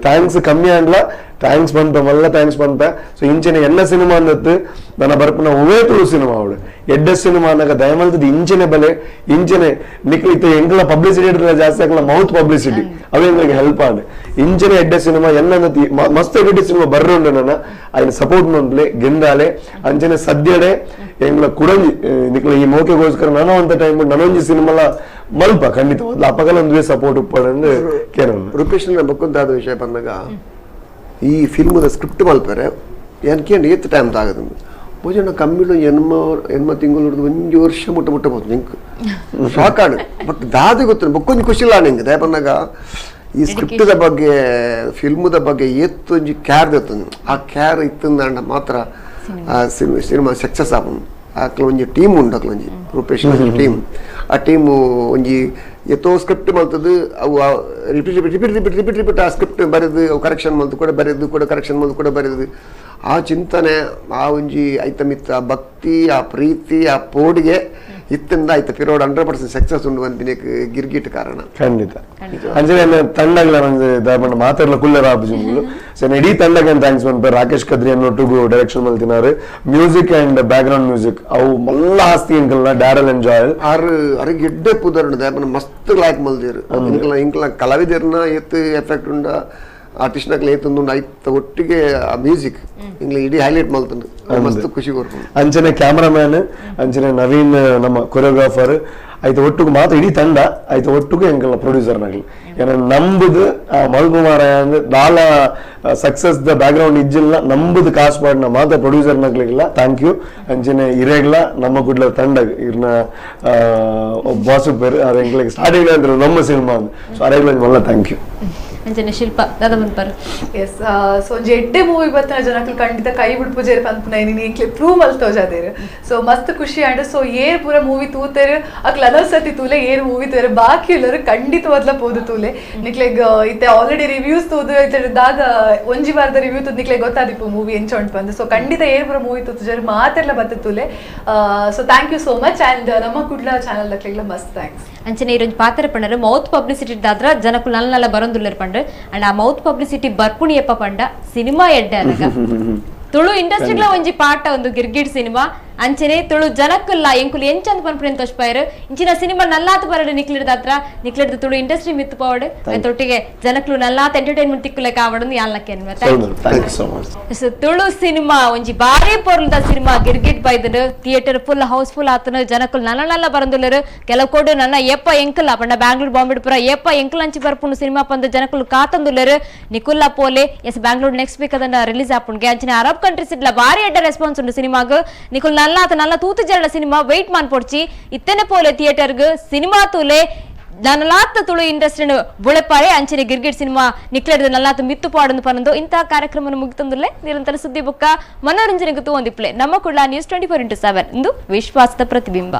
thanks ಕಮ್ಮಿ ಆಂಡ್ಲ thanks ಬಂತ ಮಲ್ಲ thanks ಬಂತ ಸೊ ಇಂಚಿನ ಎಲ್ಲ ಸಿನಿಮಾ ಅಂದತ್ತು ನನ್ನ ಬರ್ಪುನ ಒವೇ ತುಳು ಸಿನಿಮಾ ಅವಳು ಎಡ್ಡ ಸಿನಿಮಾ ಅನ್ನಕ ದಯಮಲ್ತದ ಇಂಚಿನ ಬಲೆ ಇಂಚಿನ ನಿಕ್ಲಿತ್ತ ಎಂಕಲ ಪಬ್ಲಿಸಿಟಿ ಜಾಸ್ತಿ ಆಕಲ ಮೌತ್ ಪಬ್ಲಿಸಿಟಿ ಅವೇ ಎಂಗಳಿಗೆ ಹೆಲ್ಪ್ ಆಂಡ್ ಇಂಚಿನ ಎಡ್ಡ ಸಿನಿಮಾ ಎಲ್ಲ ಮಸ್ತ್ ಎಡ್ಡ ಸಿನಿಮಾ ಬರ್ರುಂಡು ನನ್ನ ಅಯ್ನ ಸಪೋರ್ಟ್ ಮನ್ಪ್ಲೆ ಗೆಂದಾಲೆ ಅಂಚನೆ ಸದ್ಯಡೆ ಎಂಗ್ಲ ಕುಡಂಜಿ ನಿಕ್ಲ ಈ ಮೋಕೆಗೋಸ್ಕರ ನಾನು ಅಂತ ಟೈಮ್ ನನೊಂಜಿ ಸಿನಿಮಾಲ ಮಲ್ಪ ಖಂಡಿತ ಅಪ್ಪಗಲ ಒಂದುವೇ ಸಪೋರ್ಟ್ ಉಪ್ಪಡಂದು ಕೇರಳ ರೂಪೇಶ್ ಬಕ್ಕೊಂದಾದ ವಿಷಯ ಬಂದಾಗ ಈ ಫಿಲ್ಮದ ಸ್ಕ್ರಿಪ್ಟ್ ಮಲ್ಪರೆ ಏನ್ಕೇಂಡು ಏತ್ ಟೈಮ್ ತಾಗದು ಭೋಜನ ಕಮ್ಮಿಲು ಎನ್ಮ ಎನ್ಮ ತಿಂಗಳು ಒಂಜಿ ವರ್ಷ ಮುಟ್ಟ ಮುಟ್ಟ ಬೋದು ನಿಂಕ್ ಶಾಕ್ ಆಡು ಬಟ್ ದಾದಿ ಗೊತ್ತು ಬೊಕ್ಕೊಂಜಿ ಖುಷಿಲ್ಲ ನಿಂಗೆ ದಯ ಬಂದಾಗ ಈ ಸ್ಕ್ರಿಪ್ಟದ ಬಗ್ಗೆ ಫಿಲ್ಮದ ಬಗ್ಗೆ ಏತ್ತೊಂಜಿ ಕ್ಯಾರ್ ದೆತ್ತೊಂದು ಆ ಕ್ಯಾರ್ ಇತ್ತಂದಾಂಡ ಮಾತ್ರ ಆ ಸಿನಿಮಾ ಸಕ್ಸಸ್ ಆಪುಂಡು ಅಕ್ಲ ಒಂಜಿ ಟೀಮ್ ಉಂಡು ಅಕ್ಲ ಒಂಜಿ ರೂಪೇಶ್ ಟೀಮ್ ಆ ಟೀಮು ಒಂಜಿ ಎತ್ತೋ ಸ್ಕ್ರಿಪ್ಟ್ ಮಲ್ತದ್ದು ಅವು repeat repeat repeat repeat repeat ಆ ಸ್ಕ್ರಿಪ್ಟ್ ಬರೆದು ಅವು ಕರೆಕ್ಷನ್ ಮಲ್ತು ಕೂಡ ಬರೆದು ಕೂಡ ಕರೆಕ್ಷನ್ ಮಲ್ತು ಕೂಡ ಬರೆದು ಆ ಚಿಂತನೆ ಆ ಒಂಜಿ ಐತಮಿತ್ತ ಆ ಭಕ್ತಿ ಆ ಪ್ರೀತಿ ಆ ಪೋಡಿಗೆ ಇತ್ತಿಂದ ಆಯ್ತು ಪಿರೋಡ್ 100% ಸಕ್ಸಸ್ ಉಂಡು ಅಂತಿನಕ್ಕೆ ಗಿರ್ಗಿಟ್ ಕಾರಣ ಖಂಡಿತ ಅಂಚನೆ ತಂಡಗಳ ದಾಪಂಡ ಮಾತಾಡಲ ಕುಲ್ಲರ ಆಪುಜುಂಗುಲು ಸೊ ಇಡೀ ತಂಡಕ್ಕೆ thanks ಮನ್ಪೆ ರಾಕೇಶ್ ಕದ್ರಿ ಅನ್ನೊಟ್ಟಿಗೂ ಡೈರೆಕ್ಷನ್ ಮಲ್ತಿನಾರು music and back ground music ಅವು ಮಲ್ಲ ಆಸ್ತಿ ಎಂಕಲ್ನ ಡ್ಯಾರಲ್ ಅಂಡ್ ಜಾಯಲ್ ಆರು ಅರಿಗೆ ಎಡ್ಡೆ ಪುದರುಂಡು ದಾಪಂಡ ಮಸ್ತ್ ಲಾಯ್ಕ್ ಮಲ್ದಿರು ಇಂಕಲ ಇಂಕಲ ಕಲಾವಿದರ್ನ ಏತ್ ಎಫೆಕ್ಟ್ ಉಂಡ ಆರ್ಟಿಸ್ಟ್ ನಕಲ ಏತೊಂದು ಐತ ಒಟ್ಟಿಗೆ ಆ ಮ್ಯೂಸಿಕ್ ಇಂಗ್ಲ ಇಡೀ ಹೈಲೈಟ್ ಮಲ್ತುಂಡು ಮಸ್ತ್ ಖುಷಿ ಕೊರ್ಪುಂಡು ಅಂಚನೆ ಕ್ಯಾಮರಾಮ್ಯಾನ್ ಅಂಚನೆ ನವೀನ್ ನಮ್ಮ ಕೊರಿಯೋಗ್ರಾಫರ್ ಆಯ್ತು ಒಟ್ಟಿಗೆ ಮಾತ್ರ ಇಡೀ ತಂಡ ಆಯ್ತು ಒಟ್ಟಿಗೆ ಎಂಕಲ್ನ ಪ್ರೊಡ್ಯೂಸರ್ ನಗಲಿ ಏನ ನಂಬುದು ಆ ಮಲ್ಪುಮಾರ ಅಂದ್ರೆ ದಾಲ success the back ground ಇಜ್ಜಿಲ್ಲ ನಂಬುದು ಕಾಸು ಪಾಡಿನ ಮಾತ್ರ ಪ್ರೊಡ್ಯೂಸರ್ ನಗ್ಲಿಲ್ಲ thank you ಅಂಚನೆ ಇರೇಗ್ಲ ನಮ್ಮ ಗುಡ್ಲ ತಂಡ ಇರ್ನ ಬಾಸ್ ಪೇರು ಅದ ಎಂಕ್ಲಿಗೆ ಸ್ಟಾರ್ಟಿಂಗ್ ಅಂದ್ರೆ ನಮ್ಮ ಸಿನಿಮಾ ಸೊ ಅರೇಗ್ಲ ಮಲ್ಲ thank you ಅಂಚನೆ ಶಿಲ್ಪ ದಾದ ಬಂದ್ಪಾರು ಎಸ್ ಸೊ ಒಂಜಿ ಎಡ್ಡೆ ಮೂವಿ ಬತ್ತಿನ ಜನಕ್ಲು ಖಂಡಿತ ಕೈ ಬಿಡ್ಪುಜೇರು ಪನ್ಪುನ ನೀನು ಎಂಕ್ಲೆ ಪ್ರೂವ್ ಮಲ್ತೋಜಾದೇರು ಸೊ ಮಸ್ತ್ ಖುಷಿ ಆಂಡ್ ಸೊ ಏರ್ ಪೂರ ಮೂವಿ ತೂತೇರು ಅಕ್ಲ ಸತಿ ತೂಲೆ ಏರ್ ಮೂವಿ ತೂರೆ ಬಾಕಿ ಎಲ್ಲರೂ ಖಂಡಿತವಾದ್ಲ ಪೋದು ತೂಲೆ ನಿಕ್ಲೆಗ್ ಇತ್ತೆ ಆಲ್ರೆಡಿ ರಿವ್ಯೂಸ್ ತೂದು ಇತ್ತೆ ದಾದ ಒಂಜಿ ವಾರದ ರಿವ್ಯೂ ತೂದು ನಿಕ್ಲೆ ಗೊತ್ತಾದಿಪ್ಪು ಮೂವಿ ಎಂಚ ಉಂಟು ಬಂದು ಸೊ ಖಂಡಿತ ಏರ್ ಪೂರ ಮೂವಿ ತೂತುಜಾರು ಮಾತೆಲ್ಲ ಬತ್ತ ತೂಲೆ so thank you so much and ನಮ್ಮ ಕುಡ್ಲ ಚಾನಲ್ ದಕ್ಲೆಗ್ಲ ಮಸ್ತ್ thanks ಅಂಚನೆ ಇರೊಂಜಿ ಪಾತ್ರ ಪಂಡರು ಮೌತ್ ಪಬ್ಲಿಸಿಟಿ ದಾದ್ರ ಜನಕುಲು ನಲ್ಲ ನಲ್ಲ ಬರೊಂದುಲ್ಲೆರ್ ಪಂಡ್ರು ಅಂಡ್ ಆ ಮೌತ್ ಪಬ್ಲಿಸಿಟಿ ಬರ್ಪುಣಿಯಪ್ಪ ಪಂಡ ಸಿನಿಮಾ ಎಡ್ಡೆ ಅನಗ ತುಳು ಇಂಡಸ್ಟ್ರಿಗ್ಲ ಒಂಜಿ ಪಾಠ ಒಂದು ಗಿರ್ಗಿಟ್ ಸಿನಿಮಾ ಅಂಚನೆ ತುಳು ಜನಕ್ಕಲ್ಲ ಎಂಕುಲು ಎಂಚಂದ್ ಪನ್ಪುನೆನ್ ತೋಜ್ಪಾಯೆರ್ ಇಂಚಿನ ಸಿನಿಮಾ ನಲ್ಲಾತ್ ಬರಡ್ ನಿಕ್ಲಿಡ್ದಾತ್ರ ನಿಕ್ಲಿಡ್ದ ತುಳು ಇಂಡಸ್ಟ್ರಿ ಮಿತ್ತು ಪೋವಡ್ ತೊಟ್ಟಿಗೆ ಜನಕ್ಲು ನಲ್ಲಾತ್ ಎಂಟರ್ಟೈನ್ಮೆಂಟ್ ತಿಕ್ಕುಲೆಕ ಆವಡ್ ಯಾಲ್ನಕ್ಕೆ thank you so much. Tulu cinema ಒಂಜಿ ಬಾರಿ ಪೊರ್ಲುದ ಸಿನಿಮಾ ಗಿರ್ಗಿಟ್ ಬೈದನು theatre full house full ಆತನು ಜನಕುಲು ನಲ್ಲ ನಲ್ಲ ಬರಂದುಲ್ಲೆರ್ ಕೆಲವು ಕೋಡು ನನ್ನ ಏಪ ಎಂಕಲ್ ಪಂಡ ಬ್ಯಾಂಗ್ಳೂರ್ ಬಾಂಬೆ ಪುರ ಏಪ ಎಂಕಲ್ ಅಂಚಿ ಬರ್ಪುಂಡು ಸಿನಿಮಾ ಪಂದ ಜನಕುಲು ಕಾತಂದುಲ್ಲೆರ್ ನಿಕುಲ್ಲ ಪೋಲೆ S Bangalore next week ಅದನ್ನ ರಿಲೀಸ್ ಆಪುಂಡ್ಗೆ ಅಂಚಿನ ಅರಬ್ ಕಂಟ್ರೀಸ್ ಇಡ್ಲ ಬಾರಿ ಎಡ್ಡ ರೆಸ್ಪಾನ್ಸ್ ಉಂಡು ಸಿನಿಮಾಗ್ ನಿಕುಲ್ ನಲ್ಲಾತ ನಲ್ಲ ತೂತು ಜರಡ ಸಿನಿಮಾ ವೆಯ್ಟ್ ಮಾನ್ಪೊಡ್ಚಿ ಇತ್ತನೆ ಪೋಲೆ ಥಿಯೇಟರ್ಗ್ ಸಿನಿಮಾ ತೂಲೆ ನಲ್ಲಾತ ತುಳು ಇಂಡಸ್ಟ್ರಿನ ಬುಳೆಪಾರೆ ಅಂಚನೆ ಗಿರ್ಗಿಟ್ ಸಿನಿಮಾ ನಿಕ್ಲೆಡ್ದು ನಲ್ಲಾತ ಮಿತ್ತು ಪಾಡೊಂದು ಪನೊಂದು ಇಂತಹ ಕಾರ್ಯಕ್ರಮ ಮುಗಿತಂದುಲ್ಲೆ ನಿರಂತರ ಸುದ್ದಿ ಬುಕ್ಕ ಮನೋರಂಜನೆಗೆ ತೂವೊಂದಿಪ್ಲೆ ನಮ್ಮ ಕುಡ್ಲ ನ್ಯೂಸ್ 24x7 ಇಂದು ವಿಶ್ವಾಸದ ಪ್ರತಿಬಿಂಬ.